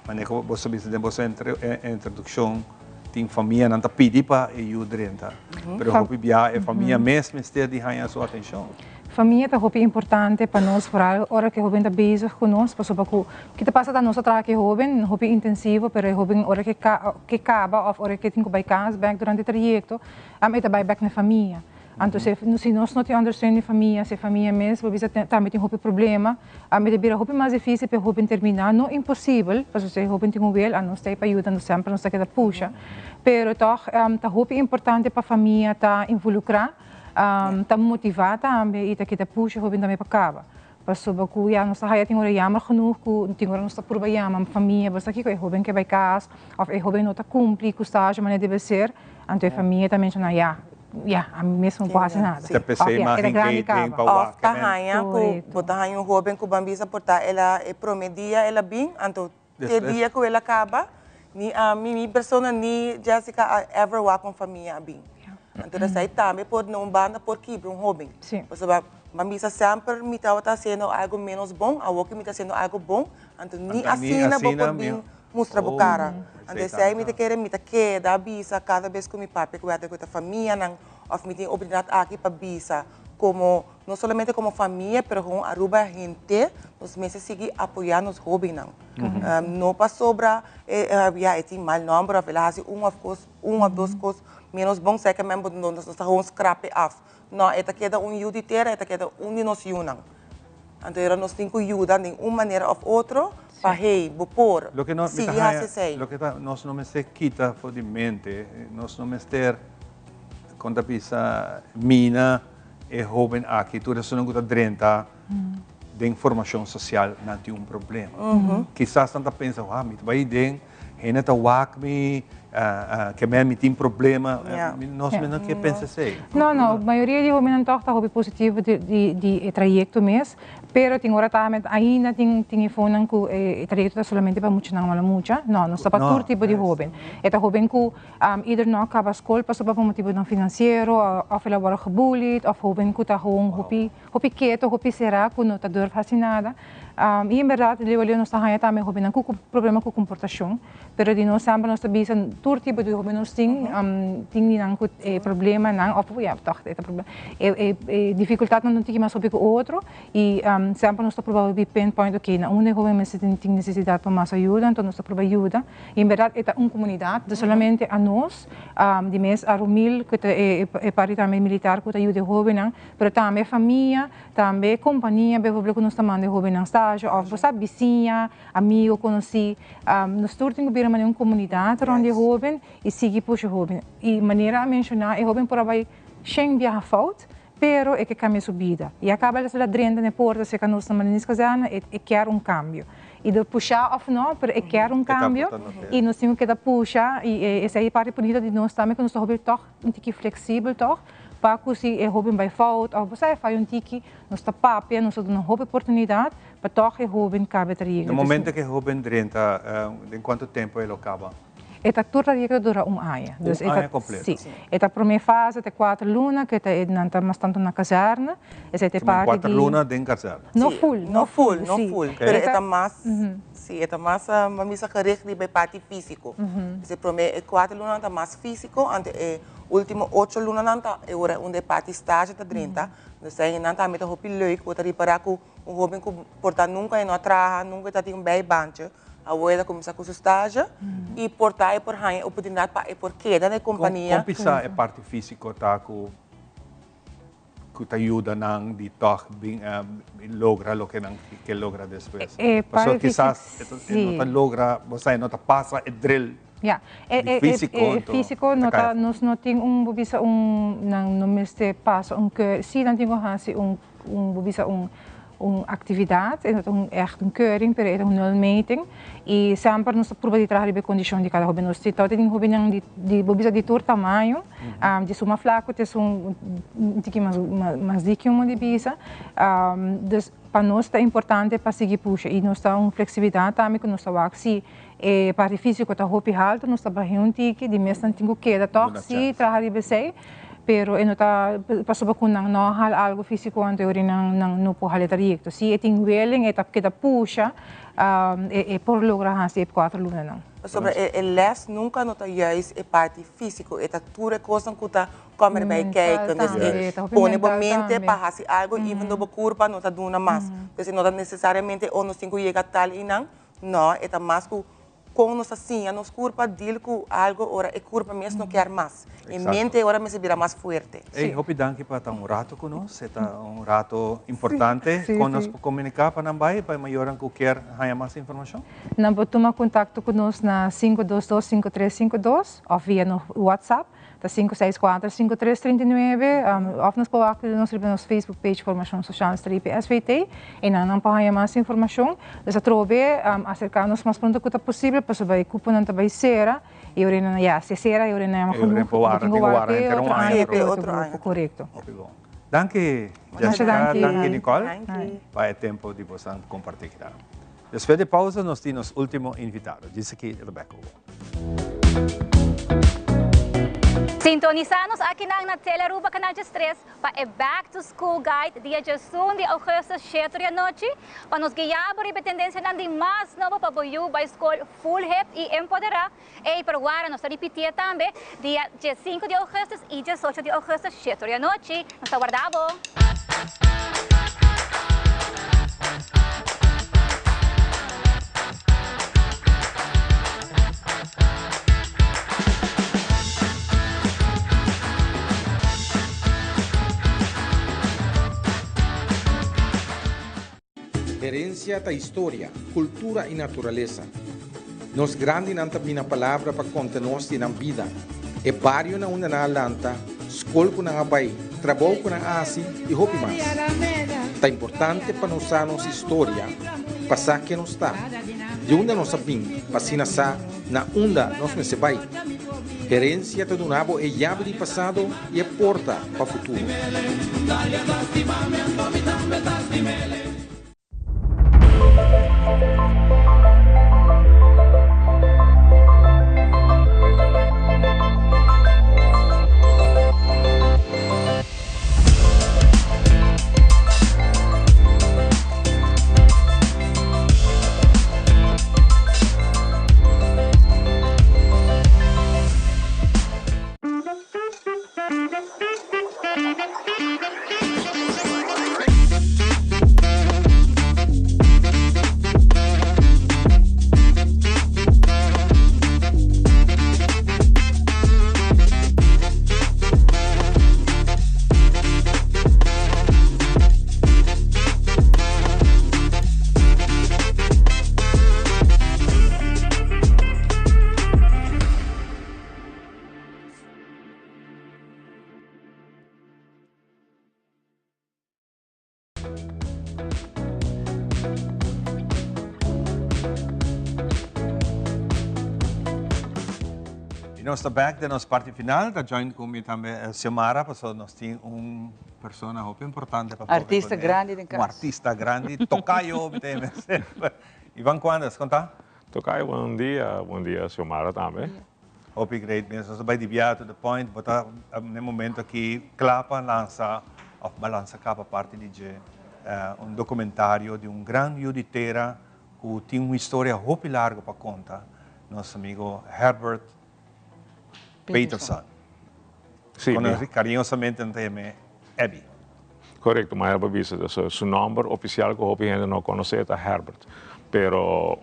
Manera ku boso bisa den boso introdukshon tin famianan ta pidi pa e yu drenta, pero hopi bia e famia mes mester di haña su atenshon. Famia ta hopi importante pa nos, foral ora ku e hoben ta bezig ku nos, pasobra ku ki ta pasa ta nos ta traha ku e hoben hopi intensivo, pero e hoben ora ku e kaba òf ora ku e tin ku bai kas bèk durante e trayekto, e ta bai bèk na e famia. Anto si nos no tin ondersteun di famia, si e famia mes bo bisa tambe tin hopi problema, a mi ta bira hopi mas dificil pa e hoben termina, no imposibel, pasobra si e hoben tin un wil, a nos ta ei pa yuda, nos semper nos ta keda pusha, pero tog ta hopi importante pa famia ta involucra, ta motiva tambe y ta keda pusha e hoben tambe pa caba. Pasobra ku ya nos ta haya tin ora jammer genoeg ku tin ora nos ta purba yama famia bo sa kiko e hoben ke bai kas of e hoben no ta kumpli ku stage manera debe ser anto e famia ta menshona ya ya ami mes no por hasi nada Ta pesey of ya mas e ta den grandi ke den kaba. pa Of wak ta men. haña ku bo ta haña un hoben ku ban bisa por ta el a e prome dia el a bin anto te dia ku el a kaba ni ami mi persona ni Jessica a ever wak un famia a bin. Anto esei tambe por na un banda por kibra un hoben. Pasobra ban bisa semper mi tabata hasiendo algo menos bon, awor ku mi ta hasiendo algo bon, anto ni asina bo por bin mustra bo kara. Anto esei mi ta kere, mi ta keda bisa kada bes ku mi papia ku wèter ku ta famianan òf mi tin oportunidat aki pa bisa komo no solamente komo famia pero komo Aruba henter nos mester sigui apoyá nos hobennan. No pasobra ya e tin mal nòmber òf el a hasi un òf kos un òf dos kos Menos bon seke men bo nos ta gewoon skrap e af. No, e ta keda un yu di tera, e ta keda un di nos yunan. Anto era nos tin ku yuda den un manera òf otro pa hey, bo por Loke no, mi ta sigui haña, hasi esei. loke ta nos no mester kita for di mente, nos no mester, kon ta bisa, mina e hoben aki, tur esunnan ku ta drenta den formashon sosial nan tin un problema. Kisas nan ta pensa, wah, mi ta bai den, hende ta wak mi, Ke men mi tin problema, nos men no ke pensa esei. No, no, mayoria di hobennan tòg ta hopi positivo di e trayekto mes, pero tin ora tambe ainda tin tin e fonan ku e trayekto ta solamente pa muchanan wala mucha. No, nos ta pa tur tipo di hoben. E ta hoben ku either no a kaba skol pasobra pa motibonan finansiero òf el a wòrdu gebullied òf hoben ku ta gewoon hopi hopi keto, hopi será ku no ta durf hasi nada. I en bèrdat leu a leu nos ta haña tambe hobennan ku problema ku komportashon. Pero di nos semper nos ta bisa tur tipo di hoben nos tin, tin di nan ku e problemanan of ya tòg e ta problema e e difikultatnan ta un tiki mas hopi ku otro i semper nos ta proba hopi pinpoint oke na unda e hoben mester tin nesesidat pa mas ayuda anto nos ta proba yuda i en bèrdat e ta un komunidat no solamente anos di mes Arumil ku ta e parti tambe militar ku ta yuda e hobennan pero tambe famia tambe kompania bijvoorbeeld ku nos ta manda e hobennan stage of bo sa bisiña. Amigo, konosí, nos tur tin ku bira manera un komunidat rònt di e hóben i sigui pusha e hóben. I manera a menshoná, e hóben por a bai shen biaha fout, pero e ke kambia su bida. I a kaba el a drenta na e porta serka nos na Marinierskazerne, e kier un kambio. I dor pushá òf no, pero e kier un kambio i nos tin ku keda pusha i esei e parti bunita di nos tambe ku nos ta hopi tòg un tiki fleksibel tòg pa ku si e hóben bai fout òf bo sa e faya un tiki, nos ta papia, nos ta duna hopi oportunidat. Pa tòg e hóben kabe ta yega. Na momento ku e hóben drenta, den kuantu tempu e lo kaba? E ta tur ta yega ta dura un aña. Un aña kompleto? Si. E ta promé fase ta kuater luna ku ta e nan ta mas tantu na kazèrne. Esei ta e parti di. Kuater luna den kazèrne? No ful. No ful, no ful. Pero e ta mas, si, e ta mas, bo misa gericht riba e parti físiko. Dus e promé e kuater lunanan ta mas físiko, anto e último ocho lunanan ta e ora unda e parti stage ta drenta. Dus einan tambe ta hopi leuk, bo ta ripará ku Un hoben ku por ta nunka e no a traha, nunka e ta tin un bijbaantje, awor e ta kuminsá ku su stage i por ta e por haña e oportunidat pa e por keda na e kompania. Kon pisá e parti físiko ta ku ku ta yuda nan di tòg bin logra loke nan ke logra despues? Pasobra kisas e no ta logra, bo sa e no ta pasa e drill di físiko. E físiko no ta, nos no tin un, bo bisa un, nan no mester pasa un keur, sí nan tin ku hasi un. Un bo bisa un un actividad, e no ta un echt un keuring, pero e ta un nulmeting. Y semper nos ta purba di traha riba e condicion di cada hoben. Nos tin tawata tin hobennan di di bo bisa di tur tamaño, di suma flaco te esun un tiki mas mas diki un di bisa. Dus pa nos ta importante pa sigui pusha y nos ta un flexibilidad tambe cu nos ta wak si e parti fisico ta hopi halto nos ta bahe un tiki, di mes nan tin cu keda toch si traha riba esey. Pero e no ta pasobra ku nan no a hala algu físiko anto e ora nan nan no por hala e trayekto. Si e tin willing e ta keda pusha e por logra hasi e kuater lunanan. Pasobra e les nunka no ta juist e parti físiko, e ta tur e kosnan ku ta kòm erbij kijken. Dus e pone bo mente pa hasi algu even though bo kurpa no ta duna mas. Dus e no ta nesesariamente oh nos tin ku yega tal einan, no, e ta mas ku Kon nos ta siña nos kurpa deal ku algo ora e kurpa mes no kier mas. E mente ora mester bira mas fuerte. Ey, hopi danki pa ta un rato ku nos. E ta un rato importante kon nos por komuniká pa nan bai, pa e mayornan ku kier haña mas informashon. Nan por tuma kontakto ku nos na 522 5352 òf via nos WhatsApp. Ta 564 5339 of nos por wak nos riba nos Facebook page Formacion Social streepje SVT y nan nan por haya mas informacion. Dus atrobe acerca nos mas pronto cu ta posible pasobra e cuponan ta bay cera y ora nan ya si e cera y ora nan ya genoeg bo tin cu warda te otro aña pa otro grupo corecto. Hopi bon. Danki Jessica, danki Nicole pa e tempo di bosan comparti kinan. Despues di pausa nos tin nos ultimo invitado. Djis aki Rebecca Hugo. Sintonisa nos akinan na Tele Aruba Canal 13 pa e Back to School Guide dia 11 di augustus 7 di anochi pa nos guia bo riba e tendencianan di mas nobo pa bo yu bay school full hip y empodera. Ey, pero wara nos ta ripitié tambe dia 15 di augustus y 18 di augustus 7 di anochi. Nos ta warda bo! Herencia ta historia, cultura y naturalesa. Nos grandinan ta bina palabra pa conta nos di nan bida, e bario na unda nan a lanta, scol cu nan a bay, trabou cu nan a haci y hopi mas. Ta importante pa nos sa nos historia pa sa ken nos ta, di unda nos a bin pa asina sa na unda nos mester bay. Herencia ta duna bo e yabi di pasado y e porta pa futuro. Y nos ta back den nos parti final, ta join cu mi tambe Xiomara, pasobra nos tin un persona hopi importante pa papia Artista con e. grandi den Un cas. artista grandi, tocayo mi ta yama semper. Ivan Cuandas, con ta? Tocayo, bon dia, bon dia Xiomara tambe. Hopi great mes. Nos ta bai di bia to the point. Bo ta n'e momento aki kla pa lansa of ba lansa kaba parti di dje un documentario di un gran yu di tera cu tin un historia hopi largo pa conta, nos amigo Herbert Peterson. Sí, Conoci cariñosamente nan ta yam'e Ebby. Correcto, ma Herbert bisa. Su nomber oficial cu hopi hende no conoce ta Herbert. Pero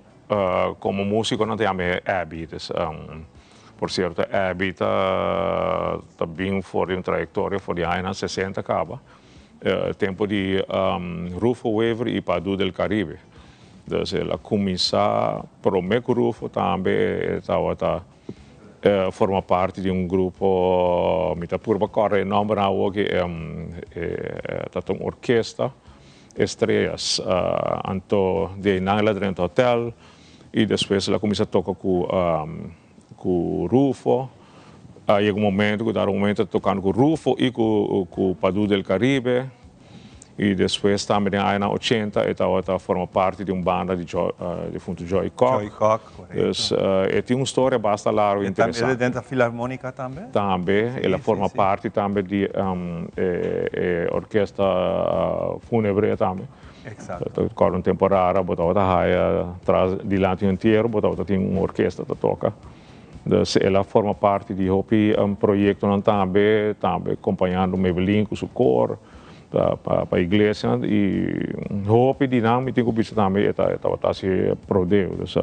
Como musico nan ta yama e Abby. Dus, por cierto, Abby ta ta bin for di un trayectoria for di añanan sesenta caba, tempo di Rufo Wever y Padu del Caribe. Dus el a cuminsa prome cu Rufo tambe e tabata forma parti di un grupo, mi ta purba corda e nombernan awoki, e ta un orkesta. Estrellas. Anto di einan el a drenta hotel y despues el a cuminsa toca cu cu Rufo. A yega un momento cu dado un momento tocando cu Rufo y cu cu Padu del Caribe y despues tambe den añanan ochenta e tabata forma parti di un banda di Joy difunto Joy Kock. Joy Kock, correcto. Dus e tin un storia basta largo y interesante. E ta dentro Filarmonica tambe? Tambe, el a forma parti tambe di e orkesta funebre tambe. Exacto. Ta kòrda un temporada bo tabata haya tras dilanti un entiero bo tabata tin un orkesta ta toka. Dus el a forma parti di hopi proyektonan tambe, tambe kompañando Maybelline ku su kor pa iglesia i hopi di nan mi tin ku bisa tambe e tabata hasi pro deo, dus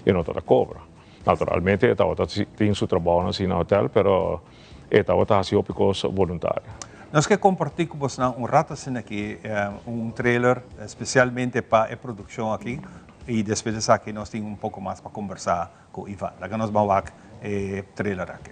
e no tabata kobra. Naturalmente e tabata tin su trabounan asina na hotel, pero e tabata hasi hopi kos boluntario. Nos ke kompartí ku bosnan un rato asina aki un trailer spesialmente pa e produkshon aki i despues di esaki nos tin un poko mas pa kombersá ku Ivan. Laga nos ban wak e trailer aki.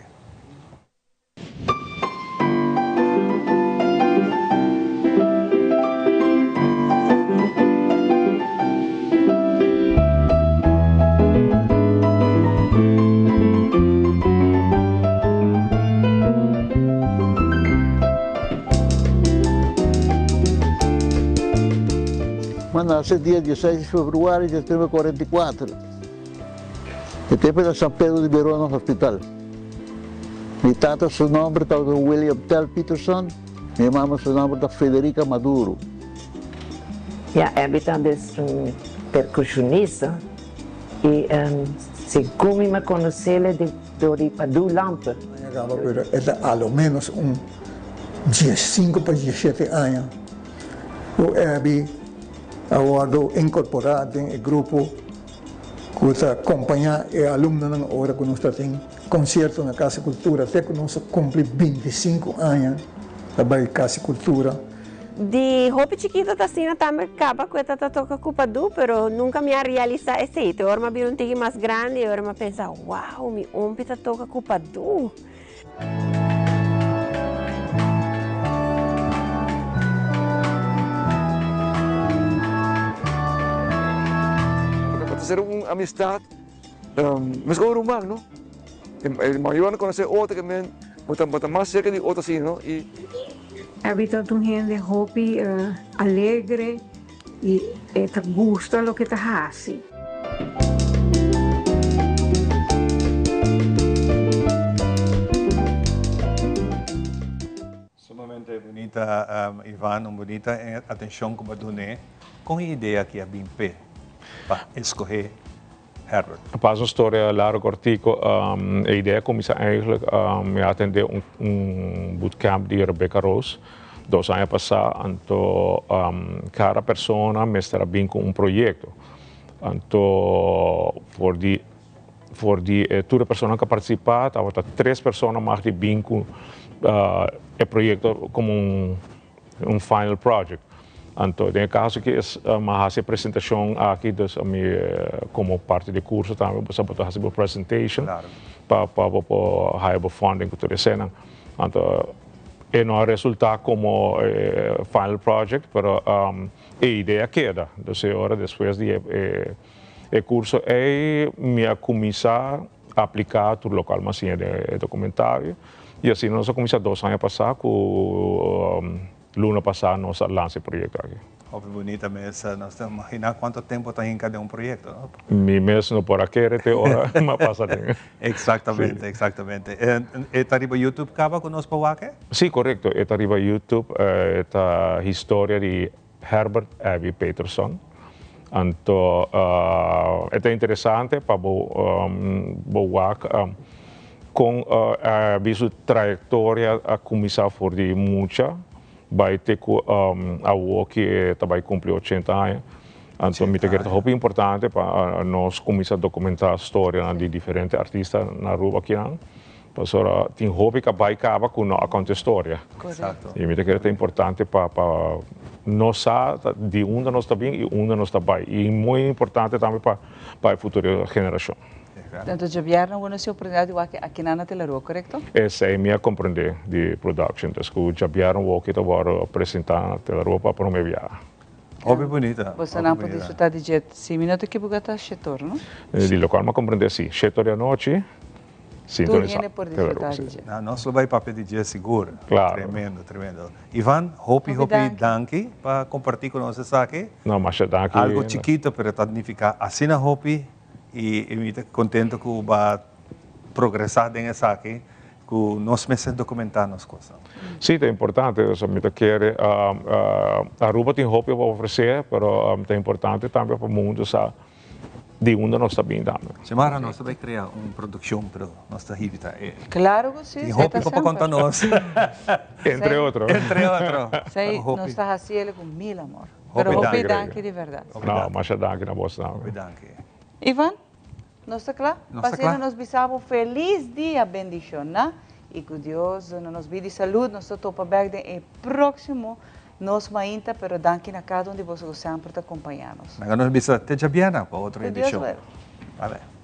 Mi a nace dia dieseis di februari di 1944. E tempo na San Pedro di Verona Hospital. Mi tata su nomber tabata William Tell Peterson, mi mama su nomber ta Federica Maduro. Ya, Abby tambe es un percusionista y segun mi a conocele di door di Padu Lampe. Aña caba pero e ta a lo menos un diescinco pa diesshete aña cu Abby a wordo incorpora den e grupo ku ta kompañá e alumnonan ora ku nos ta tin konsierto na Kas di Kultura te ku nos a kumpli bintisinku aña ta bai Kas di Kultura. Di hopi chikito ta asina tambe kaba ku e ta ta toka ku Padu pero nunka mi a realisa esei te ora mi a bira un tiki mas grandi e ora mi a pensa wow mi ompi ta toka ku Padu. Ta ser un amistad meskos un ruman, no? E mayornan konosé otro ke men bo ta bo ta mas serka di otro asina no i. Abby ta un hende hopi alegre i e ta gusta loke e ta hasi. Sumamente bunita Ivan, un bunita atencion cu bo a dun'e. Con e idea aki a bin p'e pa escoge Herbert? Pa un storia largo cortico, e idea a cuminsa eigenlijk, mi a atende un bootcamp di Rebecca Roos dos aña pasa, anto cada persona mester a bin cu un proyecto. Anto for di For di e tur e personanan ku a partisipá tabata tres persona mag di bin ku e proyekto komo un final project. Anto den e kaso aki mi a hasi e presentashon aki dus ami komo parti di e kurso tambe bo sa bo ta hasi bo presentation pa pa bo por haya bo funding ku tur esenan. Anto e no a resultá komo e final project pero e idea keda. Dus e ora despues di e E curso ey mi a cuminsa aplica tur locual mi a siña den e documentario y asina nos a cuminsa dos aña pasa cu luna pasa nos a lansa e proyecto aki. Hopi bunita mes. Nos ta imagina cuanto tempo ta hinca den un proyecto, no? Mi mes no por a kere te ora mi a pasa den. Exactamente, exactamente. E ta riba YouTube caba cu nos por wak e? Si, corecto. E ta riba YouTube. E ta historia di Herbert Abbey Peterson. Anto e ta interesante pa bo bo wak kon Abbey su trayektoria a kuminsá for di mucha bai te ku awor ki e ta bai kumpli ochenta aña. Anto mi ta kere ta hopi importante pa nos kuminsá dokumentá storianan di diferente artista na Aruba akinan. Pasobra tin hopi ka bai kaba ku no a konta e storia. I mi ta kere ta importante pa pa nos sa di unda nos ta bin i unda nos ta bai. I muy importante tambe pa pa e futuro generashon. Tanto djabièrnè awor nos tin oportunidat di wak akinan na Telarua, korekto? Esei mi a komprendé di production. Dus ku djabièrnè woki ta wòrdu presentá na Telarua pa promé biaha. Hopi bunita. Bosonan por disfruta di dje. Si mi no ta ekiboká ta shetor, no? Di lokual mi a komprendé si. Shetor di anochi. Tur hende por disfruta di dje. Na, nos lo bai papia di dje sigur. Claro. Tremendo, tremendo. Ivan, hopi, hopi danki pa comparti cu nos esaki. No, masha danki. Algo chikito, pero ta nifica asina hopi y mi ta contento cu bo a progresa den esaki, cu nos mester documenta nos cosnan. Si, ta importante. Osea, mi ta kere, Aruba tin hopi pa ofrece, pero ta importante tambe pa mundo sa di unda nos ta bin tambe. Xiomara, nos ta bay crea un produccion, pero nos ta hibita e. Claro cu si, Tin hopi pa conta nos. Entre otro. Entre otro. Sey, nos ta haci el cu mil amor. Pero hopi danki di verdad. No, masha danki na bos tambe. Hopi danki. Ivan, nos ta cla? Nos ta cla. P'asina nos bisa bo feliz dia bendiciona y cu Dios duna nos bida y salud. Nos ta topa bek den e proximo Nos mainta pero danki na cada un di boso cu semper ta compaña nos. Laga nos bisa te djabièrnè pa otro Cu Dios edicion. wil. Bye bye.